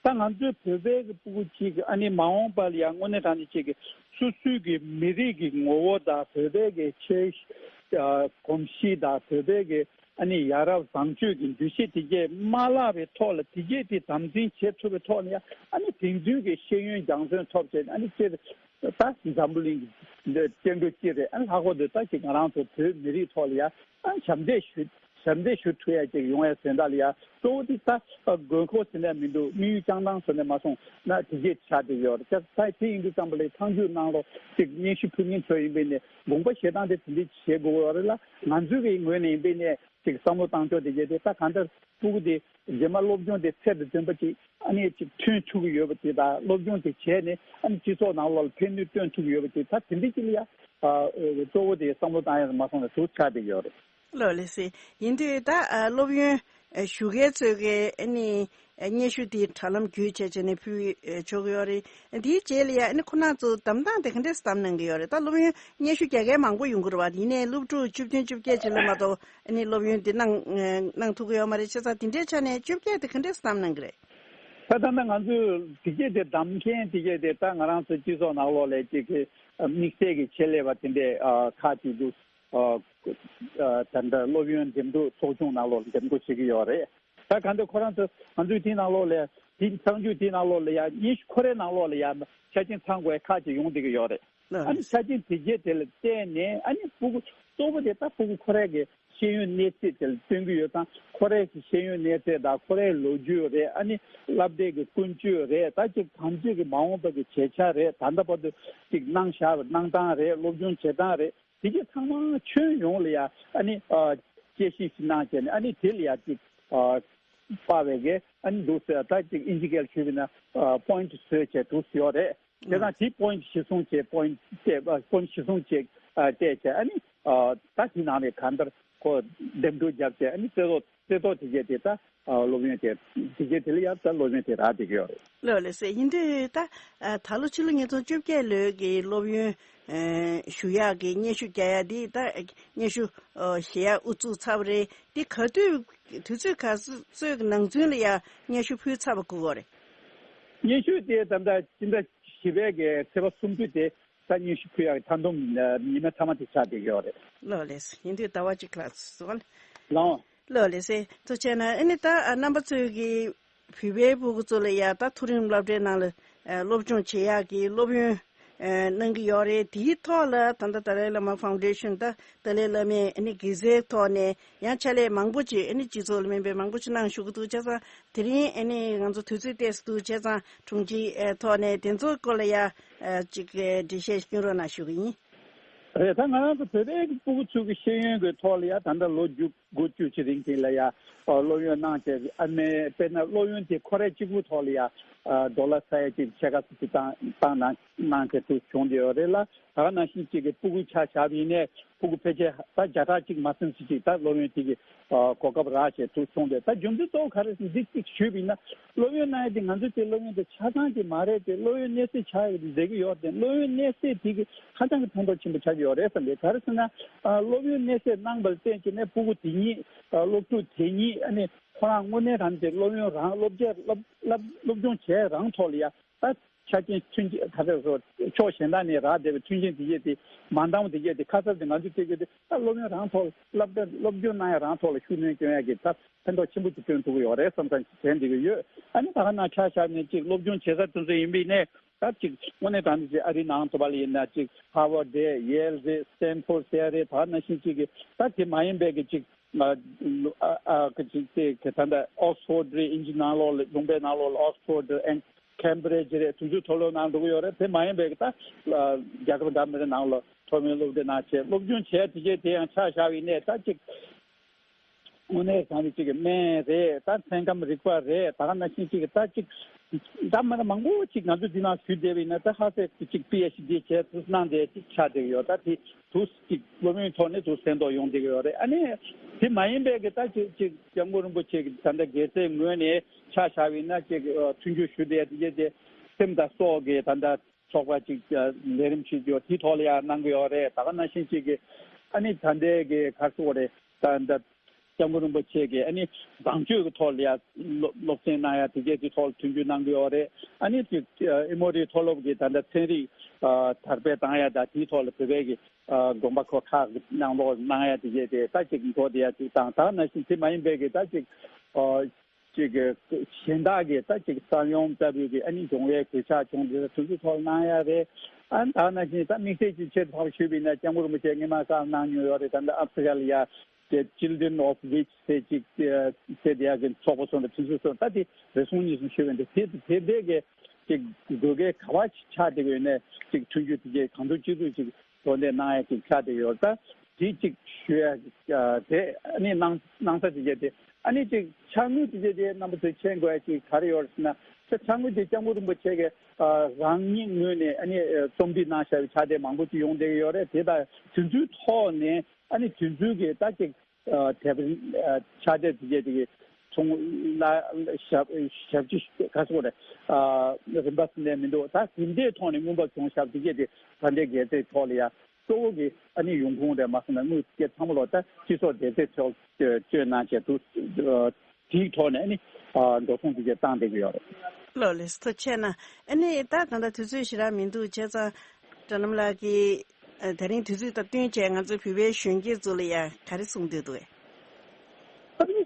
ད་ང་ཚོའི་བོད་པའི་གི་ཕྲུ་གུ་ཅིག་ཨ་ནི་མ་འོངས་པ་ལ་ཡང་དངོས་གནས་དྲང་གནས་ཅིག་གི་སོ་སོའི་གི་མི་རིགས་ཀྱི་ངོ་བོ་དང་བོད་པའི་གི་ཆོས་ཨ་གོམས་གཤིས་དང་བོད་པའི་གི་ཨ་ནི་ཡ་རབས་བཟང་སྤྱོད་ཀྱི་འདུ་ཤེས་དེ་གྱད་མ་བརླག་པའི་ཐོག་ལ་དེ་གྱད་དེ་དམ་འཛིན་བྱེད་ཐུབ་པའི་ཐོག་ལ་ཡང་ཨ་ནི་དེང་དུས་ཀྱི་ཤེས་ཡོན་སྦྱང་བརྩོན་ཐོབ་བྱས་ཨ་ནི་སྤྱིར་ད་འཛམ་བུ་གླིང་གི་སྐྱེ་འགྲོ་སྤྱི་རེད། ཨ་ནི་ལྷག་པར་དུ་ད་ཅིག་ང་རང་ཚོ་བོད་མི་རིགས་ཐོག་ལ་ཡ་ཨ་ནི་ཞབས་འདེགས་ཞུ་ཞབས་འདེགས་ཞུ་ཐུབ་ཡ་ཅིག་ཡོང་ཡ་ཟེར་ད་ལ་ཡ་གཙོ་བོ་དེ་ད་དགོས་མཁོ་ཟེར་ནས་མི་འདུག་དམིགས་ཡུལ་བཅངས་སྟངས་ཟེར་ནས་མ་སོང་ན་དེ་གྱད་ཆགས་བསྡད་ཡོད་རེད། ད་དེ་ཡིན་དུས་ཙམ་པ་ལ་མཐའ་མཇུག་ནང་ལོགས་ཅིག་སྙན་ཞུ་ཕུལ་མཁན་ཚོ་ཡིན་པས་ནས་དགོངས་པ་བཞེས་སྟངས་དེ་དེ་འདྲ་བྱེད་དགོས་ཡོད་རེད་ལ། ང་ཚོའི་གི་ངོས་ནས་ཡིན་པས་ནས་ཅིག་བསམ་བློ་བཏང་ཕྱོགས་དེ་གྱད་དེ་ད་གང་ལྟར་ཕྲུ་གུ་དེ་རྗེས་མ་སློབ་སྦྱོང་དེ་ཚད་དང་ལྡན་པ་ཅིག་ཨ་ནི་ཅིག་ཐོན་ཐུབ་ཀྱི་ཡོད་པ་དེ་དང་སློབ་སྦྱོང་དེ་བྱས་ནས་ཨ་ནི་སྤྱི་ཚོགས་ནང་ལོགས་ལ་ཕན་ནུས་བཏོན་ཐུབ་ཀྱི་ཡོད་པ་དེ་ད་དེ་འདྲ་ཅིག་ལ་ཡ་ཨ་གཙོ་བོ་དེ་བསམ་བློ་བཏང་ཡ་མ་སོང་ན་ཟུར་ཆགས་བསྡད་ཡོད་རེད། ལགས་ལགས་སེ། ཡིན་དུས་ད་ཨ་སློབ་ཡོན་ཨ་ཞུ་མཁན་ཚོས་ཀྱི་ཨ་ནི་ཨ་སྙན་ཞུ་དེ་དྲ་ལམ་བརྒྱུད་བྱས་བྱས་ནས་ཕུལ་ཨ་ཆོག་གི་ཡོད་རེད། དེའི་རྗེས་ལ་ཡ་ཨ་ནི་ཁོ་རང་ཚོ་གདམ་སྟངས་དེ་ག་འདྲས་གདམ་གནང་གི་ཡོད་རེད། ད་སློབ་ཡོན་སྙན་ཞུ་རྒྱག་མཁན་མང་པོ་ཡོང་གི་རེད་བ། ཡིན་ནའི་སློབ་ཕྲུག་བཅུ་བདུན་བཅོ་བརྒྱད་ཅིག་ལ་མ་གཏོགས་ཨ་ནི་སློབ་ཡོན་དེ་གནང་ཨ་གནང་ཐུབ་ཀྱི་ཡོད་མ་རེད། བྱས་ཙང་དེ་འདྲའི་ཆ་ནས་བཅོ་བརྒྱད་དེ་ག་འདྲས་གདམ་གནང་གི་རེད། ད་ལྟ་ན་ང་ཚོས་དེ་གྱད་དེ་གདམ་མཁན་དེ་གྱད་དེ་ད་ང་རང་ཚོ་སྤྱི་ཚོགས་ནང་ལོགས་ལ་ཅིག་གི་དམིགས་བསལ་གྱི་ཆེད་ལས་པ་དེ་འདྲས་ཨ་ཁག་ཅིག་འདུག་ཨ་ཨ་ད་ལྟ་སློབ་ཡོན་འདེམས་སྒྲུག་ཚོགས་ཆུང་ནང་ལོགས་ལ་འདེམས་བསྐོ་བྱེད་ཀྱི་ཡོད་རེད། ད་གང་ལྟར་ཁོ་རང་ཚོ་ང་ཚོའི་དེའི་ནང་ལོགས་ལ་དེ་གསར་འཇུག་དེའི་ནང་ལོགས་ལ་ཡ་སྙན་ཞུ་ཁོ་རའི་ནང་ལོགས་ལ་ཡ་ཆ་རྐྱེན་ཚང་དགོས་ཁག་ཅིག་ཡོང་བསྡད་ཀྱི་ཡོད་རེད། ལགས་ཨ་ནི་ཆ་རྐྱེན་དེ་གྱད་དེ་ལ་བལྟས་ནས་ཨ་ནི་ཕྲུ་གུ་གཙོ་བོ་དེ་ད་ཕྲུ་གུ་ཁོ་རའི་གི་ཤེས་ཡོན་གནས་ཚད་དེ་ལ་བསྟུན་གྱི་ཡོད་ཙང་ཁོ་རའི་གི་ཤེས་ཡོན་གནས་ཚད་དང་ཁོ་རའི་ལོ་རྒྱུས་རེད། ཨ་ནི་སློབ་གྲྭའི་གི་ཀུན་སྤྱོད་རེད། ད་ཅིག་གང་ཅིག་གི་མ་འོངས་པ་གི་བྱེད་འཆར་རེད། ད་ལྟ་བར་དུ་ཅིག་གནང་བཞག་པའི་གནང་སྟངས་རེད། སློབ་སྦྱོང་བྱེད་སྟངས་རེད། དེ་གྱད་ཚང་མ་ཁྱོན་ཡོངས་ལ་ཡ་ཨ་ནི་ཨ་དཔྱད་ཞིབ་ཞིག་གནང་བྱས་ནས་ཨ་ནི་དེ་ལ་ཡ་ཅིག་ཨ་དཔག་པའི་གི་ཨ་ནི་འདུག་ཟེར། ད་ཅིག་ཨིན་ཇི་སྐད་ལ་ཞུས་པ་ཡིན་ན་ཨ་པོ་ཡིན་ཊི་བཟོས་བྱས་འདུག་ཟེར་ཡོད་རེད། དེ་དང་དེ་པོ་ཡིན་ཊི་གཞིར་བཟུང་བྱས་པོ་ཡིན་ཊི་བལྟས་པ་པོ་ཡིན་ཊི་གཞིར་བཟུང་བྱས་ཨ་བལྟས་བྱས་ཨ་ནི་ཨ་ད་དེ་ནང་ནས་གང་ལྟར་ཁོ་འདེམས་སྒྲུག་བརྒྱབ་བྱས་ཨ་ནི་རྩེ་ཐོག་རྩེ་ཐོག་དེ་གྱད་དེ་ད་ཨ་སློབ་ཡོན་དེ་དེ་གྱད་དེ་ལ་ཡ་ད་སློབ་ཡོན་དེ་རག་བསྡད་ཀྱི་ཡོད་རེད། ལགས་ལགས་སེ། ཡིན་དུས་ད་ཨ་ད་ལོ་ཕྱི་ལོ་ཉིས་སྟོང་བཅོ་བརྒྱད་ལོའི་གི་སློབ་ཡོན་ཨ་ཞུ་ཡག་གི་སྙན་ཞུ་རྒྱག་ཡག་འདི་ད་སྙན་ཞུ་ཨ་ཞུ་ཡག་དབུ་ཚུགས་ཚར་བ་རེད། འདི་ག་དུས་དུས་ཚོད་ག་ཚོད་ཀྱི་ནང་ཚུན་ལ་ཡ་སྙན་ཞུ་ཕུལ་ཚར་བ་དགོས་ཀྱི་ཡོད་རེད། སྙན་ཞུ་དེ་ད་ལྟ་སྤྱི་ཟླ་བཞི་པའི་གི་ཚེས་པ་སུམ་ཅུ་དེ་ད་སྙན་ཞུ་ཕུལ་ཡག་གི་མཐའ་སྡོམ་ཨ་ཉི་མ་མཐའ་མ་དེ་ཆགས་བསྡད་ཀྱི་ཡོད་རེད། ལགས་ལགས་སེ། ཡིན་དུས་ཟླ་བ་གཅིག་ལྷག་ཙམ་སོང་། ལགས། ལགས་ལགས་སེ། ཐུགས་རྗེ་གནང་། ཨ་ནི་ད་ཨ་རྣམ་པ་ཚོས་ཀྱི་བོད་པའི་ཕྲུ་གུ་ཚོ་ལ་ཡ་ད་མཐོ་རིམ་སློབ་གྲྭའི་ནང་ལ་ཨ་སློབ་སྦྱོང་བྱེད་ཡག་གི་སློབ་ཡོན་ ཨ་གནང་གི་ཡོད་རེད། དེའི་ཐོག་ལ་ད་ལྟ་ཏཱ་ལའི་བླ་མ་ཕའུན་ཌེ་ཤན་དང་ཏཱ་ལའི་བླ་མའི་ཨ་ནི་དགེ་རྩའི་ཐོག་ནས་ཡང་ཕྱག་ལས་མང་པོ་ཅིག་ཨ་ནི་སྤྱི་ཚོགས་ལ་སྨན་པའི་མང་པོ་ཅིག་གནང་བཞུགས་ཀྱི་འདུག་བྱས་ཙང་དེ་རིང་ཨ་ནི་ང་ཚོ་དུས་ཚོད་ཏོག་ཙམ་འདུག་བྱས་ཙང་དྲུང་ཆེའི་ཨ་ཐོག་ནས་དེ་ཚོའི་སྐོར་ལ་ཡ་ཨ་ཅིག་ཨ་འགྲེལ་བཤད་སྐྱོན་རོགས་གནང་ཞུ་གི་ཡིན། རེད། ད་ང་རང་ཚོ་བོད་པའི་སྤུ་གུ་ཚོའི་ཤེས་ཡོན་གྱི་ཐོག་ལ་ཡ་ད་ལྟ་ལོ་རྒྱུས་དགུ་བཅུ་ཅིག་རིང་དེ་ལ་ཡ་ཨ་སློབ་ཡོན་གནང་བྱས། ཨ་ནི་དཔེར་ན་སློབ་ཡོན་དེ་ཁོ་རང་གཅིག་པུ་ཐོག་ལ་ཡ་ཨ་ཌོ་ལར་ས་ཡ་གཅིག་ཕྱེད་ཀ་ཙམ་ཅིག་བཏང་བཏང་གནང་གནང་བྱས་དུ་བྱུང་བསྡད་ཡོད་རེད་ལ། ད་ག་ནང་བཞིན་གཅིག་གི་སྤུ་གུ་ཆ་བཞག་པ་ཡིན་ནའི་སྤུ་གུ་ཕལ་ཆེར་ད་བརྒྱ་ཕྲག་གཅིག་མ་ཟིན་ཙམ་ཅིག་ད་སློབ་ཡོན་དེ་གི་ཨ་གོ་སྐབས་རག་བྱས་དུ་བྱུང་བསྡད། ད་རྒྱུ་མཚན་གཙོ་བོ་ག་རེ་ཟེར་ན་འདི་གཅིག་ཞུས་པ་ཡིན་ན། སློབ་ཡོན་གནང་ཡ་དེ་ང་ཚོ་དེ་སློབ་ཡོན་དེ་ཆ་ཚང་གི་མ་རེད་དེ། སློབ་ཡོན་གནས་སའི་ཆ་ཡ་དེ་བསྡད་ཀྱི་ཡོད་དེ། སློབ་ཡོན་གནས་སའི་དེ་གི་ཧ་ཅང་གི་ཕན་ཐོགས་ཆེན་པོ་ཆགས་ཀྱི་ཡོད་རེད་བསམ་གི། ག་རེ་ཟེར་ན་ཨ་སློབ་ཡོན་གནས་སའི་གནང་བ་ལ་བརྟེན་བྱས་ནས་སྤུ་གུ་དེ་ཉིད་ཨ་སློབ་ཕྲུག་དེ་ཉིད་ཨ་ནི་ཁོ་རང་དངོས་གནས་དྲང་གནས་སློབ་ཡོན་རང་སློབ་ཆས་སློབ་སློབ་སློབ་སྦྱོང་བྱས་རང་ཐོག་ལ་ཡ་ད་ཆ་རྐྱེན་མཐུན་རྐྱེན་ག་རེ་ཟེར། ཕྱོགས་གཞན་དག་ནས་རག་བསྡད་པའི་མཐུན་རྐྱེན་དེ་གས་དེ་མ་འདང་བ་དེ་གས་དེ་ཁ་གསབ་དེ་ང་ཚོས་སྤྲད་རྒྱུ་དེ་ད་སློབ་ཡོན་རང་ཐོག་སློབ་གྲྭ་སློབ་སྦྱོང་གནང་ཡ་རང་ཐོག་ལ་ཤུགས་སྣོན་སྐྱོན་ཡ་གི་ད་ཕན་ཐོགས་ཆེན་པོ་ཅིག་སྟོན་ཐུབ་ཀྱི་ཡོད་རེད་བསམ་བསམ་ཞིག་དྲན་བསྡད་ཀྱི་ཡོད། ཨ་ནི་ད་ག་ནང་ཆ་བཞག་ནས་ཅིག་སློབ་སྦྱོང་བྱེད་ས་དེ་ཚོ་ཡིན་པའི་ནས་ད་ཅིག་དངོས་གནས་དྲང་གནས་ཅིག་ཨ་རིའི་ནང་དུ་བ་ལ་ཡིན་ན་ཅིག་ཧར་ཝརཌ་རེད། ཡེལ་རེད། སི་ཊན་ཕོར་ཌ་རེད། ད་ག་ནང་བཞིན་ཅིག་གི་ད་དེ་མ་ཡིན་པའི་གི་ཅིག་ཨ་ཨ་ཨ་གི་ཅིག་དེ་གི་ད་ལྟ་ཨོག་སི་ཕོར་ཌ་རེད། དབྱིན་ཇི་ནང་ལོགས་ལ་ལུང་པའི་ནང་ལོགས་ལ་ཨོག་སི་ཕོར་ཌ་རེད། ཨེན་ཁེམ་བྷི་རི་ཇི་རེད། དེ་ཚོའི་མཐོ་སློབ་ནང་འགྲོ་གི་ཡོད་རེད། དེ་མ་ཡིན་པའི་གི་ད་ཨ་རྒྱ་གར་འདྲ་མི་འདྲ་ནང་ལ་མཐོ་དམན་སློབ་གྲྭའི་ནང་བྱས་སློབ་སྦྱོང་བྱས་དེ་གས་དེ་ཡང་ཆ་བཞག་པ་ཡིན་ནའི་ད་ཅིག་དངོས་གནས་དྲང་གནས་ཅིག་གི་སྨན་རེད། ད་ཚན་ཁམས་རིག་པ་རེད། ད་ག་ནང་བཞིན་ཅིག་གི་ད་ཅིག་འདྲ་མི་འདྲ་མང་པོ་ཅིག་ང་ཚོ་འདི་ནང་ཞུགས་བསྡད་པ་ཡིན་ན་ད་ཧ་སེ་ཅིག་པི་ཨེཆ་ཌི་བྱས་ཚུལ་གནང་བསྡད་ཅིག་ཆགས་བསྡད་ཡོད། ད་དེ་དུ་ཅིག་སློབ་ཡོན་ཐོག་ནས་དུ་ཕན་ཐོགས་ཡོང་བསྡད་ཀྱི་ཡོད་རེད། ཨ་ནི་དེ་མ་ཡིན་པའི་གི་ད་ཅིག་ཅིག་སྐྱབས་མགོན་རིན་པོ་ཆེ་གི་ད་ལྟ་དགེ་རྩའི་ངོས་ནས་ཆ་བཞག་པ་ཡིན་ན་ཅིག་ཨ་མཐུན་འགྱུར་ཞུ་བསྡད་དེ་གས་དེ་སེམས་དང་སྲོག་གི་ད་ལྟ་ཚོགས་པ་ཅིག་ལས་རིམ་ཞིག་ཡོད། དེའི་ཐོག་ལ་ཡང་གནང་གི་ཡོད་རེད། ད་ག་ནང་བཞིན་ཅིག་གི་ཨ་ནི་ད་ལྟའི་གི་ག་རེ་ཟེར་དགོས་རེད། ད་ད་སྐྱབས་མགོན་རིན་པོ་ཆེ་གི་ཨ་ནི་བཟང་སྤྱོད་ཀྱི་ཐོག་ལ་ཡང་སློབ་སློབ་ཚན་གནང་ཡ་དེ་གས་དེའི་ཐོག་ལ་མཐུན་འགྱུར་གནང་གི་ཡོད་རེད། ཨ་ནི་ཅིག་ཨ་ཨི་མོ་རི་མཐོ་སློབ་ཀྱི་ད་ལྟ་ཚན་རིག་ཨ་དར་སྤེལ་བཏང་ཡ་དང་དེའི་ཐོག་ལ་བོད་པའི་གི་ཨ་དགོན་པ་ཁག་ཁག་གི་ནང་ལོགས་གནང་ཡ་དེ་གས་དེ་ད་ཅིག་འགྲོ་བསྡད་ཡ་ཅིག་དང་། ད་ག་ནང་བཞིན་དེ་མ་ཡིན་པའི་གི་ད་ཅིག་ཨ་ཅིག་གི་གཞན་དག་གི་ད་ཅིག་ས་ཡོམ་ལྟ་བུའི་གི་ཨ་ནི་འབྱུང་བའི་གོད་ཆག་བྱུང་དེ་དུས་ཚོད་ཐོག་གནང་ཡ་རེད། ཨ་ནི་ད་ནང་བཞིན་ད་དམིགས་བསལ་གྱི་ཆེད་དུ་ཕར་ཞུས་པ་ཡིན་ན་སྐྱབས་མགོན་རིན་པོ་ཆེ་སྔོན་མ་བཀའ་གནང་མྱོང་ཡོད་རེད། ད་ལྟ་ཨ་ཧྥི་རི་ཀ་ལ་ཡ་དེ་Children of Witch་ཟེར་ཅིག་ཟེར་དེ་ཡ་གི་ཚོགས་པ་སོགས་ལ་དུས་ཚོད་སོགས་ད་དེ་རེ་ཟུང་གཉིས་གསུམ་ཞུས་པ་ཡིན། དེ་དེ་དེ་དེ་གི་ཅིག་དགོས་གལ་ག་བ་ཆགས་བསྡད་ཀྱི་ཡོད་ནའི་ཅིག་མཐུན་འགྱུར་དེ་གས་གང་ཐུབ་ཅི་ཐུབ་ཅིག་གྲོགས་འདེགས་གནང་ཡ་ཅིག་ཆགས་བསྡད་ཡོད། ད་དེ་ཅིག་ཞུ་ཡ་དེ་ཨ་ནི་གནང་གནང་ས་དེ་གས་དེ་ཨ་ནི་ཅིག་ཕྱག་དངུལ་དེ་གས་དེ་རྣམ་པ་ཚོས་མཁྱེན་དགོས་ཡ་ཅིག་ག་རེ་ཡོད་ཟེར་ན། ད་ཕྱག་དངུལ་དེ་སྐྱབས་མགོན་རིན་པོ་ཆེ་གི་རང་ཉིད་ངོས་ནས་ཨ་ནི་རྩོམ་སྒྲིག་གནང་བཞག་པའི་ཕྱག་དེབ་མང་པོ་ཅིག་ཡོང་བསྡད་ཀྱི་ཡོད་རེད། དེ་དང་དེ་ཚོའི་ཐོག་ནས་ཨ་ནི་དེ་ཚོའི་གི་ད་ཅིག་ཨ་དེབ་ཨ་ཕྱག་དེབ་དེ་གས་དེ་གི་ཚོང་ལ་ཞབས་ཞབས་ཕྱི་ག་ཚོད་རེད། ཨ་རིན་པ་སུ་ལས་མི་འདུག་ད་དེ་འདྲའི་ཐོག་ནས་མངོན་པ་བྱུང་ཞབས་དེ་གས་དེ་ད་ལྟའི་འགན་འཛིན་ཐོག་ལ་ཡ་གཙོ་བོ་གི་ཨ་ནི་ཡོང་ཁུངས་རེད་མ་སོང་ན་དངུལ་དེ་གས་ཚང་མ་ལོ་ད་སྤྱི་ཚོགས་བདེ་རྩའི་ཐོག་སྤྱོད་གནང་བྱས་འདུག་དེའི་ཐོག་ནས་ཨ་ནི་ཨ་འགྲོ་སོང་དེ་གས་བཏང་བསྡད་ཀྱི་ཡོད་རེད། ལགས་ལགས་སོ། ཐུགས་རྗེ་ཆེ་གནང་། ཨ་ནི་ད་ད་ལྟ་དུས་ཚོད་ཞེ་དྲག་མི་འདུག་བྱས་ཙང་། དྲ་ལམ་ལགས་ཀྱིས་ཨ་དེ་རིང་དུས་ཚོད་དང་བསྟུན་བྱས་ང་ཚོའི་བོད་པའི་གཞོན་སྐྱེས་ཚོ་ལ་ཡ་ག་རེ་གསུང་འདོད་འདུག་གས། ཨ་ནི་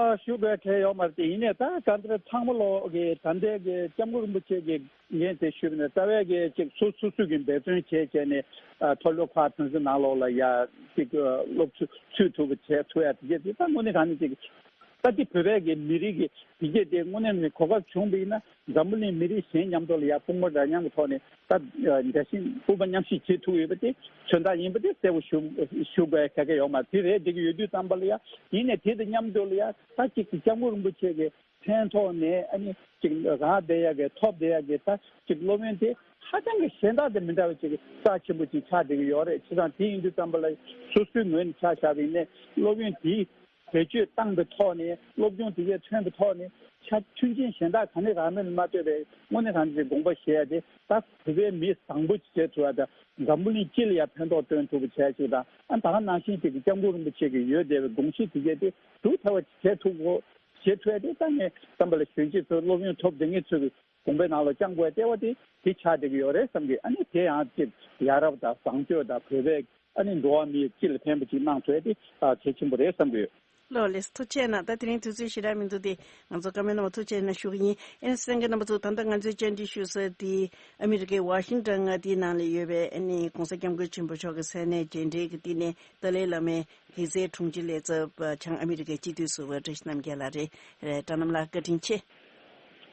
ཨ་ཞུ་དགོས་གལ་ཡོད་མ་རེད་དེ། ཡིན་ནའི་ད་ག་འདྲ་ཚང་མ་ལོག་གི་ད་ལྟའི་གི་སྐྱབས་མགོན་རིན་པོ་ཆེ་གི་འགན་དེ་ཞུས་པ་ནས་རྩ་བའི་གི་ཅིག་སོ་སོ་སོ་གི་འབད་བརྩོན་བྱས་བྱས་ནས་ཨ་མཐོ་སློབ་ཁག་ཕན་ཚུན་ནང་ལོགས་ལ་ཡ་ཅིག་ཨ་སློབ་ཚུ་ཚུད་ཐུབ་པ་བྱས་ཐུབ་ཡ་དེ་གས་དེ་ད་དངོས་གནས་དྲང་གནས་ཅིག་ད་ལྟའི་བོད་པའི་གི་མི་རིགས་ཀྱི་དེ་གས་དེ་དངོས་གནས་ནས་གོ་སྐབས་བྱུང་བ་ཡིན་ན་འཛམ་བུ་གླིང་མི་རིགས་གཞན་མཉམ་དུ་ལ་ཡ་དཔུང་པ་འདྲ་མཉམ་གྱི་ཐོག་ནས་ད་འདྲ་བཞིན་དབུ་མ་མཉམ་གཤིབ་བྱེད་ཐུབ་ཡོད་པ་དེ་མཚོན་རྟགས་ཡིན་པ་དེ་གསལ་པོ་ཞུ་ཞུ་དགོས་ཡ་ག་གེ་ཡོད་མ་རེད། དེ་རེད་འགྲིག་གི་ཡོད་དུས་ཙམ་པ་ལ་ཡ་ཡིན་ནའི་དེ་དང་མཉམ་དུ་ལ་ཡ་ད་ཅིག་སྐྱབས་མགོན་རིན་པོ་ཆེ་གི་ཕན་ཐོགས་ནས་ཨ་ནི་ཅིག་རག་བསྡད་ཡ་གི་ཐོབ་བསྡད་ཡ་གི་ད་ཅིག་སློབ་ཡོན་དེ་ཧ་ཅང་གི་གཞན་དག་དང་མི་འདྲ་བའི་ཅིག་རྩ་ཆེན་པོ་ཅིག་ཆགས་བསྡད་ཀྱི་ཡོད་རེད། བྱས་ཙང་དེ་ཡིན་དུས་ཙམ་པ་ལ་སོ་སོའི་ངོས་ནས་ཆ་བཞག་པ་ཡིན་ནའི་སློབ་ཡོན་དེ་བེད་སྤྱོད་བཏང་པའི་ཐོག་ནས་སློབ་སྦྱོང་དེ་གས་ཐོན་པའི་ཐོག་ནས་ཆ་མཐུན་རྐྱེན་གཞན་དག་ག་ནས་རག་མིན་ལ་མ་ལྟོས་པའི་དངོས་གནས་དྲང་གནས་དགོངས་པ་བཞེས་ཡ་དེ་ད་བོད་པའི་མི་བཟང་པོ་ཅིག་བྱེད་ཐུབ་ཡ་དང་འཛམ་བུ་གླིང་སྤྱི་ལ་ཡ་ཕན་ཐོགས་སྟོན་ཐུབ་པ་བྱས་ཅིག་དང་ཨ་ད་ག་ནང་བཞིན་དེ་གི་སྐྱབས་མགོན་རིན་པོ་ཆེ་གི་ཡོད་བསྡད་པའི་དགོངས་གཞི་དེ་གས་དེ་གྲུབ་ཐུབ་པ་བྱེད་ཐུབ་དགོས། བྱེད་ཐུབ་ཡ་དེ་ད་ངས་བསམ་པ་ལ་གཞོན་སྐྱེས་ཚོ་སློབ་ཡོན་ཐོབ་བསྡད་མཁན་ཚོ་གི་དགོངས་པའི་ནང་ལ་བཅངས་དགོས་ལྟེ་བ་དེ་དེ་ཆགས་བསྡད་ཀྱི་ཡོད་རེད་བསམ་གི། ཨ་ནི་དེ་ཡང་ཅིག་ཡ་རབས་དང་བཟང་སྤྱོད་དང་བོད་པའི་ཨ་ནི་འགྲོ་བ་མིའི་སྤྱི་ལ་ཕན་པ་ཅིག་གནང་ཐུབ་ཡ་དེ་གལ་ཆེན་པོ་རེད་བསམ་གི་ཡོད། ལགས་ལགས། ཐུགས་རྗེ་གནང་། ད་དེ་རིང་དུས་ཚོད་ཞེ་དྲག་མི་འདུག་སྟེ། ང་ཚོ་བཀའ་མོལ་གནང་བར་ཐུགས་རྗེ་གནང་ཞུ་གི་ཡིན། ཨ་ནི་གསན་མཁན་རྣམ་པ་ཚོ། ད་ལྟ་ང་ཚོའི་བཅར་འདྲི་ཞུ་ས་དེ་ཨ་མི་རི་ཀའི་ཝ་ཤིང་ཊོན་མངའ་སྡེའི་ནང་ལ་ཡོད་པའི་ཨ་ནི་༸གོང་ས་༸སྐྱབས་མགོན་ཆེན་པོ་མཆོག་གི་ས་གནས་མཇལ་འཕྲད་ཀྱི་དུས་ནས་ཏཱ་ལའི་བླ་མའི་དགེ་རྩའི་དྲུང་ཆེ་ལས་ཚབ་བྱང་ཨ་མི་རི་ཀའི་སྤྱི་འཐུས་ཟུར་པ་བཀྲ་ཤིས་རྣམ་རྒྱལ་ལགས་རེད། རེད། བཀྲ་རྣམ་ལགས་བཀའ་དྲིན་ཆེ།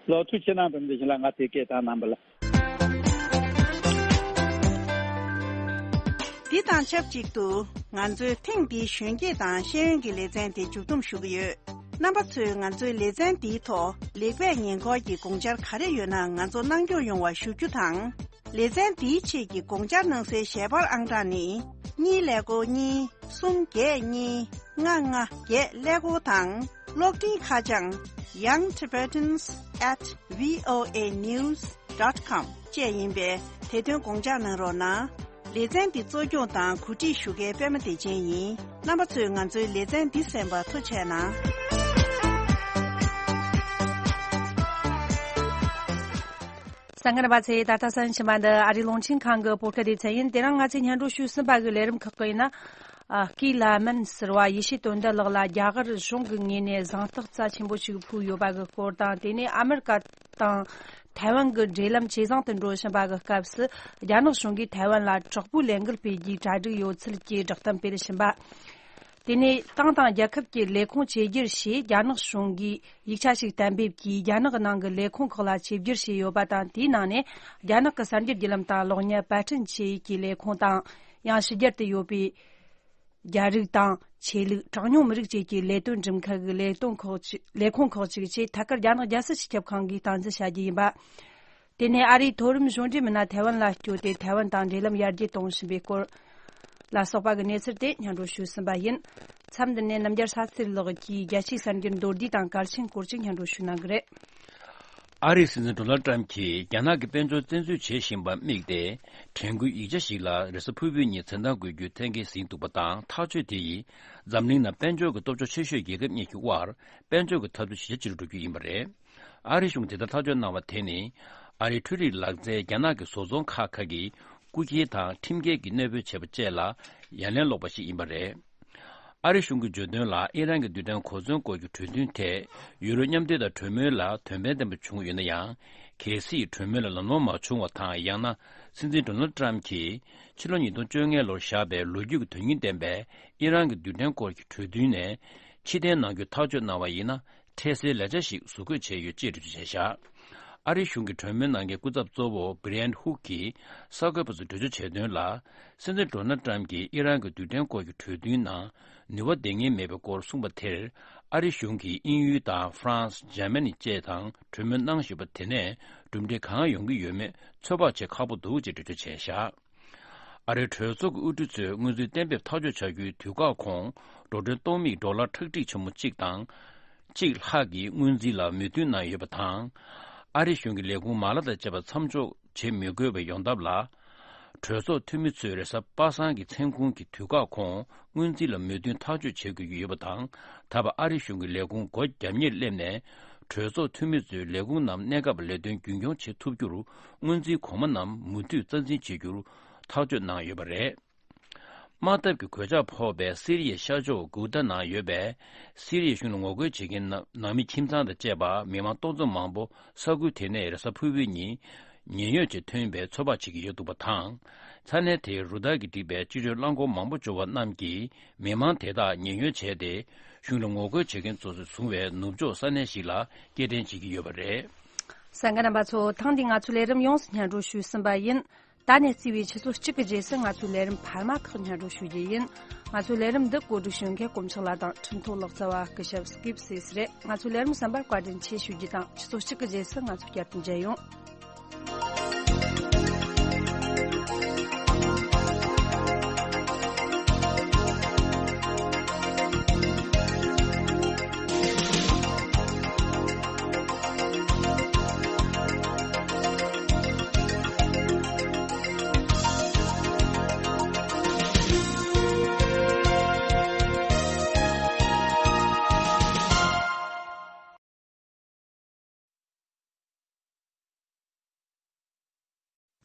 ལགས་ཐུགས་རྗེ་གནང་། བཀྲ་ཤིས་བདེ་ལེགས་ལགས། ང་ཚོའི་སྐད་བཏང་གནང་བ་ལ། འདི་དང་ཆབས་ཅིག་ཏུ་ང་ཚོའི་ཐེངས་འདིའི་གཞོན་སྐྱེས་དང་ཤེས་ཡོན་གྱི་ལེ་ཚན་དེ་མཇུག་བསྡོམས་ཞུ་གི་ཡོད། རྣམ་པ་ཚོས་ང་ཚོའི་ལེ་ཚན་འདིའི་ཐོག་ལེགས་སྤེལ་ཉེ་འཁོར་གྱི་དགོངས་འཆར་ག་རེ་ཡོད་ན་ང་ཚོ་གནང་སྐྱོང་ཡོང་བ་ཞུ་རྒྱུ་དང་། ལེ་ཚན་འདིའི་ཆེད་ཀྱི་དགོངས་འཆར་གནང་སའི་ཞལ་པར་ཨང་གྲངས་ནི། གཉིས་ཀླད་ཀོར་གཉིས། གསུམ་བརྒྱད་གཉིས། ལྔ་ལྔ་བརྒྱད་ཀླད་ཀོར་དང་། གློག་འཕྲིན་ཁ་བྱང་young tibetans at voa news dot com བཅས་ཡིན་པས། དེ་དོན་དགོངས་འཇགས་གནང་རོགས་གནང་། ལེ་ཚན་འདི་གཙོ་སྐྱོང་དང་གོ་སྒྲིག་ཞུ་མཁན་པད་མ་བདེ་ཆེན་ཡིན། རྣམ་པ་ཚོས་ང་ཚོའི་ལེ་ཚན་འདི་གསན་པར་ཐུགས་རྗེ་གནང་། གསན་མཁན་རྣམ་པ་ཚོས། ད་ལྟ་གསན་བཞིན་པ་འདི་ཨ་རིའི་རླུང་འཕྲིན་ཁང་གི་བོད་སྐད་སྡེ་ཚན་ཡིན། དེ་རིང་ང་ཚོས་སྙན་སྒྲོན་ཞུས་ཟིན་པ་གི་ལས་རིམ་ཁག་གི་ཡིན་ན། ཨ། སྐུའི་བླ་སྨན་ཟུར་པ་ཡེ་ཤེས་དོན་ལྡན་ལགས་ལ་རྒྱ་གར་གཞུང་གི་ངོས་ནས་གཟེངས་རྟགས་རྩ་ཆེན་པོ་ཞིག་ཕུལ་ཡོད་པ་གི་སྐོར་དང་། དེ་ནས་ཨ་མེ་རི་ཀ་དང་ཐའེ་ཝན་གྱི་འབྲེལ་ལམ་ཇེ་བཟང་དུ་འགྲོ་བཞིན་པ་གི་སྐབས་སུ། རྒྱ་ནག་གཞུང་གིས་ཐའེ་ཝན་ལ་དྲག་པོའི་ལས་འགུལ་སྤེལ་རྒྱུའི་གྲ་སྒྲིག་ཡོད་ཚུལ་གྱི་བསྒྲགས་གཏམ་སྤེལ་བཞིན་པ། དེ་ནས་ཏང་དང་རྒྱལ་ཁབ་ཀྱི་ལས་ཁུངས་བཅོས་བསྒྱུར་ཞེས་རྒྱ་ནག་གཞུང་གིས་ཡིག་ཆ་ཞིག་གཏན་འབེབས་ཀྱིས། རྒྱ་ནག་གི་ནང་གི་ལས་ཁུངས་ཁག་ལ་བཅོས་བསྒྱུར་བྱས་ཡོད་པ་དང་། དེའི་ནང་ནས་རྒྱ་ནག་གི་གསར་འགྱུར་བརྒྱུད་ལམ་དང་གློག་བརྙན་པར་སྐྲུན་བྱེད་ཡུལ་གྱི་ལས་ཁུངས་དང་། ཡང་ཕྱི་རྒྱལ་དུ་ཡོད་པའི་རྒྱ་རིགས་དང་། ཆོས་ལུགས། གྲངས་ཉུང་མི་རིགས་བཅས་ཀྱི་ལས་དོན་སྒྲུབ་མཁན་གྱི་ལས་དོན་ཁག་ཅིག་ལས་ཁུངས་ཁག་ཅིག་ཆེད་ཐད་ཀར་རྒྱ་ནག་རྒྱལ་སྲིད་སྤྱི་ཁྱབ་ཁང་གིས་སྟངས་འཛིན་བྱ་རྒྱུ་ཡིན་པ། དེ་ནས་ཨ་རིའི་མཐོ་རིམ་གཞུང་འབྲེལ་མི་སྣ་ཐའེ་ཝན་ལ་བསྐྱོད་དེ། ཐའེ་ཝན་དང་འབྲེལ་ལམ་ཡར་རྒྱས་གཏོང་བཞིན་པའི་སྐོར་ལ་སོགས་པ་གི་གནས་ཚུལ་དེ་སྙན་སྒྲོན་ཞུས་ཟིན་པ་ཡིན། མཚམས་འདི་ནས་རྣམ་རྒྱལ་ས་ཚེ་རིང་ལགས་ཀྱིས་རྒྱལ་སྤྱིའི་གསར་འགྱུར་མདོར་བསྡུས་དང་གལ་ཆེན་སྐོར་ཅིག་སྙན་སྒྲོན་ཞུ་གནང་གི་རེད། ཨ་རིའི་སྲིད་འཛིན་ཌོ་ནལ་ཏྲམ་གྱིས་རྒྱ་ནག་གི་དཔལ་འབྱོར་བཙན་འཛུལ་བྱེད་བཞིན་པར་དམིགས་ཏེ། དྲན་སྐུལ་ཡིག་ཆ་ཞིག་ལ་རེས་གཟའ་ཕུར་བུའི་ཉིན་འཛིན་བདག་དགོས་རྒྱུ་གཏན་འཁེལ་ཟིན་འདུག་པ་དང་། ཐག་གཅོད་དེ་ཡིས་འཛམ་གླིང་ནང་དཔལ་འབྱོར་གྱི་སྟོབས་ཤུགས་ཆེ་ཤོས་རྒྱལ་ཁབ་གཉིས་ཀྱི་དབར་དཔལ་འབྱོར་གྱི་འཐབ་རྩོད་ཇེ་ཆེར་འགྲོ་རྒྱུ་ཡིན་པ་རེད། ཨ་རི་གཞུང་གིས་དེ་ལྟར་ཐག་གཅོད་གནང་བ་དེ་ནི། ཨ་རིའི་འཕྲུལ་རིག་ལག་རྩལ་རྒྱ་ནག་གི་བཟོ་ཚོང་ཁག་ཁག་གིས་རྐུ་འཁྱེར་དང་ཁྲིམས་འགལ་གྱིས་གནོད་འབུལ་བྱས་པ་བཅས་ལ་ཡ་ལན་སློག་པ་ཞིག་ཡིན་པ་རེད། ཨ་རི་གཞུང་གིས་བརྗོད་དོན་ལ། ཨི་རན་གྱི་རྡུལ་ཕྲན་གོ་མཚོན་སྐོར་གྱི་གྲོས་མཐུན་ཐད་ཡུ་རོབ་མཉམ་འབྲེལ་དང་གྲོས་མོལ་ལ་དོན་ཕན་ལྡན་པ་བྱུང་ཡོད་ན་ཡང་། གལ་སྲིད་གྲོས་མོལ་ལ་ལམ་ལྷོང་མ་བྱུང་བ་དང་། ཡང་ན་སྲིད་འཛིན་ཌོ་ནལ་ཏྲམ་གྱིས་ཕྱི་ལོ་ཉིས་སྟོང་བཅོ་ལྔ་ལོར་བཞག་པའི་ལོ་རྒྱུས་ཀྱི་དོན་སྙིང་ལྡན་པའི་ཨི་རན་གྱི་རྡུལ་ཕྲན་སྐོར་གྱི་གྲོས་མཐུན་ནས་ཕྱིར་འཐེན་གནང་རྒྱུ་ཐག་གཅོད་གནང་བ་ཡིན་ན། འཕྲལ་སེལ་ལས་འཆར་ཞིག་བཟོ་འགོད་བྱས་ཡོད་ཅེས་འགྲེལ་བརྗོད་བྱས་བཞག་ཨ་རིའི་གཞུང་གི་གྲོས་མོལ་གནང་མཁན་སྐུ་ཚབ་གཙོ་བོ་བྷི་རན་ཧུག་གིས་གསར་འགོད་པ་ཚོར་འགྲེལ་བརྗོད་བྱས་དོན་ལ། སྲིད་འཛིན་ཌོ་ནལ་ཏྲམ་གྱིས་ཨི་རན་གྱི་རྡུལ་ཕྲན་སྐོར་གྱི་གྲོས་མཐུན་ནང་ནུས་པ་ལྡན་ངེས་མེད་པའི་སྐོར་གསུངས་པ་དེར། ཨ་རིའི་གཞུང་གིས་དབྱིན་ཡུལ་དང་ཧྥ་རན་སི། འཇར་མ་ནི་བཅས་དང་གྲོས་མོལ་གནང་བཞིན་པ་དེ་ནས་གྲུབ་འབྲས་གང་ཡོང་གི་ཡོད་མེད་ཚོད་དཔག་བྱེད་ཁག་པོ་འདུག་ཅེས་འགྲེལ་བརྗོད་བྱས་བཞག་ཨ་རིའི་གྲོས་ཚོགས་ཀྱི་དབུ་ཁྲིད་ཚོས་སྔོན་རྩིས་གཏན་འབེབས་ཐག་གཅོད་བྱ་རྒྱུའི་དུས་བཀག་གོང་འགྲོ་གྲོན་སྟོང་མིག་ཌོ་ལར་ཁྲག་ཁྲིག་ཆེན་མོ་གཅིག་དང་། གཅིག་ལྷག་གི་སྔོན་རྩིས་ལ་མོས་མཐུན་གནང་ཡོད་པ་དང་། ཨ་རི་གཞུང་གི་ལས་ཁུངས་མ་ལག་དང་བཅས་པ་མཚམས་འཇོག་བྱེད་མི་དགོས་པའི་ཡོང་ཐབས་ལ། གྲོས་ཚོགས་འཐུས་མི་ཚོས་རེས་གཟའ་པ་སངས་ཀྱི་མཚན་གུང་གི་དུས་བཀག་གོང་སྔོན་རྩིས་ལ་མོས་མཐུན་ཐག་གཅོད་བྱེད་དགོས་ཀྱི་ཡོད་པ་དང་། ད་བར་ཨ་རི་གཞུང་གི་ལས་ཁུངས་སྒོ་རྒྱབ་གཉེར་སླེབས་ནས། གྲོས་ཚོགས་འཐུས་མི་ཚོས་ལས་ཁུངས་ནང་གནས་སྐབས་ལས་དོན་རྒྱུན་སྐྱོང་བྱེད་ཐུབ་རྒྱུར། སྔོན་རྩིས་གོང་མ་རྣམས་མུ་མཐུད་རྩ་འཛིན་བྱེད་རྒྱུར་ཐག་གཅོད་གནང་ཡོད་པ་རེད། དམག་འཐབ་ཀྱི་གོད་ཆག་ཕོག་པའི་སི་རི་ཡའི་ཤར་ཕྱོགས་གུ་ཏ་ནང་ཡོད་པའི་སི་རི་ཡའི་གཞུང་ལ་ངོ་རྒོལ་བྱེད་མཁན་ནང་མི་ཁྱིམ་ཚང་དང་བཅས་པ་མི་མང་སྟོང་ཚོ་མང་པོ་ས་ཁུལ་དེ་ནས་རེས་གཟའ་ཕུར་བུའི་ཉིན་ཉེན་གཡོལ་ཆེད་ཐོན་པའི་ཚོད་དཔག་བྱེད་ཀྱི་ཡོད་འདུག་པ་དང་། ས་གནས་དེའི་རུ་ཐག་གིས་བསྒྲིགས་པའི་སྤྱི་སྤྱོད་རླངས་འཁོར་མང་པོ་འབྱོར་བ་རྣམས་ཀྱིས་མི་མང་དེ་དག་ཉེན་གཡོལ་བྱས་ཏེ། གཞུང་ལ་ངོ་རྒོལ་བྱེད་མཁན་ཚོ་ཚོས་བཟུང་བའི་ནུབ་ཕྱོགས་ས་གནས་ཤིག་ལ་སྐྱེལ་འདྲེན་བྱེད་ཀྱི་ཡོད་པ་རེད། གསན་མཁན་རྣམ་པ་ཚོ། ཐེངས་འདིའི་ང་ཚོའི་ལས་རིམ་ཡོངས་སུ་སྙན་སྒྲོན་ཞུས་ཟིན་པ་ཡིན། ད་ནས་རྩིས་པའི་ཆུ་ཚོད་གཅིག་གི་རྗེས་སུ་ང་ཚོའི་ལས་རིམ་འཕར་མ་ཁག་སྙན་སྒྲོན་ཞུ་རྒྱུ་ཡིན། ང་ཚོའི་ལས་རིམ་འདི་གོ་སྒྲིག་ཞུ་མཁན་དཀོན་མཆོག་ལགས་དང་ཁྲིམས་ཐོག་ལག་རྩལ་བ་སྐུ་ཞབས་སྐིབ་སིས་རེད། ང་ཚོའི་ལས་རིམ་གསན་པར་བཀའ་དྲིན་ཆེ་ཞུ་རྒྱུ་དང་། ཆུ་ཚོད་གཅིག་གི་རྗེས་སུ་ང་ཚོ་བསྐྱར་དུ་མཇལ་ཡོང་།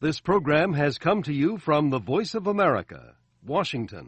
This program has come to you from the Voice of America, Washington.